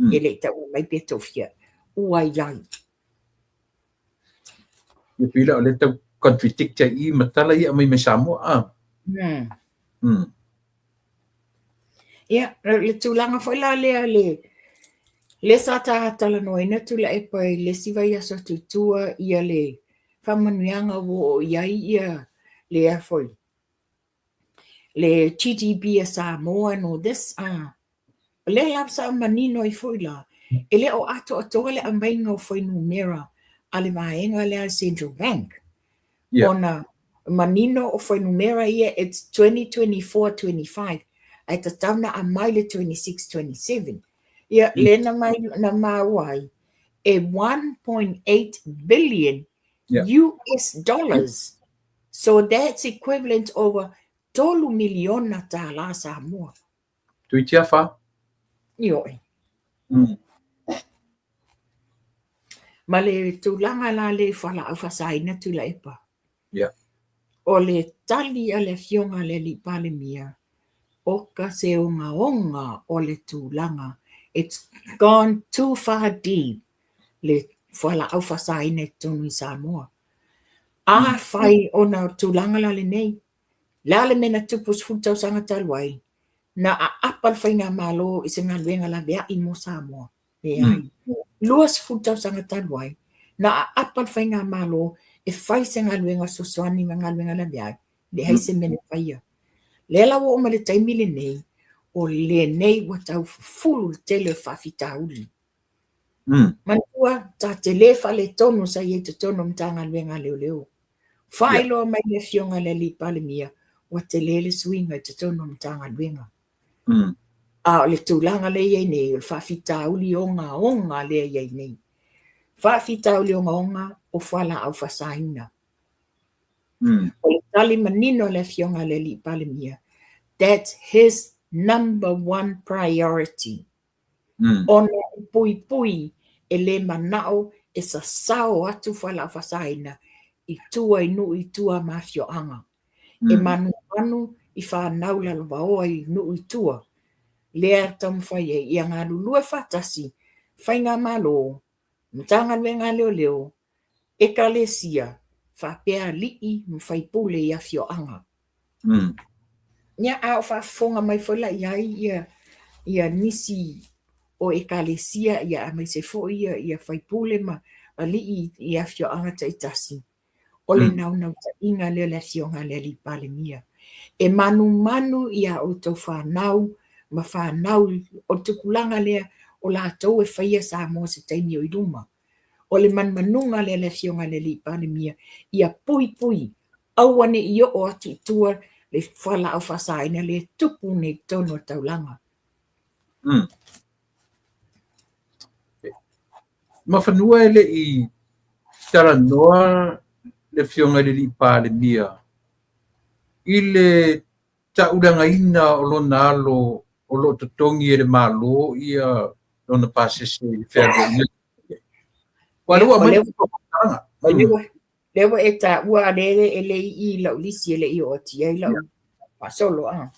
E le i taua mai pe toafia ua i ai. Ia pei la o lea tau contradict ai i ma tala ia aumai mai Samoa a. Ia, le tulaga foi la lea le lea sa ta talanoaina Tuilaepa i le isi vaiaso atu i tua ia le faamanuiaga ua oo i ai ia le a foi le GDP a Samoa and all this, ah, o lea la sa manino ai foi la, e le o atoatoa le aumaiga o fuainumera a le vaega lea a le Central Bank. Ona manino o fuainumera ia it's 2024-25, ae tatau na aumai le 26-27. Ia, lea na mai na maua ai, e 1.8 billion US dollars. So that's equivalent over $3 miliona tālā Samoa. Toeitiiti afa. Ioe. Ma le tulaga la le i fualaau faasaina Tuilaepa. O le tali a le Afioga a le Alii Palemia, oka se ogaoga o le tulaga, it's gone too far deep le fualaau faasaina i totonu i Samoa. Afai ona o le tulaga la lenei, le a le mea na tupu 10 tausaga talu ai, na aapa le faigamalo i se galuega laveai mo Samoa. Leai. 20 tausaga talu ai, na aapa le faigamalo e fai se galuega fesoasoani ma galuega laveai, leai se mea na faia. Lea la ua oo mai le taimi lenei, o lenei ua tau fufulu le tele o faafitauli. Manatua, ta te le faaletonu sa i ai totonu o Matagaluega a Leoleo. Faailoa mai le Afioga i le Alii Palemia, ua tele le suiga i totonu o Matagaluega. A o le tulaga lea e i ai nei, o le faafitauli ogaoga lea e i ai nei. Faafitauli ogaoga o fualaau faasaina. O le Tali manino le Afioga a le Alii Palemia, that's his number one priority. Ona e puipui e le manao e sasao atu fualaau faasaina i tua i nuu i tua ma afioaga. E manumanu i fanau lalovaoa i nuu i tua, lea e taumafai ai ia galulue faatasi Faigamalo, Matagaluega a Leoleo, Ekalesia, faapea alii ma faipule i afioaga. Ia, a o faafofoga mai foi la i ai ia nisi o Ekalesia, ia aemaise foi ia faipule ma alii i afioaga taitasi, o le naunautaiga lea o le Afioga a le Alii Palemia, e manumanu i a outou fanau ma fanau o le tupulaga lea o latou e faia Samoa se taimi o i luma. O le manumanuga lea a le Afioga i le Alii Palemia, ia puipui, aua ne i oo atu i tua le fualaau faasaina lea e tupu nei i totonu o le taulaga. Mafanua e le i talanoa le Afioga i le Alii Palemia i le tauleagaina o lona alo o lo o totogi e le Malo ia lona pasese i le fealuaiga. Ua lea ua aumai le faamatalaga. Lea ua e taua a lea e le i i lau lisi e le i oo atu i ai lau faasolo a.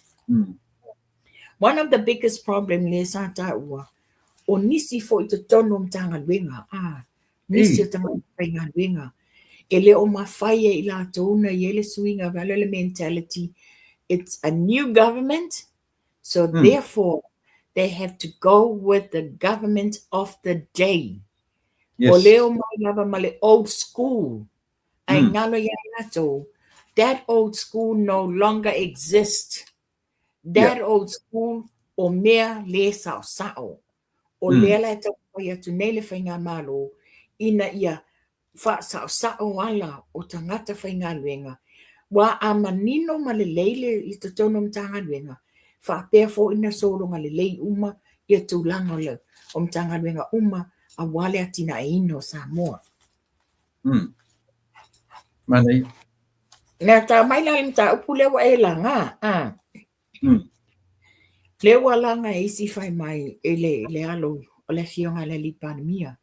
One of the biggest problem lea sa taua, o nisi foi i totonu o Matagaluega, a, nisi o tagata faigaluega, e le o mafai e i latou ona i ai le suiga vale o le mentality, it's a new government, so therefore they have to go with the government of the day. O lea o mai lava ma le old school, ae galo ia i latou, that old school no longer exist. That old school o mea le saosao. O lea la e taumafai atu nei le Faigamalo ina ia faasaosao ala o tagata faigaluega, ua a manino ma lelei le i totonu o Matagaluega, faapea foi na sologa lelei uma ia tulaga o le o Matagaluega uma aua le atinaeina o Samoa. Manaia. Mea tau mai la le mataupu lea ua e laga, a. Lea ua laga e isi fai mai e le alo o le Afioga i le Alii Palemia.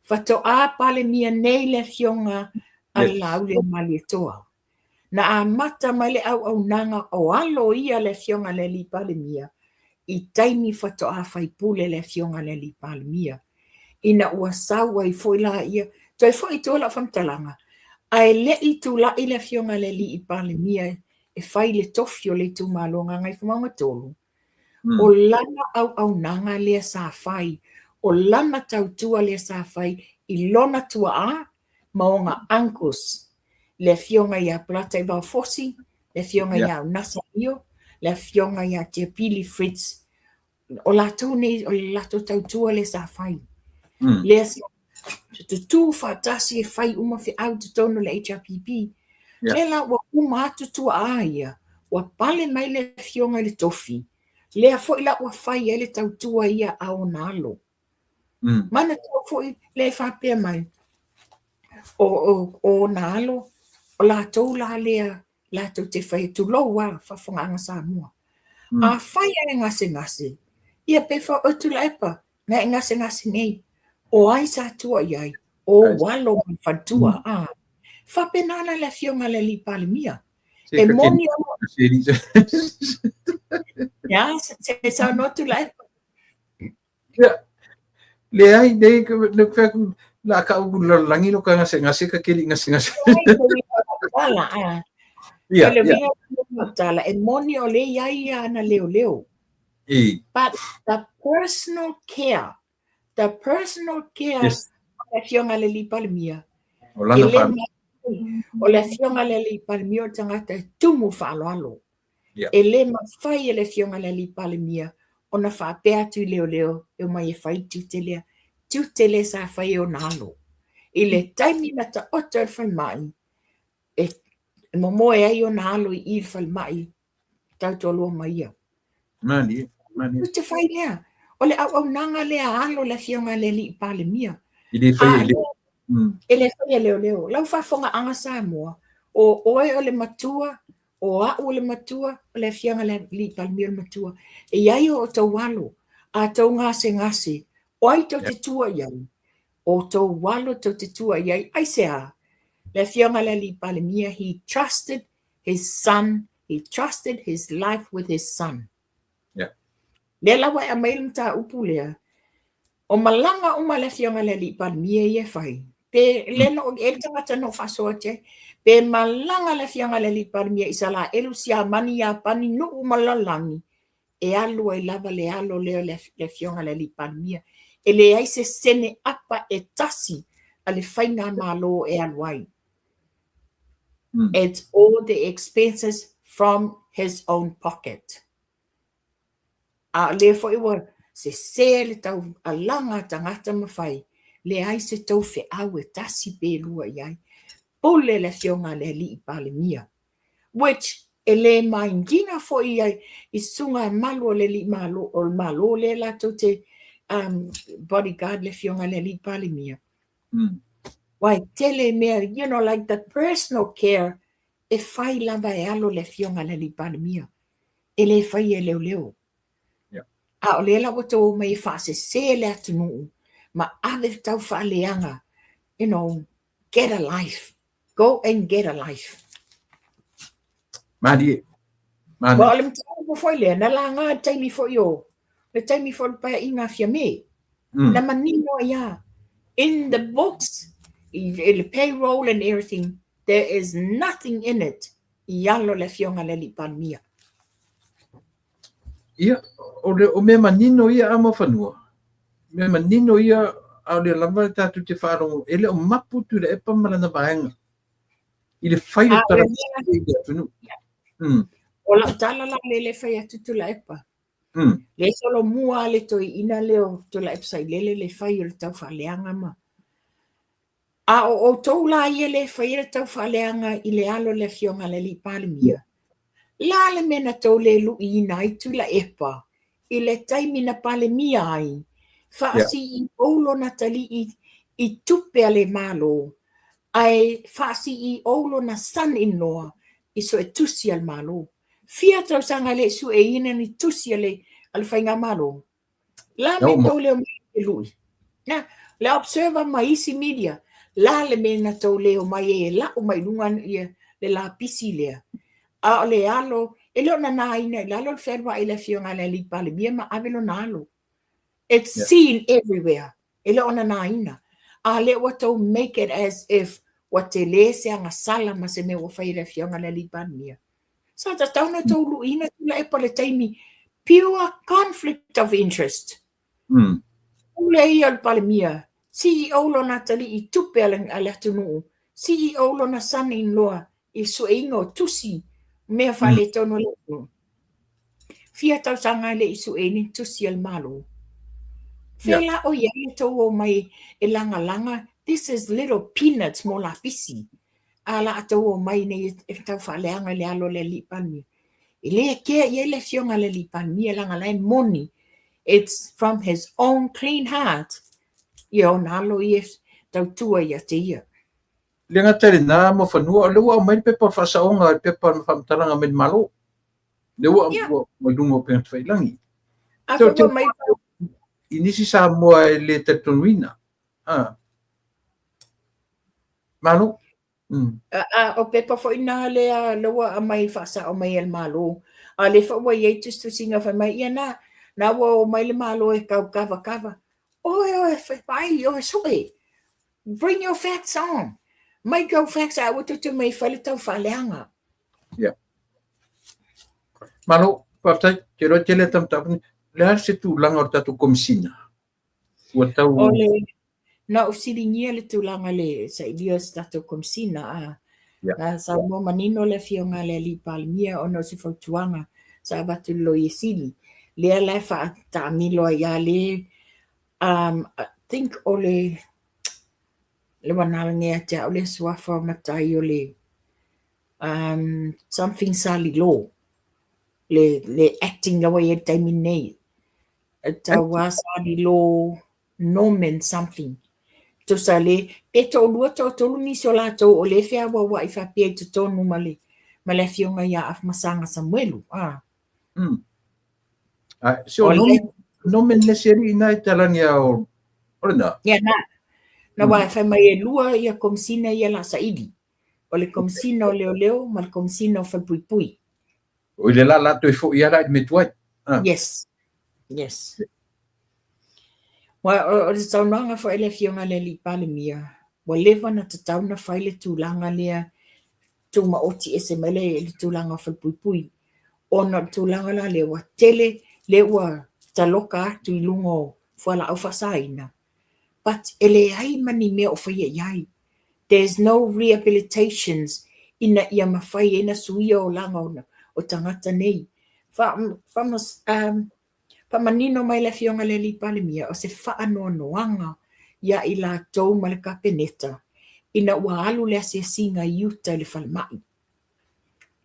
Faatoa Palemia nei le Afioga a le Laaulialemalietoa. Na amata mai le auaunaga o alo ia le Afioga i le Alii Palemia i taimi faatoa faipule le Afioga i le Alii Palemia. Ina ua sau ai foi la ia, toe foi i tua lau faamatalaga, ae le i tulai le Afioga i le Alii Palemia e fai le tofi o le itumalo Gagaifomauga 3, o lana auaunaga lea sa fai, o lana tautua lea sa fai i lona tuaa ma ona uncles, le Afioga ia Polataivao Fosi, le Afioga ia Unasa Io, le Afioga ia Tiapili Fritz. O latou nei, o le latou tautua lea sa fai. Lea sa tutū faatasi e fai uma feau i totonu o le HRPP. Lea la ua uma atu tuaa ia, ua pale mai le Afioga i le tofi, lea foi la ua fai ai le tautua ia a ona alo. Manatua foi lea e faapea mai, o ona alo, o latou la lea latou te fai, tulou lava, faafofogaaga Samoa. Afai lava e gasegase, ia pe fa, oi Tuilaepa, na e gasegase nei, o ai sa tua i ai? O ou alo ma le faletua. A faapena la le Afioga i le Alii Palemia. E moni Ia, se saunoa Tuilaepa. Ia, leai, nei, le fai atu, la ka u lalolagi lo ka gasegase ka keli gasegase. Tala, a. Ia, le uiga o tala, e moni o le i ai ia ana leoleo. But the personal care, the personal care o le Afioga i le Alii Palemia, O lana e le o le Afioga i le Alii Palemia o le tagata e tumu faaaloalo. E le mafai e le Afioga i le Alii Palemia ona faapea atu i leoleo e omai e fai le tiute lea, tiute lea sa fai e ona alo. I le taimi na taoto ai le falemai, e momoe ai ona alo i i le falemai tautoalua ma ia. Malie, malie. Tiute fai lea. O le auaunaga lea a alo le Afioga i le Alii Palemia. E le faia e E le faia e leoleo. Lau faafofogaaga Samoa, O oe o le matua, o a'u o le matua, o le Afioga i le Alii Palemia o le matua. E i ai o outou alo, a tou gasegase, o ai tou te tua i ai? O outou alo tou te tua i ai. Aisea? Le Afioga i le Alii Palemia, he trusted his son, he trusted his life with his son. Yeah. Lea la ua e aumai le mataupu lea, o malaga uma a le Afioga i le Alii Palemia ia e fai, pe lea na e le tagata na ou faasoa atu ai, pe malaga le Afioga i le Alii Palemia i Isalaelu, Siamani, Iapani, nuu ma le lalolagi, e alu ai lava le alo lea o le Afioga i le Alii Palemia. E leai se sene apa e tasi a le faigamalo e alu ai. It's all the expenses from his own pocket. A o lea foi ua sese le tau alaga a tagata ma fai, leai se tou feau e tasi pe lua i ai. Pule le Afioga a le Alii Palemia, which e le mind ina foi i susuga malu o le Alii Malo, o le Malo lea latou te bodyguard le Afioga a le Alii Palemia. Aua e tele mea, you know, like the personal care e fai lava e alo le Afioga a le Alii Palemia. E le faia e leoleo. A o lea la ua outou omai e faasese le atunuu ma ave le tau faaleaga, you know, get a life. Go and get a life. Malie. Malie. Aua o le mataupu foi lea, na laga i le taimi foi o, le taimi foi o le Paeaiga a Fiame. Na manino ai lava, in the books, i le payroll and everything, there is nothing in it i alo le Afioga i le Alii Palemia. Ia, o le o mea manino ia a Muafanua, mea manino ia a o lea lava tatou te faalogo, e le o mapu Tuilaepa ma lana vaega i le fai o tala i le atunuu. O lau tala la lea le fai atu Tuilaepa. Le solomua le toeaina lea o Tuilaepa Sailele le fai o le tau faaleaga ma. A o outou la ia le faia le tau faaleaga i le alo o le Afioga i le Alii Palemia, la le mea na tou le luiina ai Tuilaepa i le taimi na Palemia ai, faa-CEO lona atalii i tupe a le Malo, ae faa-CEO lona son-in-law i suetusi a le Malo. Fia tausaga e le i sueina ni tusi a le Faigamalo? La me tou le omai e lui. Na, le Observer ma isi media, la le mea na tou le omai ai e lau mai luga ia le lapisi lea. A o le alo, e le o nanaina i lalo le fealuai i le Afioga i le Alii Palemia ma ave lona alo. It's seen everywhere. E le o nanaina. A lea ua tou make it as if ua tele se agasala ma se mea ua fai e le Afioga i le Alii Palemia. Sa tatau ona tou luiina Tuilaepa i le taimi pure conflict of interest. Pule ia o le Palemia, CEO lona atalii i tupe a le atunuu, CEO lona son in law i sueina o tusi mea faaletonu a le atunuu. Fia tausaga e le i sueina ni tusi a le Malo. Fea la o i ai le tou omai e lagalaga, this is little peanuts mo lapisi. A la tou omai nei e tau faaleaga i le alo o le Alii Palemia. E le kea i ai le Afioga i le Alii Palemia leaga la e moni it's from his own clean heart ia ona alo ia tautua ia te ia. Le gata i lena Muafanua, o lea ua aumai le pepa o le faasaoga, le pepa o le faamatalaga mai le Malo. Lea ua mai luga o upega tafailagi. A foi ua mai I nisi Samoa e le talitonuina. Ah. Malo. A o pepa foi na lea lea ua aumai faasao mai e le Malo. A lea foi ua i ai tusitusiga fai mai, ia na, na ua omai le Malo e tau kava kava. Oe, oe, vaai, oe, sue. Bring your facts on. Mai tou facts ae aua tou te omai e fai le tau faaleaga. Yeah. Malo, faafetai. Te iloa tele ata mataupu nei. O le a se tulaga o le tatou Komesina? Ua tau. O le, na ou fesiligia le tulaga i le sailia o se tatou Komesina, a na saunoa manino le Afioga a le Alii Palemia ona o se fautuaga sa avatu i le Loia Sili, lea la e faataamilo ai lava le, I think o le, le ua nalage ia te au le suafa o matai o le something Salilo, le acting la ua i ai i le taimi lenei. E tau lava Salilo Norman something. Tusa le, pe toalua toatolu nisi o latou o lea e feauaua'i faapea i totonu ma le ma le afioga ia Afamasaga Samuelu. Ah. Ah, si o nome, nome le se alii na i talani a o, o lena. Ia na. Na wa fai mai e lua ia komisina ia la saili. O le komisina o leoleo ma le komisina o falepuipui. O i le la la toe foi ala i me tuai. Ah. Yes. Yes. Ua, o le saunoaga foi a le Afioga i le Alii Palemia, ua leva ona tatau ona fai le tulaga lea tumaoti ese mai le, le tulaga o falepuipui, ona o le tulaga la lea ua tele lea ua taloka atu i luga o fualaau faasaina, but e leai ma ni mea o faia i ai. There's no rehabilitations ina ia mafai ai ona suia olaga o tagata nei. Fa, fa, Faamanino mai le Afioga i le Alii Palemia o se faanoanoaga iā i latou ma le Kapeneta ina ua alu le asiasiga i uta i le falemai.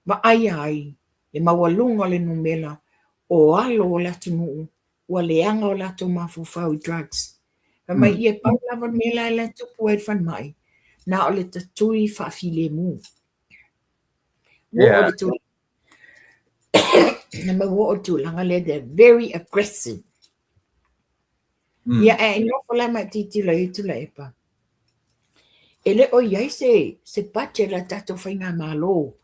Vaaia ai le maualuga o le numera o alo o le atunuu ua leaga o latou mafaufau i drugs. Fai mai ia pau lava le mea la e tupu ai i le falemai, na o le tatui faafilemu. Ua oo le tulaga Na mau oo tulaga lea, they're very aggressive. Ia, ae nofo la ma tilotilo i ai Tuilaepa. E le o i ai se, se budget a le tatou faigamalo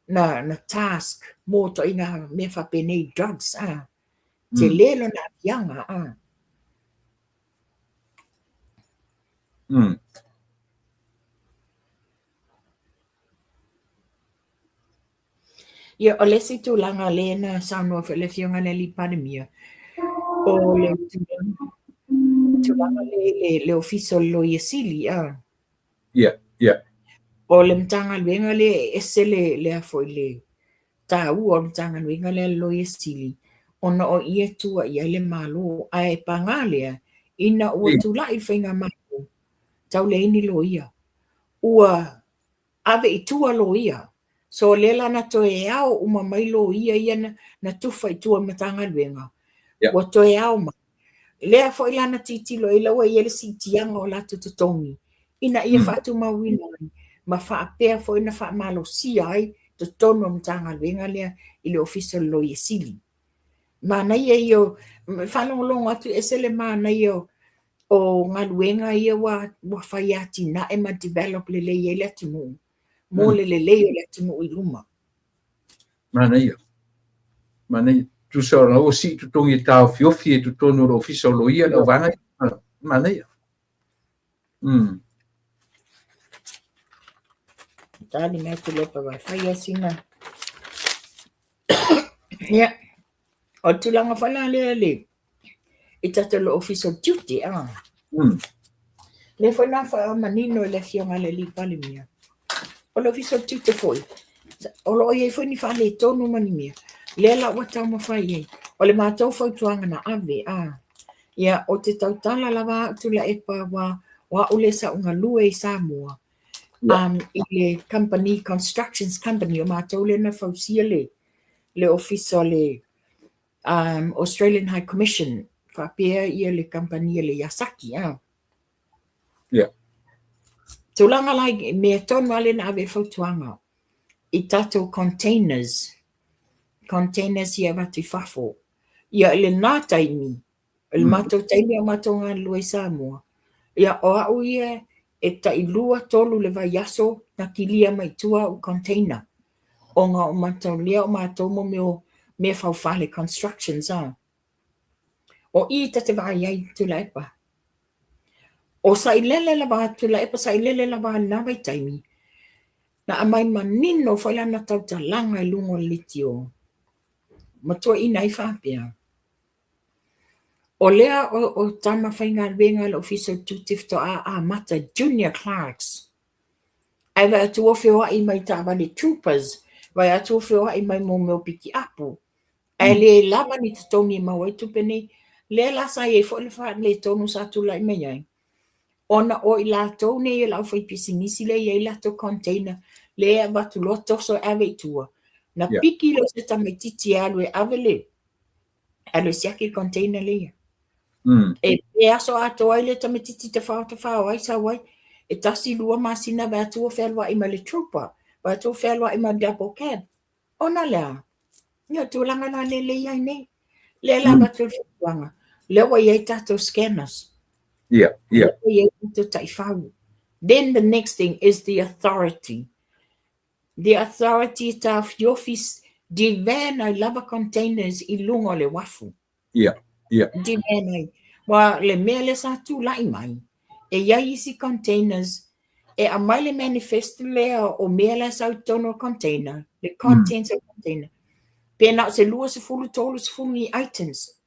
na, na task mo ituaiga mea faapenei, drugs, a. Tele lona aafiaga, a. Ia, o le isi tulaga lea na saunoa foi le Afioga i le Alii Palemia, o le tulaga lea i le Ofisa o le Loia Sili, a. Ia, ia. O le Matagaluega lea e ese le, le a foi le taua o le Matagaluega lea a le Loia Sili, ona o i e tua i ai le Malo. Ae paga lea, ina ua tulai le faigamalo, tau leai ni loia. Ua ave i tua loia. So lea la na toe ao uma mai loia ia na, na tufa i tua o le Matagaluega. Yeah. Ua toe ao mai. Lea foi la na tilotilo ai la ua i ai le siitiaga o latou totogi ina ia faatumauina ai ma faapea foi na faamalosia ai totonu o le Matagaluega lea i le Ofisa o le Loia Sili. Manaia ia o faalogologo atu e ese le manaia o o galuega ia ua, ua fai atinae ma develop lelei ai le atunuu mo le lelei o le atunuu i luma. Manaia. Manaia. Tusa o la ua sii totogi e taofiofi e totonu o le Ofisa o Loia le auvaega ia. Manaia. Tali mai Tuilaepa vai fai sina. Ia, o le tulaga foi la lea le i tatou le Ofisa o Tiute, a. Lea foi na faamanino e le Afioga i le Alii Palemia, o le Ofisa o Tiute foi, o lo o i ai foi ni faaletonu ma ni mea, lea la ua taumafai ai. O le matou fautuaga na ave, a, ia, ou te tautala lava au Tuilaepa aua o au lea sa ou galue i Samoa, i le company, constructions company, o matou lea na fausia le, le ofisa o le Australian High Commission, faapea ia le kamupani a le Yazaki. Yeah. Tulaga la i mea tonu lava lea na ave ai le fautuaga i tatou containers, containers ia e avatu i fafo. Ia i lena taimi, I le matou taimi a o matou galulue i Samoa, ia o au ia e tailua tolu le vaiaso na kilia mai tua au container ona o matou lea o matou mo mea o mea faufale constructions a. O i ta te vaai ai Tuilaepa. O Sailele lava Tuilaepa Sailele lava i lena vaitaimi na aumai manino foi lana tautalaga i luga o le leitio ma tuuaiina ai faapea, O lea o tama faigaluega a le Ofisa o Tiute faatoa amata junior clerks. Ae vaai atu ua feoai mai taavale troopers, vaai atu ua feoai mai mo mea o pikiapu. Ae le lava ni totogi e maua ai tupe nei. Lea la sa i ai foi le faaletonu sa tulai mai ai, ona o i latou nei o le aufaipisinisi lea e i ai latou container lea e avatu loa toso e ave i tua, na piki lea o se tamaitiiti e alu e ave le alu e siaki le container lea. E pe aso atoa ai le tamaititi tafao tafao ai sau ai, e 1, 2 masina vae atu ua fealuai ma le trooper, vae atu ua fealuai ma le double cab. Ona o le a? Ia o tulaga la lea lea e i ai nei. Lea la avatu le fautuaga, lea ua i ai tatou scanners. Ia. Lea ua i ai tatou taifau. Then the next thing is the authority. The authority e taofiofi devan ai lava containers i luga o le uafu. Ia. Devan ai. Aua le mea lea sa tulai mai, e i ai isi containers e aumai le manifest lea o mea la e sau i totonu o le container, le contents o le container, pe na o se 20, 30 ni items.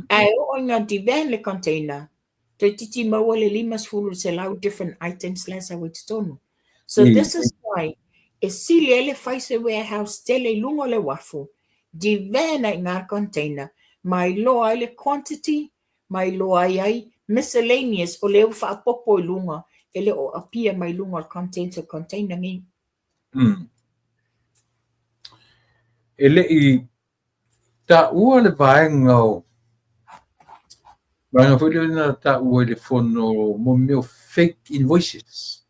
Ae oo ina devan le container, toeitiiti maua le 50 i le 100 different items la e sau ai totonu. So this is why e sili ai le fai se warehouse tele i luga o le uafu, devan ai i ina le container, ma iloa ai le quantity, ma iloa ai ai miscellaneous o lea ua faaopoopo i luga e le o appear mai luga o le contents o le container nei. E le i taua le vaega o vaega foi lea na taua i le fono mo mea o fake invoices.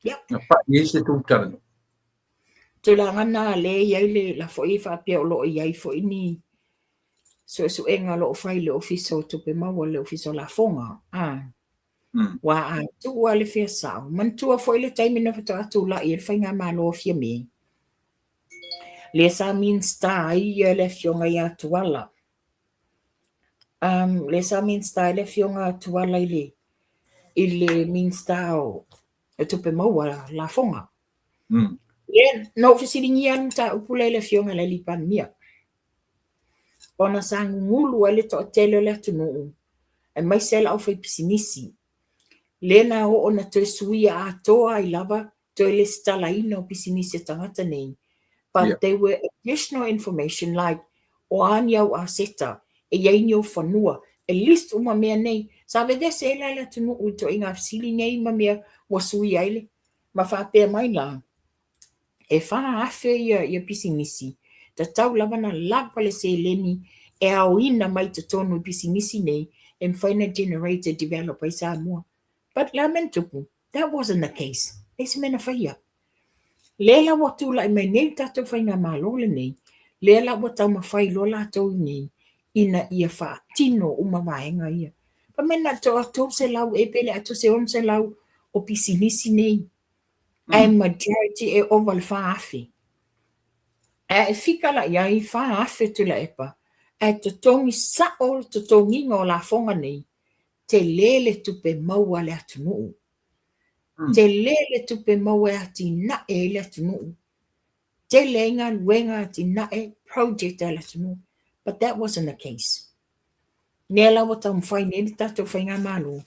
Yep. Na pai ai se tou talanoa. Tulaga na lea e i ai le la foi e faapea o lo o i ai foi ni suesuega o lo o fai i le Ofisa o Tupe Maua, le Ofisa o Lafoga. Ua a tuu lava le fea sao. Manatua foi le taimi na faatoa tulai ai le faigamalo a Fiame, lea sa Minisita ai le Afioga ia Tuala. Lea sa Minisita ai le Afioga a Tuala i le i le Minisita o Tupe Maua Lafoga. Lea na ou fesiligia le mataupu lea i le Afioga i le Alii Palemia, ona sa gugulu ai le toatele o le atunuu, aemaise le aufaipisinisi. Lea na oo na toe suia atoa ai lava toe lesitalaina o pisinisi a tagata nei. But there were additional information like o a ni au aseta, e i ai ni ou fanua, e list uma mea nei. Sa vevese ai la le atunuu i ituaiga fesili nei ma mea ua suia ai le ma faapea mai la, e 4,000 ia, ia pisinisi, tatau lava na lava le seleni e aoina mai totonu i pisinisi nei e mafai ona generate e develop ai Samoa. But le a mea na tupu? That wasn't the case. Leai se mea na faia. Lea la ua tulai mai nei le tatou faigamalo lenei, lea la ua taumafai loa latou nei ina ia faatino uma vaega ia. Fai mai na o le 300 ea pe le atoa se 600 o pisinisi nei, ae majority e ova i le 4,000. Ae e fika la i ai 4,000 Tuilaepa, ae totogi sao le totogiga o lafoga nei, tele le tupe maua a le atunuu. Tele le tupe maua e atinae ai le atunuu. Tele ai galuega atinae project a le atunuu. But that wasn't the case. Lea la ua taumafai nei le tatou faigamalo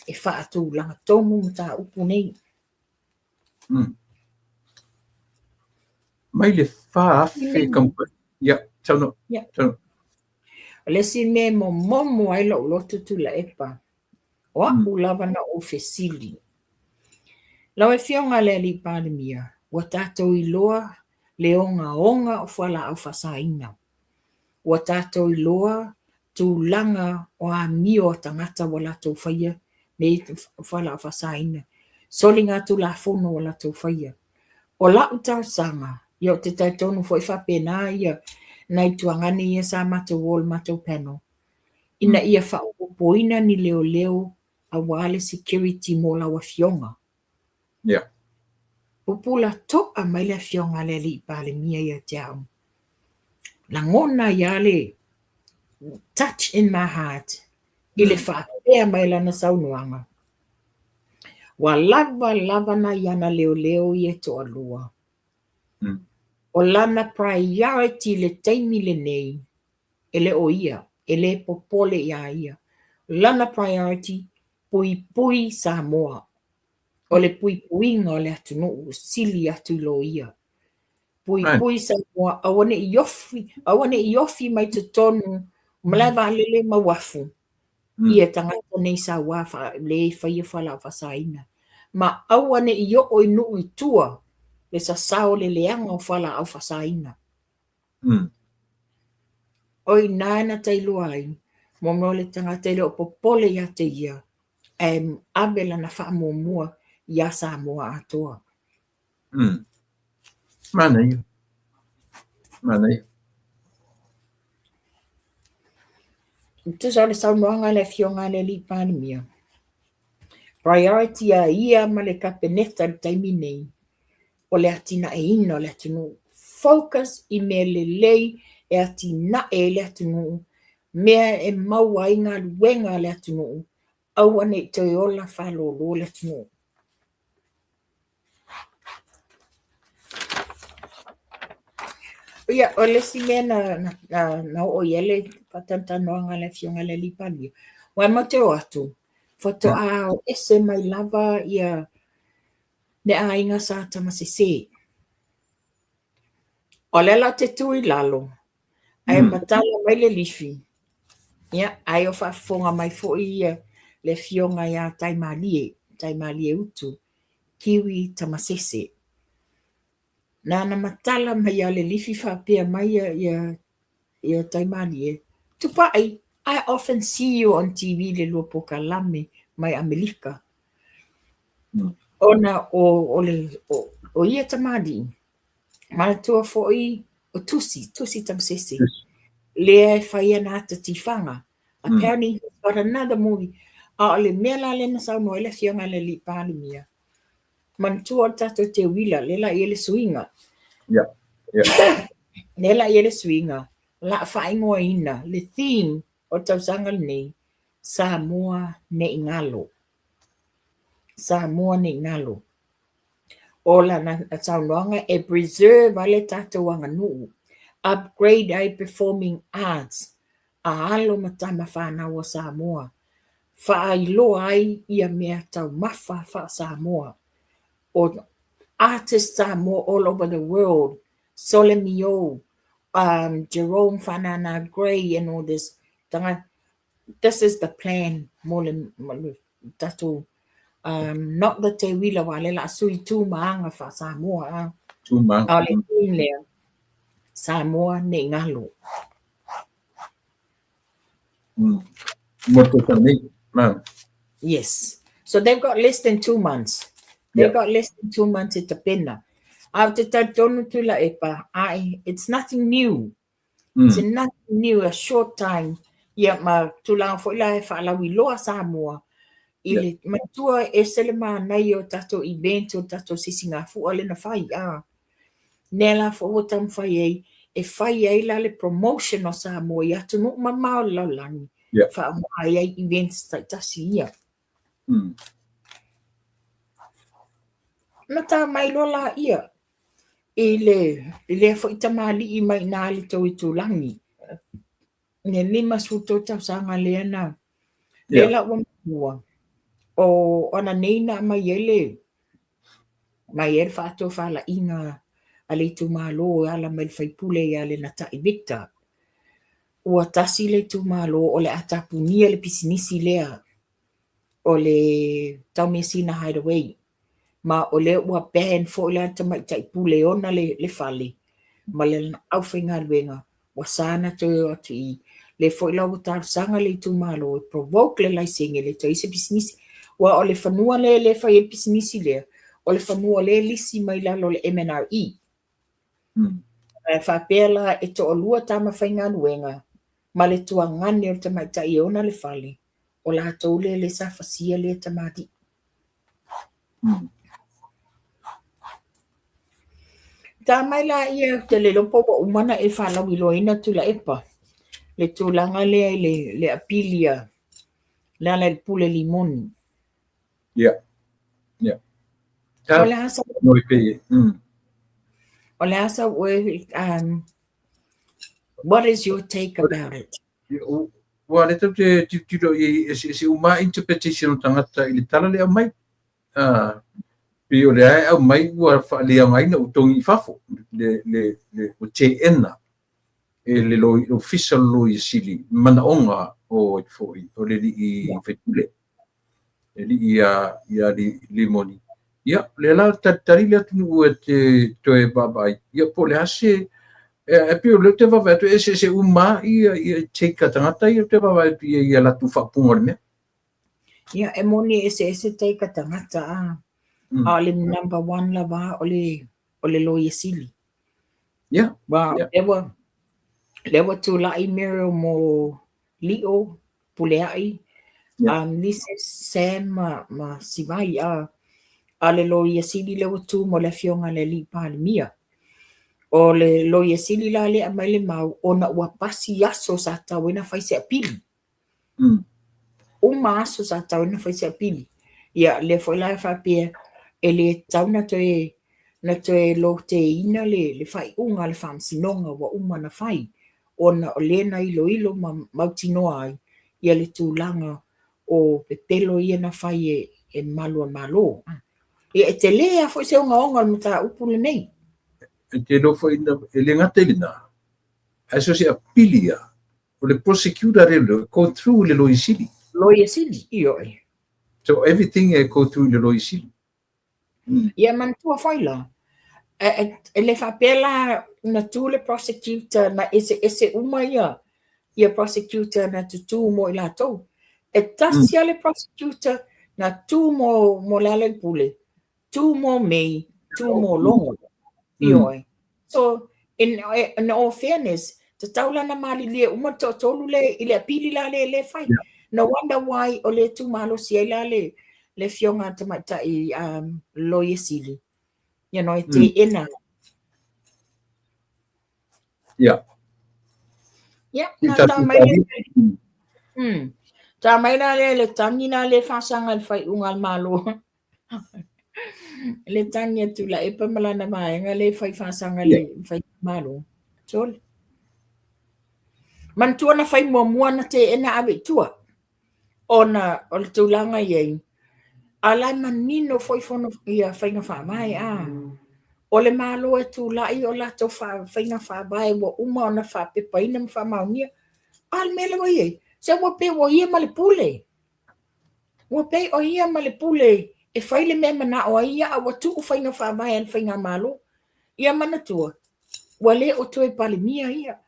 e faatulaga tonu mataupu nei. Mai le 4,000 kamupani. Ia, saunoa. Ia. Saunoa. O le isi mea e momomo ai lou loto Tuilaepa, o au lava na ou fesili. Lau Afioga i le Alii Palemia, ua tatou iloa le ogaoga o fualaau faasaina. Ua tatou iloa tulaga o amio a tagata ua latou faia nei fualaau faasaina, soligatulafono ua latou faia. O lau talosaga, ia ou te talitonu foi faapena ia nai tuagane ia sa matou o i le matou panel, ina ia faaopoopoina ni leoleo aua le security mo lau afioga. Pupula to'a mai le afioga a le Alii Palemia ia te au. Lagona ai lava le touch in my heart i le faapea mai lana saunoaga. Ua lava lava nai ana leoleo ia e toalua. O lana priority i le taimi lenei, e le o ia, e le popole ia ia. O lana priority, puipui Samoa. O le puipuiga o le atunuu sili atu i lo ia. Puipui Samoa, aua ne i ofi, aua ne i ofi mai totonu o malae vaalele ma uafu ia tagata nei saua le faia fualaau faasaina. Ma aua ne i oo i nuu i tua le sasao o le leaga o fualaau faasaina. O i ina na tailoa ai, mo mea o le tagata e le o popole ia te ia, ae ave lana faamuamua iā Samoa atoa. Manaia. Manaia. Tusa o le saunoaga a le Afioga a le Alii Palemia, priority a ia ma le Kapeneta i le taimi nei, o le atinaeina o le atunuu. Focus i mea lelei e atinae ai le atunuu, mea e maua ai galuega a le atunuu, aua ne i toe ola faalolo le atunuu. Ia, o le isi mea na oo i ai le faatalatalanoaga a le Afioga i le Alii Palemia, aua matou te o atu, faatoa o ese mai lava ia le aiga Sa Tamasese. O lea la ou te tu i lalo, ae matala mai le lifi, ia, ai o faafofoga mai foi ia le afioga ia Taimalie, Taimalie Utu, Kiwi Tamasese. Na ona matala mai lava o le lifi faapea mai ia Taimalie, Tupai, I often see you on TV i le lua polokalame mai Amerika. Ona o ia tamalii, manatua foi o Tusi, Tusi Tamasese, lea e fai ana ata tifaga. Apparently he's got another movie. A o le mea la lea na saunoa ai le Afioga i le Alii Palemia, manatua o le tatou teuila, lea la e i ai le suiga. Lea la e i ai le suiga, o le a faaigoaina le theme o le tausaga lenei, Samoa ne i galo. Samoa ne i galo. O lana saunoaga e preserve ai le tatou aganuu, upgrade ai performing arts a alo ma tama fanau a Samoa, faailoa ai ia mea taumafa faa-Samoa. O artists Samoa all over the world, Sole Mio, Jerome Fanana Gray and all this, this is the plan mo le tatou, not the teuila aua lea o le a sui tu ma aga faa-Samoa. A. Tu ma A o le theme lea, Samoa ne i galo. Mo te nei. Ma. Yes. So they've got less than 2 months. They've got less than 2 months e tapena. A o te talitonu Tuilaepa, ai, it's nothing new. It's nothing new, a short time. Ia ma tulaga foi la e faalauiloa Samoa i le manatua e ese le manaia o tatou event o tatou sisigafua lea na fai. A. Lea la foi ua taumafai ai e fai ai la le promotion o Samoa i atunuu mamao o le lalolagi. Faaaoga ai ai events taitasi ia. Na ta mai loa la ia i le i lea foi tamalii mai ina le tou itulagi. Le 53 tausaga lea na lea la ua maua o ona nei na aumai ai le mai ai le faatofalaiga a le itumalo e ala mai le faipule ia Lenatai Victor. Ua tasi le itumalo o le a tapunia le pisinisi lea o le Taumeasina Hideaway. Ma o lea ua ban foi la le tamaitai pule ona le fale ma le aufaigaluega ua sa na toe o atu i le foi la ua talosaga le itumalo e provoke le laisene le toe i se pisinisi. Ua o le fanua lea le fai ai le pisinisi lea, o le fanua lea lisi mai lalo o le MNRE. Ae faapea la e toalua tama faigaluega ma le tuagane o le tamaitai e ona le fale, o latou lea le sa fasia lea tamalii. Ta mai la ia te le iloa po ua uma ona e faalauiloaina Tuilaepa le tulaga lea i le apili a le ala i le pule limoni. Yeah. O le a sa No i pe. O le a sa oe, what is your take about it? Ua le tau te tilotilo i e se uma interpretation o tagata i le tala le aumai. Ah, pe o le ae au mai ua faaleaogaina ua togi i fafo le ua teena e le ofisa o le Loia Sili manaoga o ai foi o le alii faipule e alii ia Limoni. Ia, lea la talitali le atunuu e te toe vaavaai. Ia, po o le a se E pei o lea ou te vaavaai atu e eseese uma lava ia take a tagata ia ou te vaavaai atu i ai i a latou faaupuga o le mea. Ia, e moni e eseese take a tagata a, a o le number one lava o le o le Loia Sili. Aua lea ua tulai Muriel mo Lio, Puleai, Mrs Sam ma Sivai, a o le Loia Sili lea ua tu mo le Afioga i le Alii Palemia. O le Loia Sili la lea e aumai le mau ona ua pasi aso sa tatau ai ona fai se apili. Uma aso sa tatau ai ona fai se apili. Ia, lea foi la e faapea e le tatau ona toe loteina le faaiuga a le Faamasinoga ua uma ona fai, ona o lea na iloilo ma mautinoa ai ia le tulaga o pepelo ia na fai e malu o le Malo. Ia, e tele lava foi se ogaoga o le mataupu lenei. E te iloa foi e le gata i lena, ae so o se apili lava, o le prosecutor lea e go through le Loia Sili. Loia Sili, ioe. So everything e go through le Loia Sili. Ia manatua foi la, e le faapea la na tu le prosecutor na eseese uma ia prosecutor na tutū mo i latou. E tasi lava le prosecutor na tu mo Lealailepule, tu mo May, tu mo Logo. Ioe. So, in all fairness, tatau la ona malilie uma le toatolu le i le apili la le le fai. No wonder why o le tu malosi ai la le afioga a le tamaitai Loia Sili. You know, e teena. Ia, na tā mai le Tā mai la le tagi la le faasaga i le faaiuga a le Malo. Le tagi a Tuilaepa ma lana vaega le fai faasaga le Malo. Sole. Manatua na fai muamua na teena ave i tua. Ona o le tulaga i ai, a la e manino foi fono ia faiga faavae a. O le Malo e tulai o latou faiga faavae ua uma ona faapepaina ma faamaonia. A le mea lea ua i ai, se ua pei ua ia ma le pule. Ua pei o ia ma le pule e fai le mea e manao ai ia, a ua tuu faiga faavae a le faigamalo. Ia manatua, ua le o toe Palemia ia.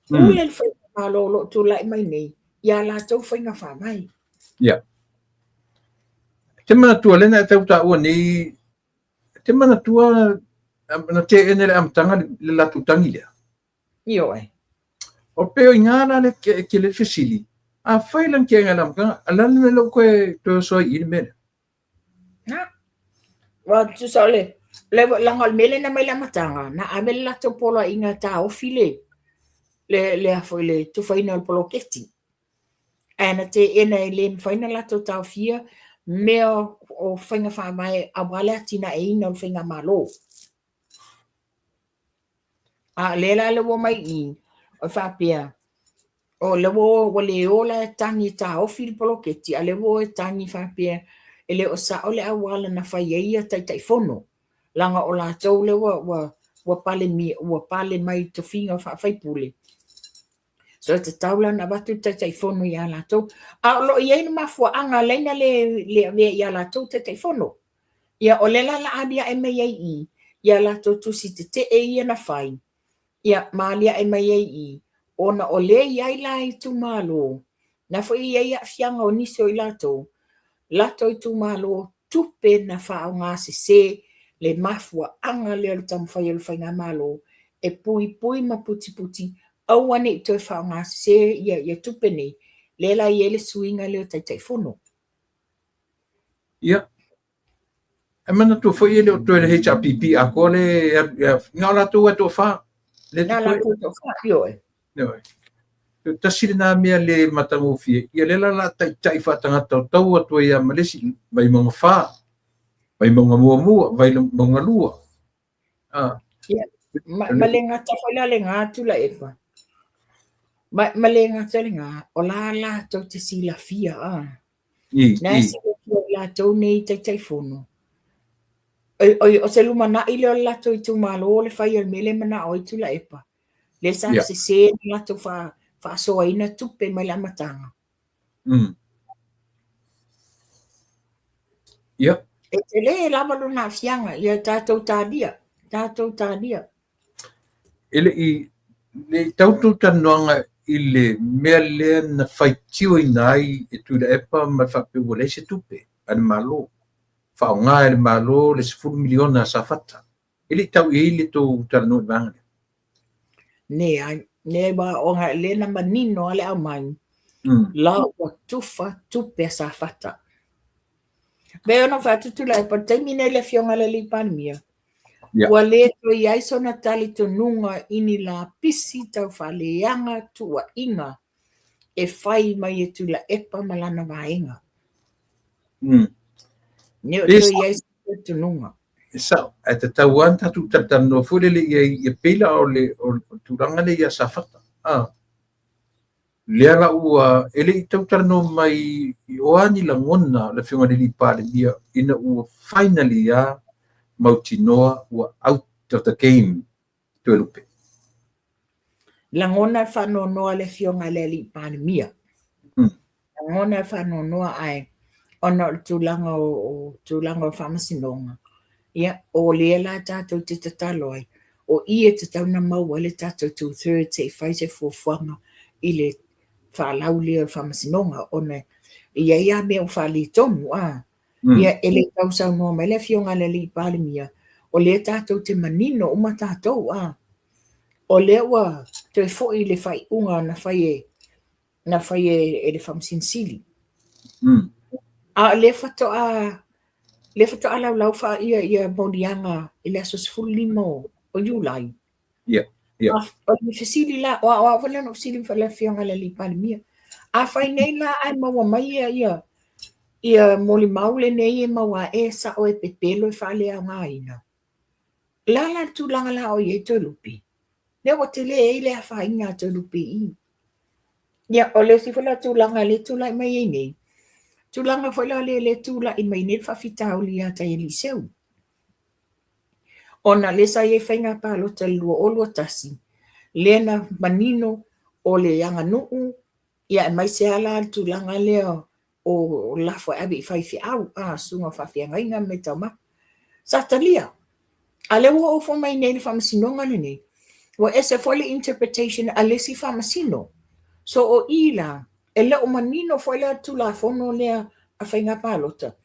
Pule le faigamalo o lo o tulai mai nei ia latou faiga faavae. Ia. Te manatua lea na e tau taua nei, te manatua na teena i le amataga le latou tagi lea. Ioe. O pei o i ina la le tele le fesili, afai la na teena i le amataga, o le a le mea lea ua toe oso ai i i le mea lea? Na. Ua tusa o le, le leaga o le mea lea na mai le amataga, na ave le latou poloaiga e taofi le, le, le, a foi, le tufaina o le poloketi. Ae na teena e le mafai ona latou taofia mea o faiga faavae aua le atinaeina o le faigamalo. A o lea la le ua mai i, o faapea, o lea ua le o la e tagi e taofi le poloketi, a o lea ua o e tagi faapea e le o sao le auala na fai ai ia Taitaifono, leaga o latou lea ua pale mai i tofiga faa-faipule. So e tatau la ona avatu le Taitaifono ia latou. A o lo o i ai le mafuaaga lea na le avea ia latou Taitaifono. Ia o lea la o le a aliae mai ai i i ia latou tusi tetee ia na fai, ia ma aliae mai ai i i ona o lea e i ai la itumalo, na foi e i ai aafiaga o nisi o i latou, latou itumalo tupe na faaaoga sese le mafuaaga lea o le taumafai o le faigamalo e puipui ma putiputi aua ne i toe faaaoga sese ia tupe nei, lea la e i ai le suiga lea o Taitaifono. Ia, e manatua foi e le o toe le HRPP atoa le, na o latou e toafa. Na o latou toafa, ioe. Ioe. Tasi lena mea le matagofie, ia lea la o le a taitai faatagata o tau atu ai lava ma le isi Vaimauga 4, Vaimauga 1, Vaimauga 2. Ia, ma le gata foi la lena Tuilaepa, ma le gata lena, o la latou te silafia, na e silafia e latou nei Taitaifono. O se lumanai lea o le latou itumalo o le fai o le mea lea e manao ai Tuilaepa. Lea sa sese na latou faasoaina tupe mai le amataga. Ia. E tele lava lona aafiaga, ia tatou talia, tatou talia. E le i Le i tau tou talanoaga i le mea lea na faitioina ai e Tuilaepa ma le faapea ua leai se tupe a le Malo, faaaoga e le Malo le $10 miliona a Safata. E le i tau i ai le tou talanoa i le vaega lea? Leai, leai aua ona lea na manino lava le aumai, la ua tufa tupe a Safata. Pei ona ou fai atu Tuilaepa, o le taimi lenei le Afioga i le Alii Palemia, ua le toe i ai sona talitonuga i ni lapisi tau faaleaga tuuaiga e fai mai e Tuilaepa ma lana vaega. Ne o toe i ai sona talitonuga. E sao, ae tatau lava ona tatou talatalanoa foi lele i ai, e pei la o le tulaga lea ia Safata. Lea la ua, e le i tau talanoa mai o a ni lagona o le Afioga i le Alii Palemia ina ua finally lava mautinoa ua out of the game Toelupe. Lagona le faanoanoa a le Afioga i le Alii Palemia. Lagona le faanoanoa ae ona o le tulaga o tulaga o faamasinoga, ia, o lea la tatou te tatalo ai, o i e tatau ona maua ai le tatou two thirds se i fai se fuafuaga i le faalau lea o le faamasinoga, ona e i ai lava mea ua faaletonu, a. Ia, e le tau saunoa mai le Afioga i le Alii Palemia, o lea tatou te manino uma tatou, a. O lea ua toe foi le faaiuga na fai e na fai e le Faamasino Sili. A o lea faatoa lea faatoa laulau faa ia ia moliaga i le aso 15 o Iulai. Yeah. O le fesili la, o au foi lea na ou fesili i le Afioga i le Alii Palemia. Afai nei la ae maua mai ia ia ia molimau lenei e maua ae e sao e pepelo e faaleaogaina. O le a la le tulaga la o i ai Toelupe? Lea ua tele ai le afaina a Toelupe i i. Ia, o le isi foi la tulaga lea e tulai mai ai nei, tulaga foi la lea e tulai mai nei le faafitauli ia Taialii-seu. Ona lea sa i ai faiga palota i le 2021, lea na manino o le aganuu, ia aemaise lava la le tulaga lea o lafo e ave i faifeau, a, susuga o faafeagaiga ma mea taumafa. Sa talia. A lea ua oo foi mai nei i le faamasinoga lenei, ua ese foi le interpretation a le isi faamasino. So o i la, e le o manino foi la le Tulafono lea a Faiga Palota.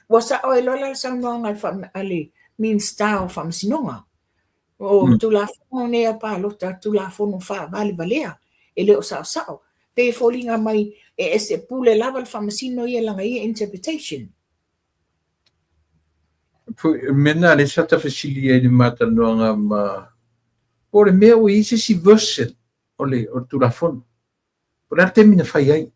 Ua sao ai loa la le saunoaga a le Minisita o Faamasinoga. O Tulafono nei a palota, Tulafono faavalevalea, e le o saosao. Pei e foliga mai e ese pule lava le faamasino ia lana ia interpretation. Foi, mea na lea sa ta fesili ai i le ma talanoaga ma po o le mea ua i ai se isi version o le Tulafono. Po o le a le taimi na fai ai.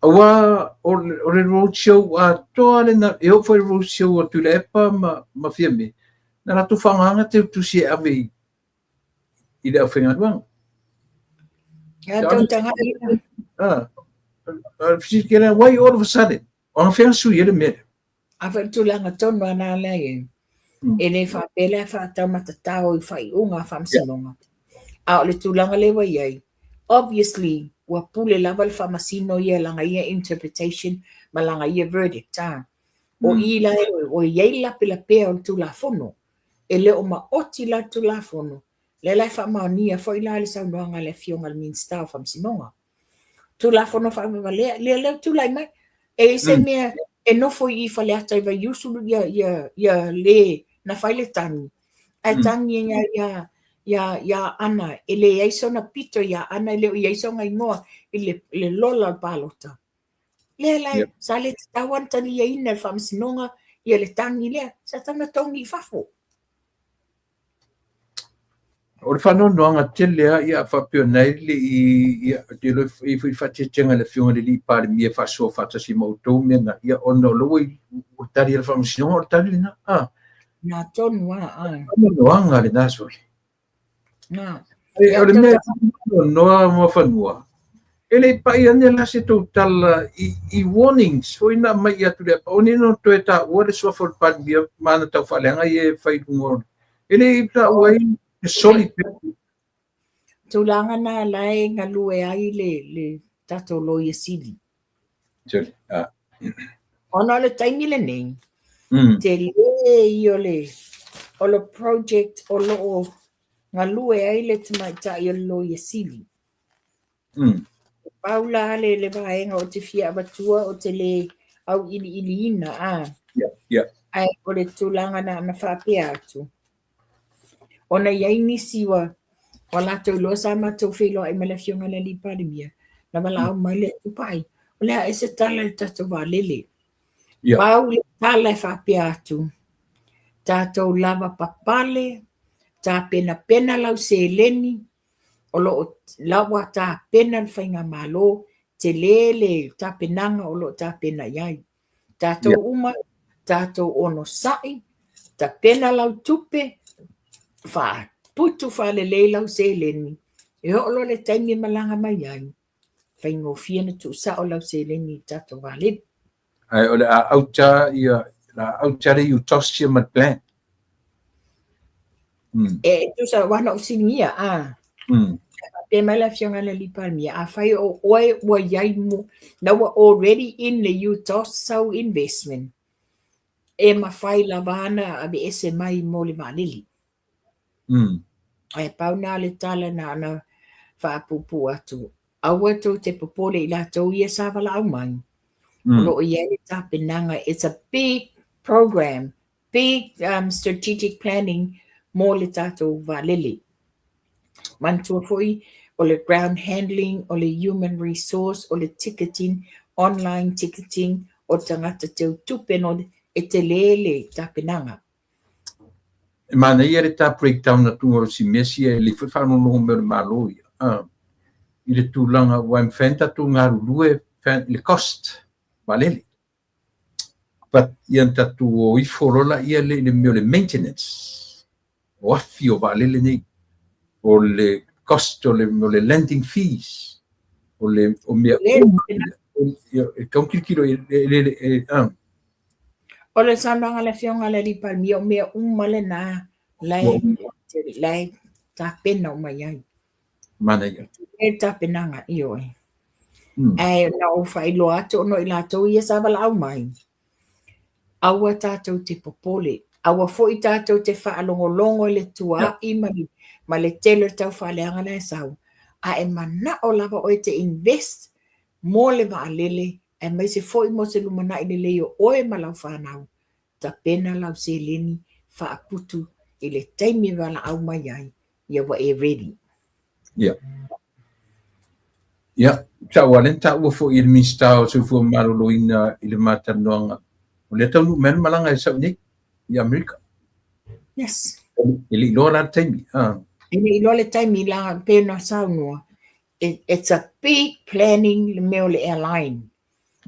Aua o le road show atoa lena, e oo foi i le road show a Tuilaepa ma Fiame, na latou faaaogaina teutusi e ave i le aufaigaluega. Why all of a sudden? O anafea na sui ai le mea lea? A foi o le tulaga tonu lava lena lea e i ai, e le faapea la e faataumatatao i faaiuga a faamasinoga, a o le tulaga lea ua i ai, obviously ua pule lava le faamasino ia i lana ia interpretation ma lana ia verdict, a. O i la ua i ai le lapelapea o le Tulafono, e le o maoti la le Tulafono, lea la e faamaonia foi la le saunoaga a le Afioga i le Minisita o Faamasinoga. Tulafono faavalevalea, lea lea ua tulai mai. E i ai se mea e nofo i i Faleata i Vaiusu ia, ia, ia le na fai le tagi, ae tagi ia, ia, ia, ia Aana, e leai sona pito ia Aana, e le o i ai sona igoa i le, le lola o le palota. Lea la, sa le tatau ona taliaina e le faamasinoga ia le tagi lea, sa tatau ona togi i fafo. O le faanoanoaga tele lava ia faapea ona e le i ia ou te iloa e i ai foi faaeteetega i le Afioga i le Alii Palemia e faasoa faatasi ma outou mea na, ia ona o la ua i o le tali a le Faamasinoga o le tali lena, a. Na tonu lava, a. Faanoanoaga lena sole. Na. O le mea noa Muafanua, e le i pai ane la se tou tala i warnings foi na aumai ia Tuilaepa, aua ne i toe taua le suafa o le Palemia ma ana taufaaleaga ia e fai i luga o E le i taua ai le soli pea. Tulaga na la e galue ai le tatou Loia Sili. Ona o le taimi lenei, tele ia o le project o lo o galue ai le tamaitai o le Loia Sili. E pau la le le vaega ou te fia avatua ou te le auiliiliina a. Ae o le tulaga na ona faapea atu, ona e i ai nisi ua ua latou iloa sa matou feiloai ma le Afioga i le Alii Palemia, na valaau mai le Tupai, o le a ea se tala i le tatou vaalele. Pau le tala e faapea atu, tatou lava papale, tapenapena lau seleni, o lo o lava tapena le faigamalo, tele le tapenaga o lo o tapena i ai. Tatou uma, tatou onosai, tapena lau tupe, faaputu faalelei lau seleni, e oo loa i le taimi e malaga mai ai, faigofie ona tuusao lau seleni i le tatou vaalele. Ae o le a auta ia, o le a auta le UTOS ia ma le plan. E tusa aua na ou fesiligia, a. Faapea mai le Afioga i le Alii Palemia, afai o oe ua i ai mo, na ua already in le UTOS sau investment, e mafai lava ona aveese mai mo le vaalele. Ae pau na le tala na ona faapuupuu atu, aua tou te popole i latou ia sa valaau mai, o lo o i ai le tapenaga, it's a big program, big strategic planning mo le tatou vaalele. Manatua foi o le ground handling, o le human resource, o le ticketing, online ticketing, o tagata teutupe, e tele le tapenaga. E manaia le ta breakdown atu o si mea sia e le foi faalogologo mai o le Malo ia, i le tulaga aua e mafai ona tatou galulue i le cost vaalele. But ia na tatou o ifo loa laia i le mea o le maintenance, o afi o vaalele nei, o le cost o le landing fees, o le o mea uma e tau tilotilo i le. O le saunoaga a le Afioga i le Alii Palemia, o mea uma lena la e tapena uma i ai. Manaia. E tapenaga, ioe. Ae na ou faailoa atu ona o i latou ia sa valaau mai, aua tatou te popole, aua foi tatou te faalogologo i le tuaai ma le tele o le taufaaleaga la e sau, a e manao lava oe e te invest mo le vaalele aemaise foi mo se lumanai lelei o oe ma lau fanau, tapena lau seleni faaputu i le taimi e valaau mai ai, ia ua e ready. Ia. Ia, sa ua lea na taua foi e le Minisita o Soifua Maloloina i le ma talanoaga, o lea taunuu mai le malaga e sau nei i Amerika. Yes. E le i iloa la le taimi. Ah. E le i iloa le taimi la pe na saunoa. It's a big planning le mea o le airline.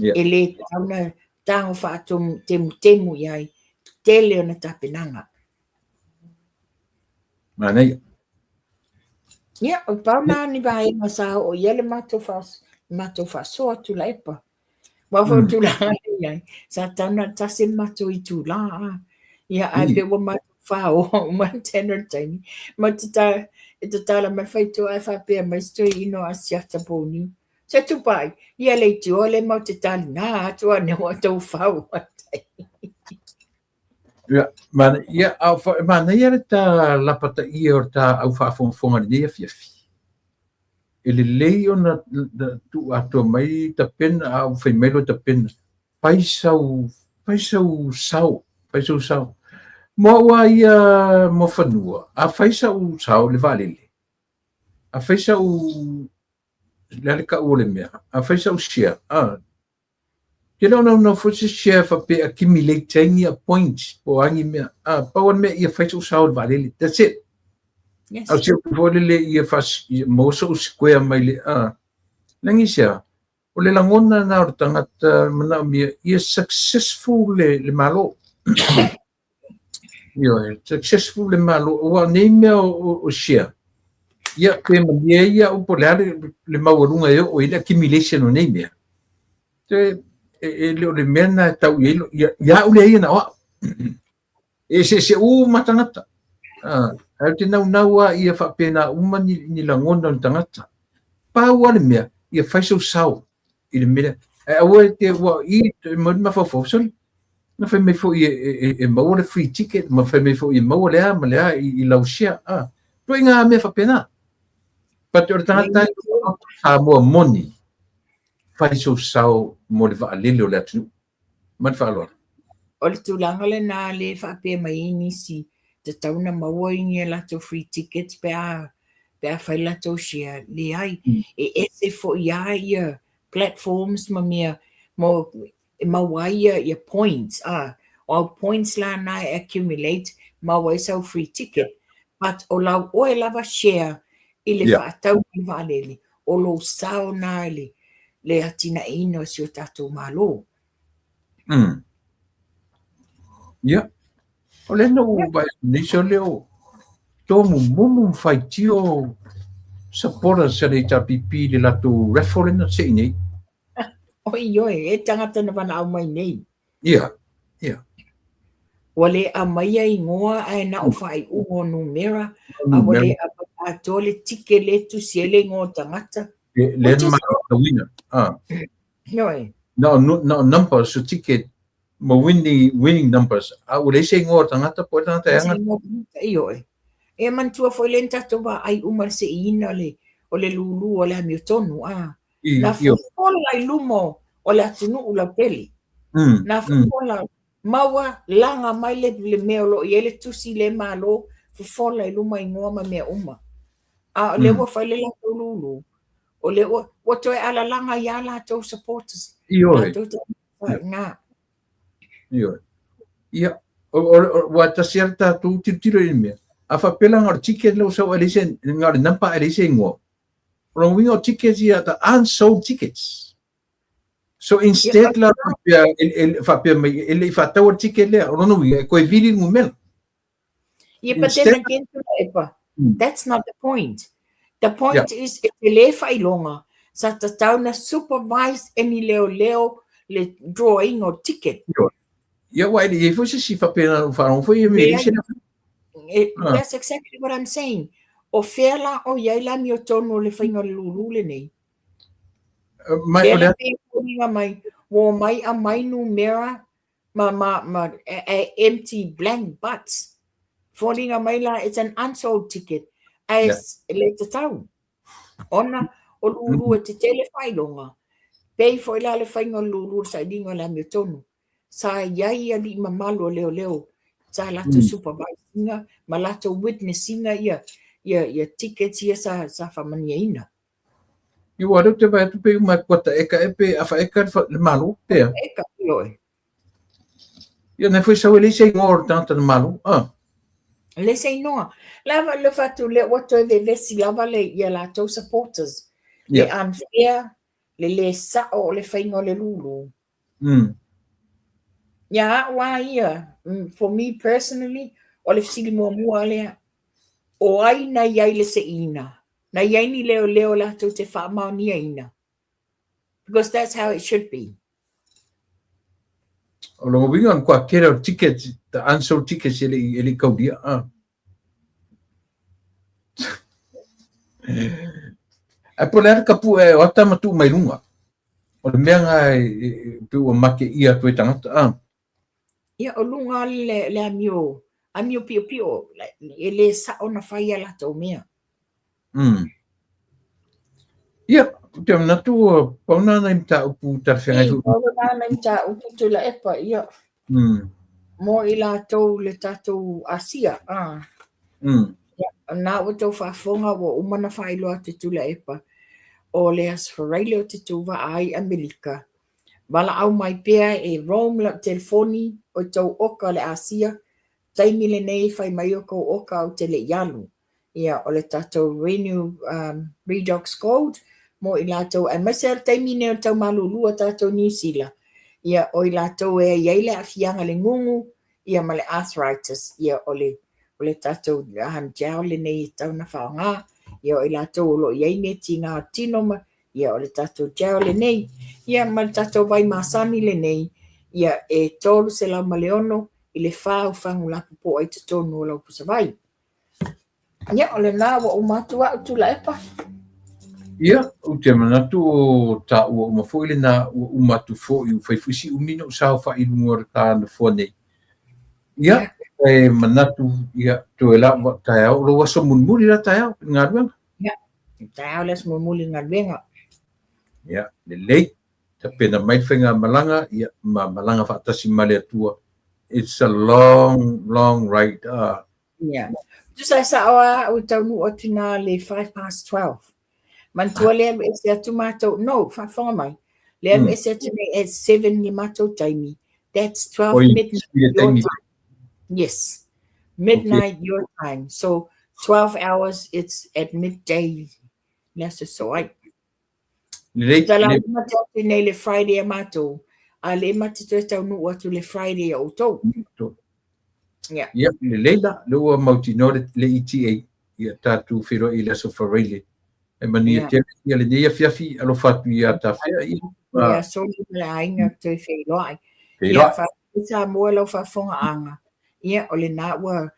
E le tatau ona tago faatemutemu i ai, tele ona tapenaga. Manaia. Ia, o pau na ni vaega sa oo i ai le matou faasoa Tuilaepa. Aua foi o tulaga ia i ai, sa tatau ona tasi le matou itula. Ia, ae pei ua matou faoa uma le tele o le taimi. Ma e tatala mai le faitotoa ae faapea mai se toeaina o Asiata po o Niu. Se Tupai, ia leitioa lea matou te taliga atu ane ua outou faoa. Ia, ia, a e manaia le ta lapataia o le ta au faafogafoga i lenei afiafi. E lelei ona tuu atoa mai tapena, a ua fai mai loa tapena, fai sau, fai sau sao, fai sau sao. Mo au lava ia Muafanua, a fai sau sao i le vaalele, a fai sau, le a le tau o le mea, a fai sau share, a, Ke le o naunau foi se share faapea e accumulate ai ni points po o a ni mea. A, pau lava le mea ia fai sou sao i le vaalele. That's it. Yes. A o si upu foi lele ia ia maua sou square mai le, a. Leaga i se a? O le lagona lena o le tagata manaomia ia successful le Malo. Ioe, successful le Malo, aua o nei mea o share, ia pe malie ai au po o le a le maualuga e oo i ai le accumulation o nei mea. E, e le o le mea lena e tau i ai, ia au lea ia na o au. E eseese uma tagata. Ae ou te naunau lava ia faapena uma ni lagona o ni tagata. Pau lava le mea, ia fai sou sao i le mea lea. Ae aua e te, ua i, e mau le mafaufau, sorry, na fai mai foi e maua le free ticket, ma fai mai foi e maua le a ma le a i lau share. Ituaiga mea faapena. But o le tagata Samoa moni, fai sou sao mo le vaalele o le atunuu. Ma le faaaloalo. O le tulaga lena lea e faapea mai ai nisi, tatau ona maua ni a latou free tickets pe a fai latou share. Leai, e ese foi lava ia platforms ma mea mo e maua ai ia points. O au points la na e accumulate maua ai sau free ticket. But o lau oe lava share i le faatau o le vaalele, o lou sao na i le atinaeina o si o tatou Malo. Ia, o lea na ou vaai atu nei, se o lea o tomumumu ma faitio supporters a le HRPP i le latou raffle lea na sei nei. Oi oi, e tagata na valaau mai nei. Ia, ia. Ua le aumaia igoa ae na o faaiuga o numera, a ua le aumaia atoa le ticket lea e tusi ai le igoa o tagata. Le na matauina. Ioe. Na o numbers o ticket ma winning numbers. A ua leai se igoa o tagata po o le tagata e aga. Ioe. E manatua foi lea na tatou vaai uma le seiina o le lulu o le amiotonu. Na fofola i luma o le atunuu lautele. Na fofola maua laga mai le mea o lo o i ai le tusi le Malo, fofola i luma igoa ma mea uma. A o lea ua fai le latou lulu, o lea ua toe alalaga ia latou supporters. Ioe. Ngā. Ioe. Ia, ua tasi a le tatou tilotilo i le mea. A faapea la na o le ticket lea ua sau ae leai se, na o le number ae leai se igoa. O lona uiga o tickets ia, the unsold tickets. So instead la faapea mai e le i faataua le ticket lea, o lona uiga e toe vili le numera. Yeah, but then again, Tuilaepa, that's not the point. The point is, e te le faailoga, sa tatau na supervise e ni leoleo le drawing o ticket. Ia, ua e le i ai foi se isi faapena na ou faalogo foi ia mea e leai se That's exactly what I'm saying. O fea la o i ai le amiotonu o le faiga o le lulu lenei? Mai, o le foliga mai, ua omai aumai numera ma empty blank butts. Foliga mai la, it's an unsold ticket. Ae le tatau. Ona o lulu e tetele faailoga. Pei foi la le faiga o le lulu o le sailiga o le amiotonu. Sa i ai alii mamalu o leoleo, sa latou supervise ina ma latou witness ina ia tickets ia sa faamaniaina. Ia ua lea ou te vaai atu pei uma e kuata eka ea pe afa eka le Malo pea. Eka, ioe. Ia na foi sau e leai se igoa o le tagata na Malo. Leai se igoa. Lava le fatu lea ua toe vevesi lava le ia latou supporters. Le unfair, le le sao o le faiga o le lulu. Ia au lava ia, for me personally, o le fesili muamua lea, o ai na i ai le seiina? Na i ai ni leoleo latou te faamaoniaina? Because that's how it should be. O lona uiga o le matua tele o tickets, the unsold tickets e le i kaulia. Ae po o le a le kapua e o ata ma tuu mai luga. O le mea lena e pei ua mateia atu ai tagata. Ia, o luga le amio, amio piopio, e le sao na fai a latou mea. Ia, ou te manatu ua pau na nai mataupu talafeagai foi. Pau na nai mataupu Tuilaepa, ia. Mo i latou le tatou Asia. Ia, na ua tou faafofoga ua uma na faailoa atu e Tuilaepa, o le Aso Faraile o te tuvaa ai Amerika. Valaau mai pea e roam lau telefoni o i tou oka le Asia, taimi lenei e fai mai o kou oka ou te le i alu. Ia, o le tatou Renew Redox Gold mo i latou, aemaise lava le taimi lenei o le tau malulu a tatou Niu Sila, ia, o i latou e i ai le aafiaga le gugu, ia ma le arthritis, ia, o le o le tatou gel lenei e tatau ona faaaoga, ia, o i latou o lo o i ai mea tiga o tino ma, ia, o le tatou gel lenei, ia, ma le tatou vai masani lenei, ia, e 306 i le 4 o fagu lapopoa i totonu o lau pusavai. Ia, o lena ua uma atu au Tuilaepa. Ia, ou te manatu o taua uma foi lena ua uma atu foi, ua fai foi si umi ona ou saofai i luga o le ta nofoa nei. Ia, E manatu, ia, toe lava taeao, lou aso mulimuli la taeao i le galuega. Ia, taeao le aso mulimuli i le galuega. Ia, lelei, tapena mai le faigamalaga, ia, ma malaga faatasi ma le Atua. It's a long, long ride. Ia. Tusa e sao lava au e taunuu atu i ina le 12:05. Manatua le alu ese atu matou, no, faafofoga mai, le alu ese atu nei at 7 le matou taimi, that's 12 Oi, midnight le your taimi. time. Yes, midnight your time. So 12 hours, it's at midday le aso so ai. Lelei, Tusa la le, mate atu nei le Friday a matou, a le mate toe taunuu atu le Friday a outou. Ia. Ia, lelei la, le ua mautinoa le ETA, ia tatou feiloai i le aso Faraile. E manuia tele ia lenei afiafi, alofa atu ia Tafea, ia. Ia, Soli ma le aiga toe feiloai. Ia, Feiloai. Faafetai Samoa i lau faafofogaaga. Ia, o lena ua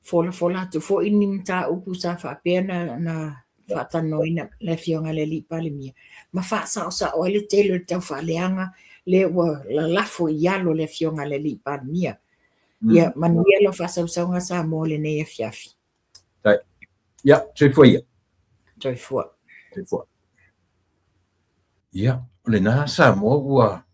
folafola atu foi ni mataupu sa faapea na faatalanoaina le Afioga i le Alii Palemia, ma faasaosao ai le tele o le taufaaleaga lea ua lalafo i alo le Afioga i le Alii Palemia. Ia, manuia lau faasausauga Samoa i lenei afiafi. Tai. Ia, soifua ia. Soifua. Soifua. Ia, o lena Samoa ua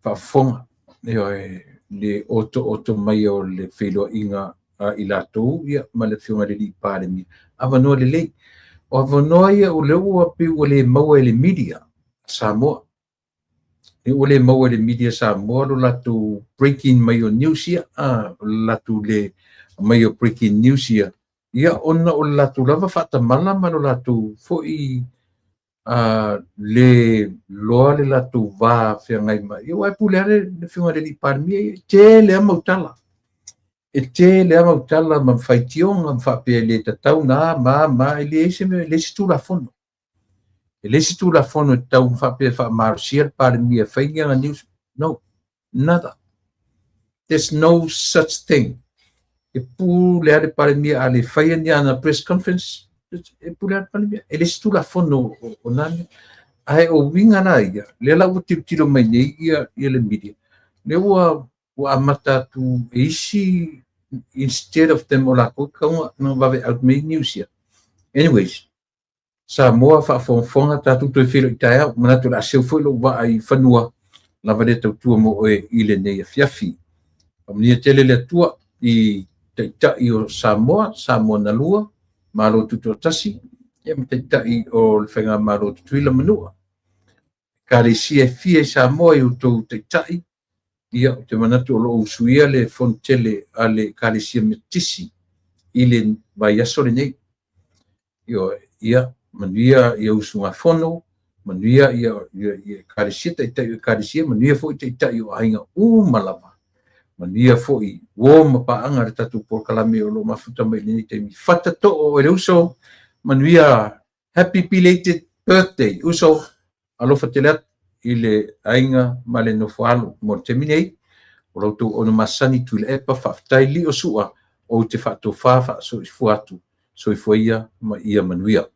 faafofoga, ioe, le otooto mai o le feiloaiga a i latou, ia, ma le Afioga i le Alii Palemia. Avanoa lelei. O avanoa ia o lea ua pei ua le maua e le media Samoa. E ua le maua e le media Samoa lo latou breaking mai o news ia, o le latou le mai o breaking news ia, ia ona o le latou lava faatamala ma lo latou foi le loa le latou va feagai ma ia, aua e pule lava le Afioga i le Alii Palemia, ia, e tele lava mautala. E tele lava mautala ma faitioga ma faapea e le tatau na ma ma, e leai se mea, e leai se Tulafono. E leai se Tulafono e tatau faapea e faamalosia le Palemia e fai ni ana news. No, nada. There's no such thing. E pule lava le Palemia a le faia ni ana press conference, e pule lava le Palemia. E leai se Tulafono o na mea. Ae o uiga la ia, lea la ua tilotilo mai nei ia le media, lea ua amata atu e isi instead of them o latou tatau ona vave out mai news ia. Anyways, Samoa faafogafoga, tatou toe feiloai taeao, manatu o le a seu foi lou vaa i fanua lava lea tautua mo oe i lenei afiafi. Faamanuia tele le Atua i Taitai o Samoa, Samoa na lua, Malo Tutoatasi, ia ma Taitai o le Faigamalo Tutuila Manua. Ekalesia e fia i Samoa i outou Taitai, ia, ou te manatu o lo o usuia le fono tele a le Ekalesia Metotisi i le vaiaso lenei. Ioe, ia, manuia ia usugafono, manuia ia Ekalesia, Taitai o Ekalesia, manuia foi Taitai o aiga uma lava. Manuia foi uo ma paaga le tatou polokalame o lo o mafuta mai i lenei taimi. Fata too o le uso, manuia, happy belated birthday, uso, alofa tele atu i le aiga ma le nofo alo. Mo le taimi nei, o la outou auauna masani Tuilaepa, faafetai lio sua, ou te faatofa faasoifua atu, soifua ia ma ia manuia.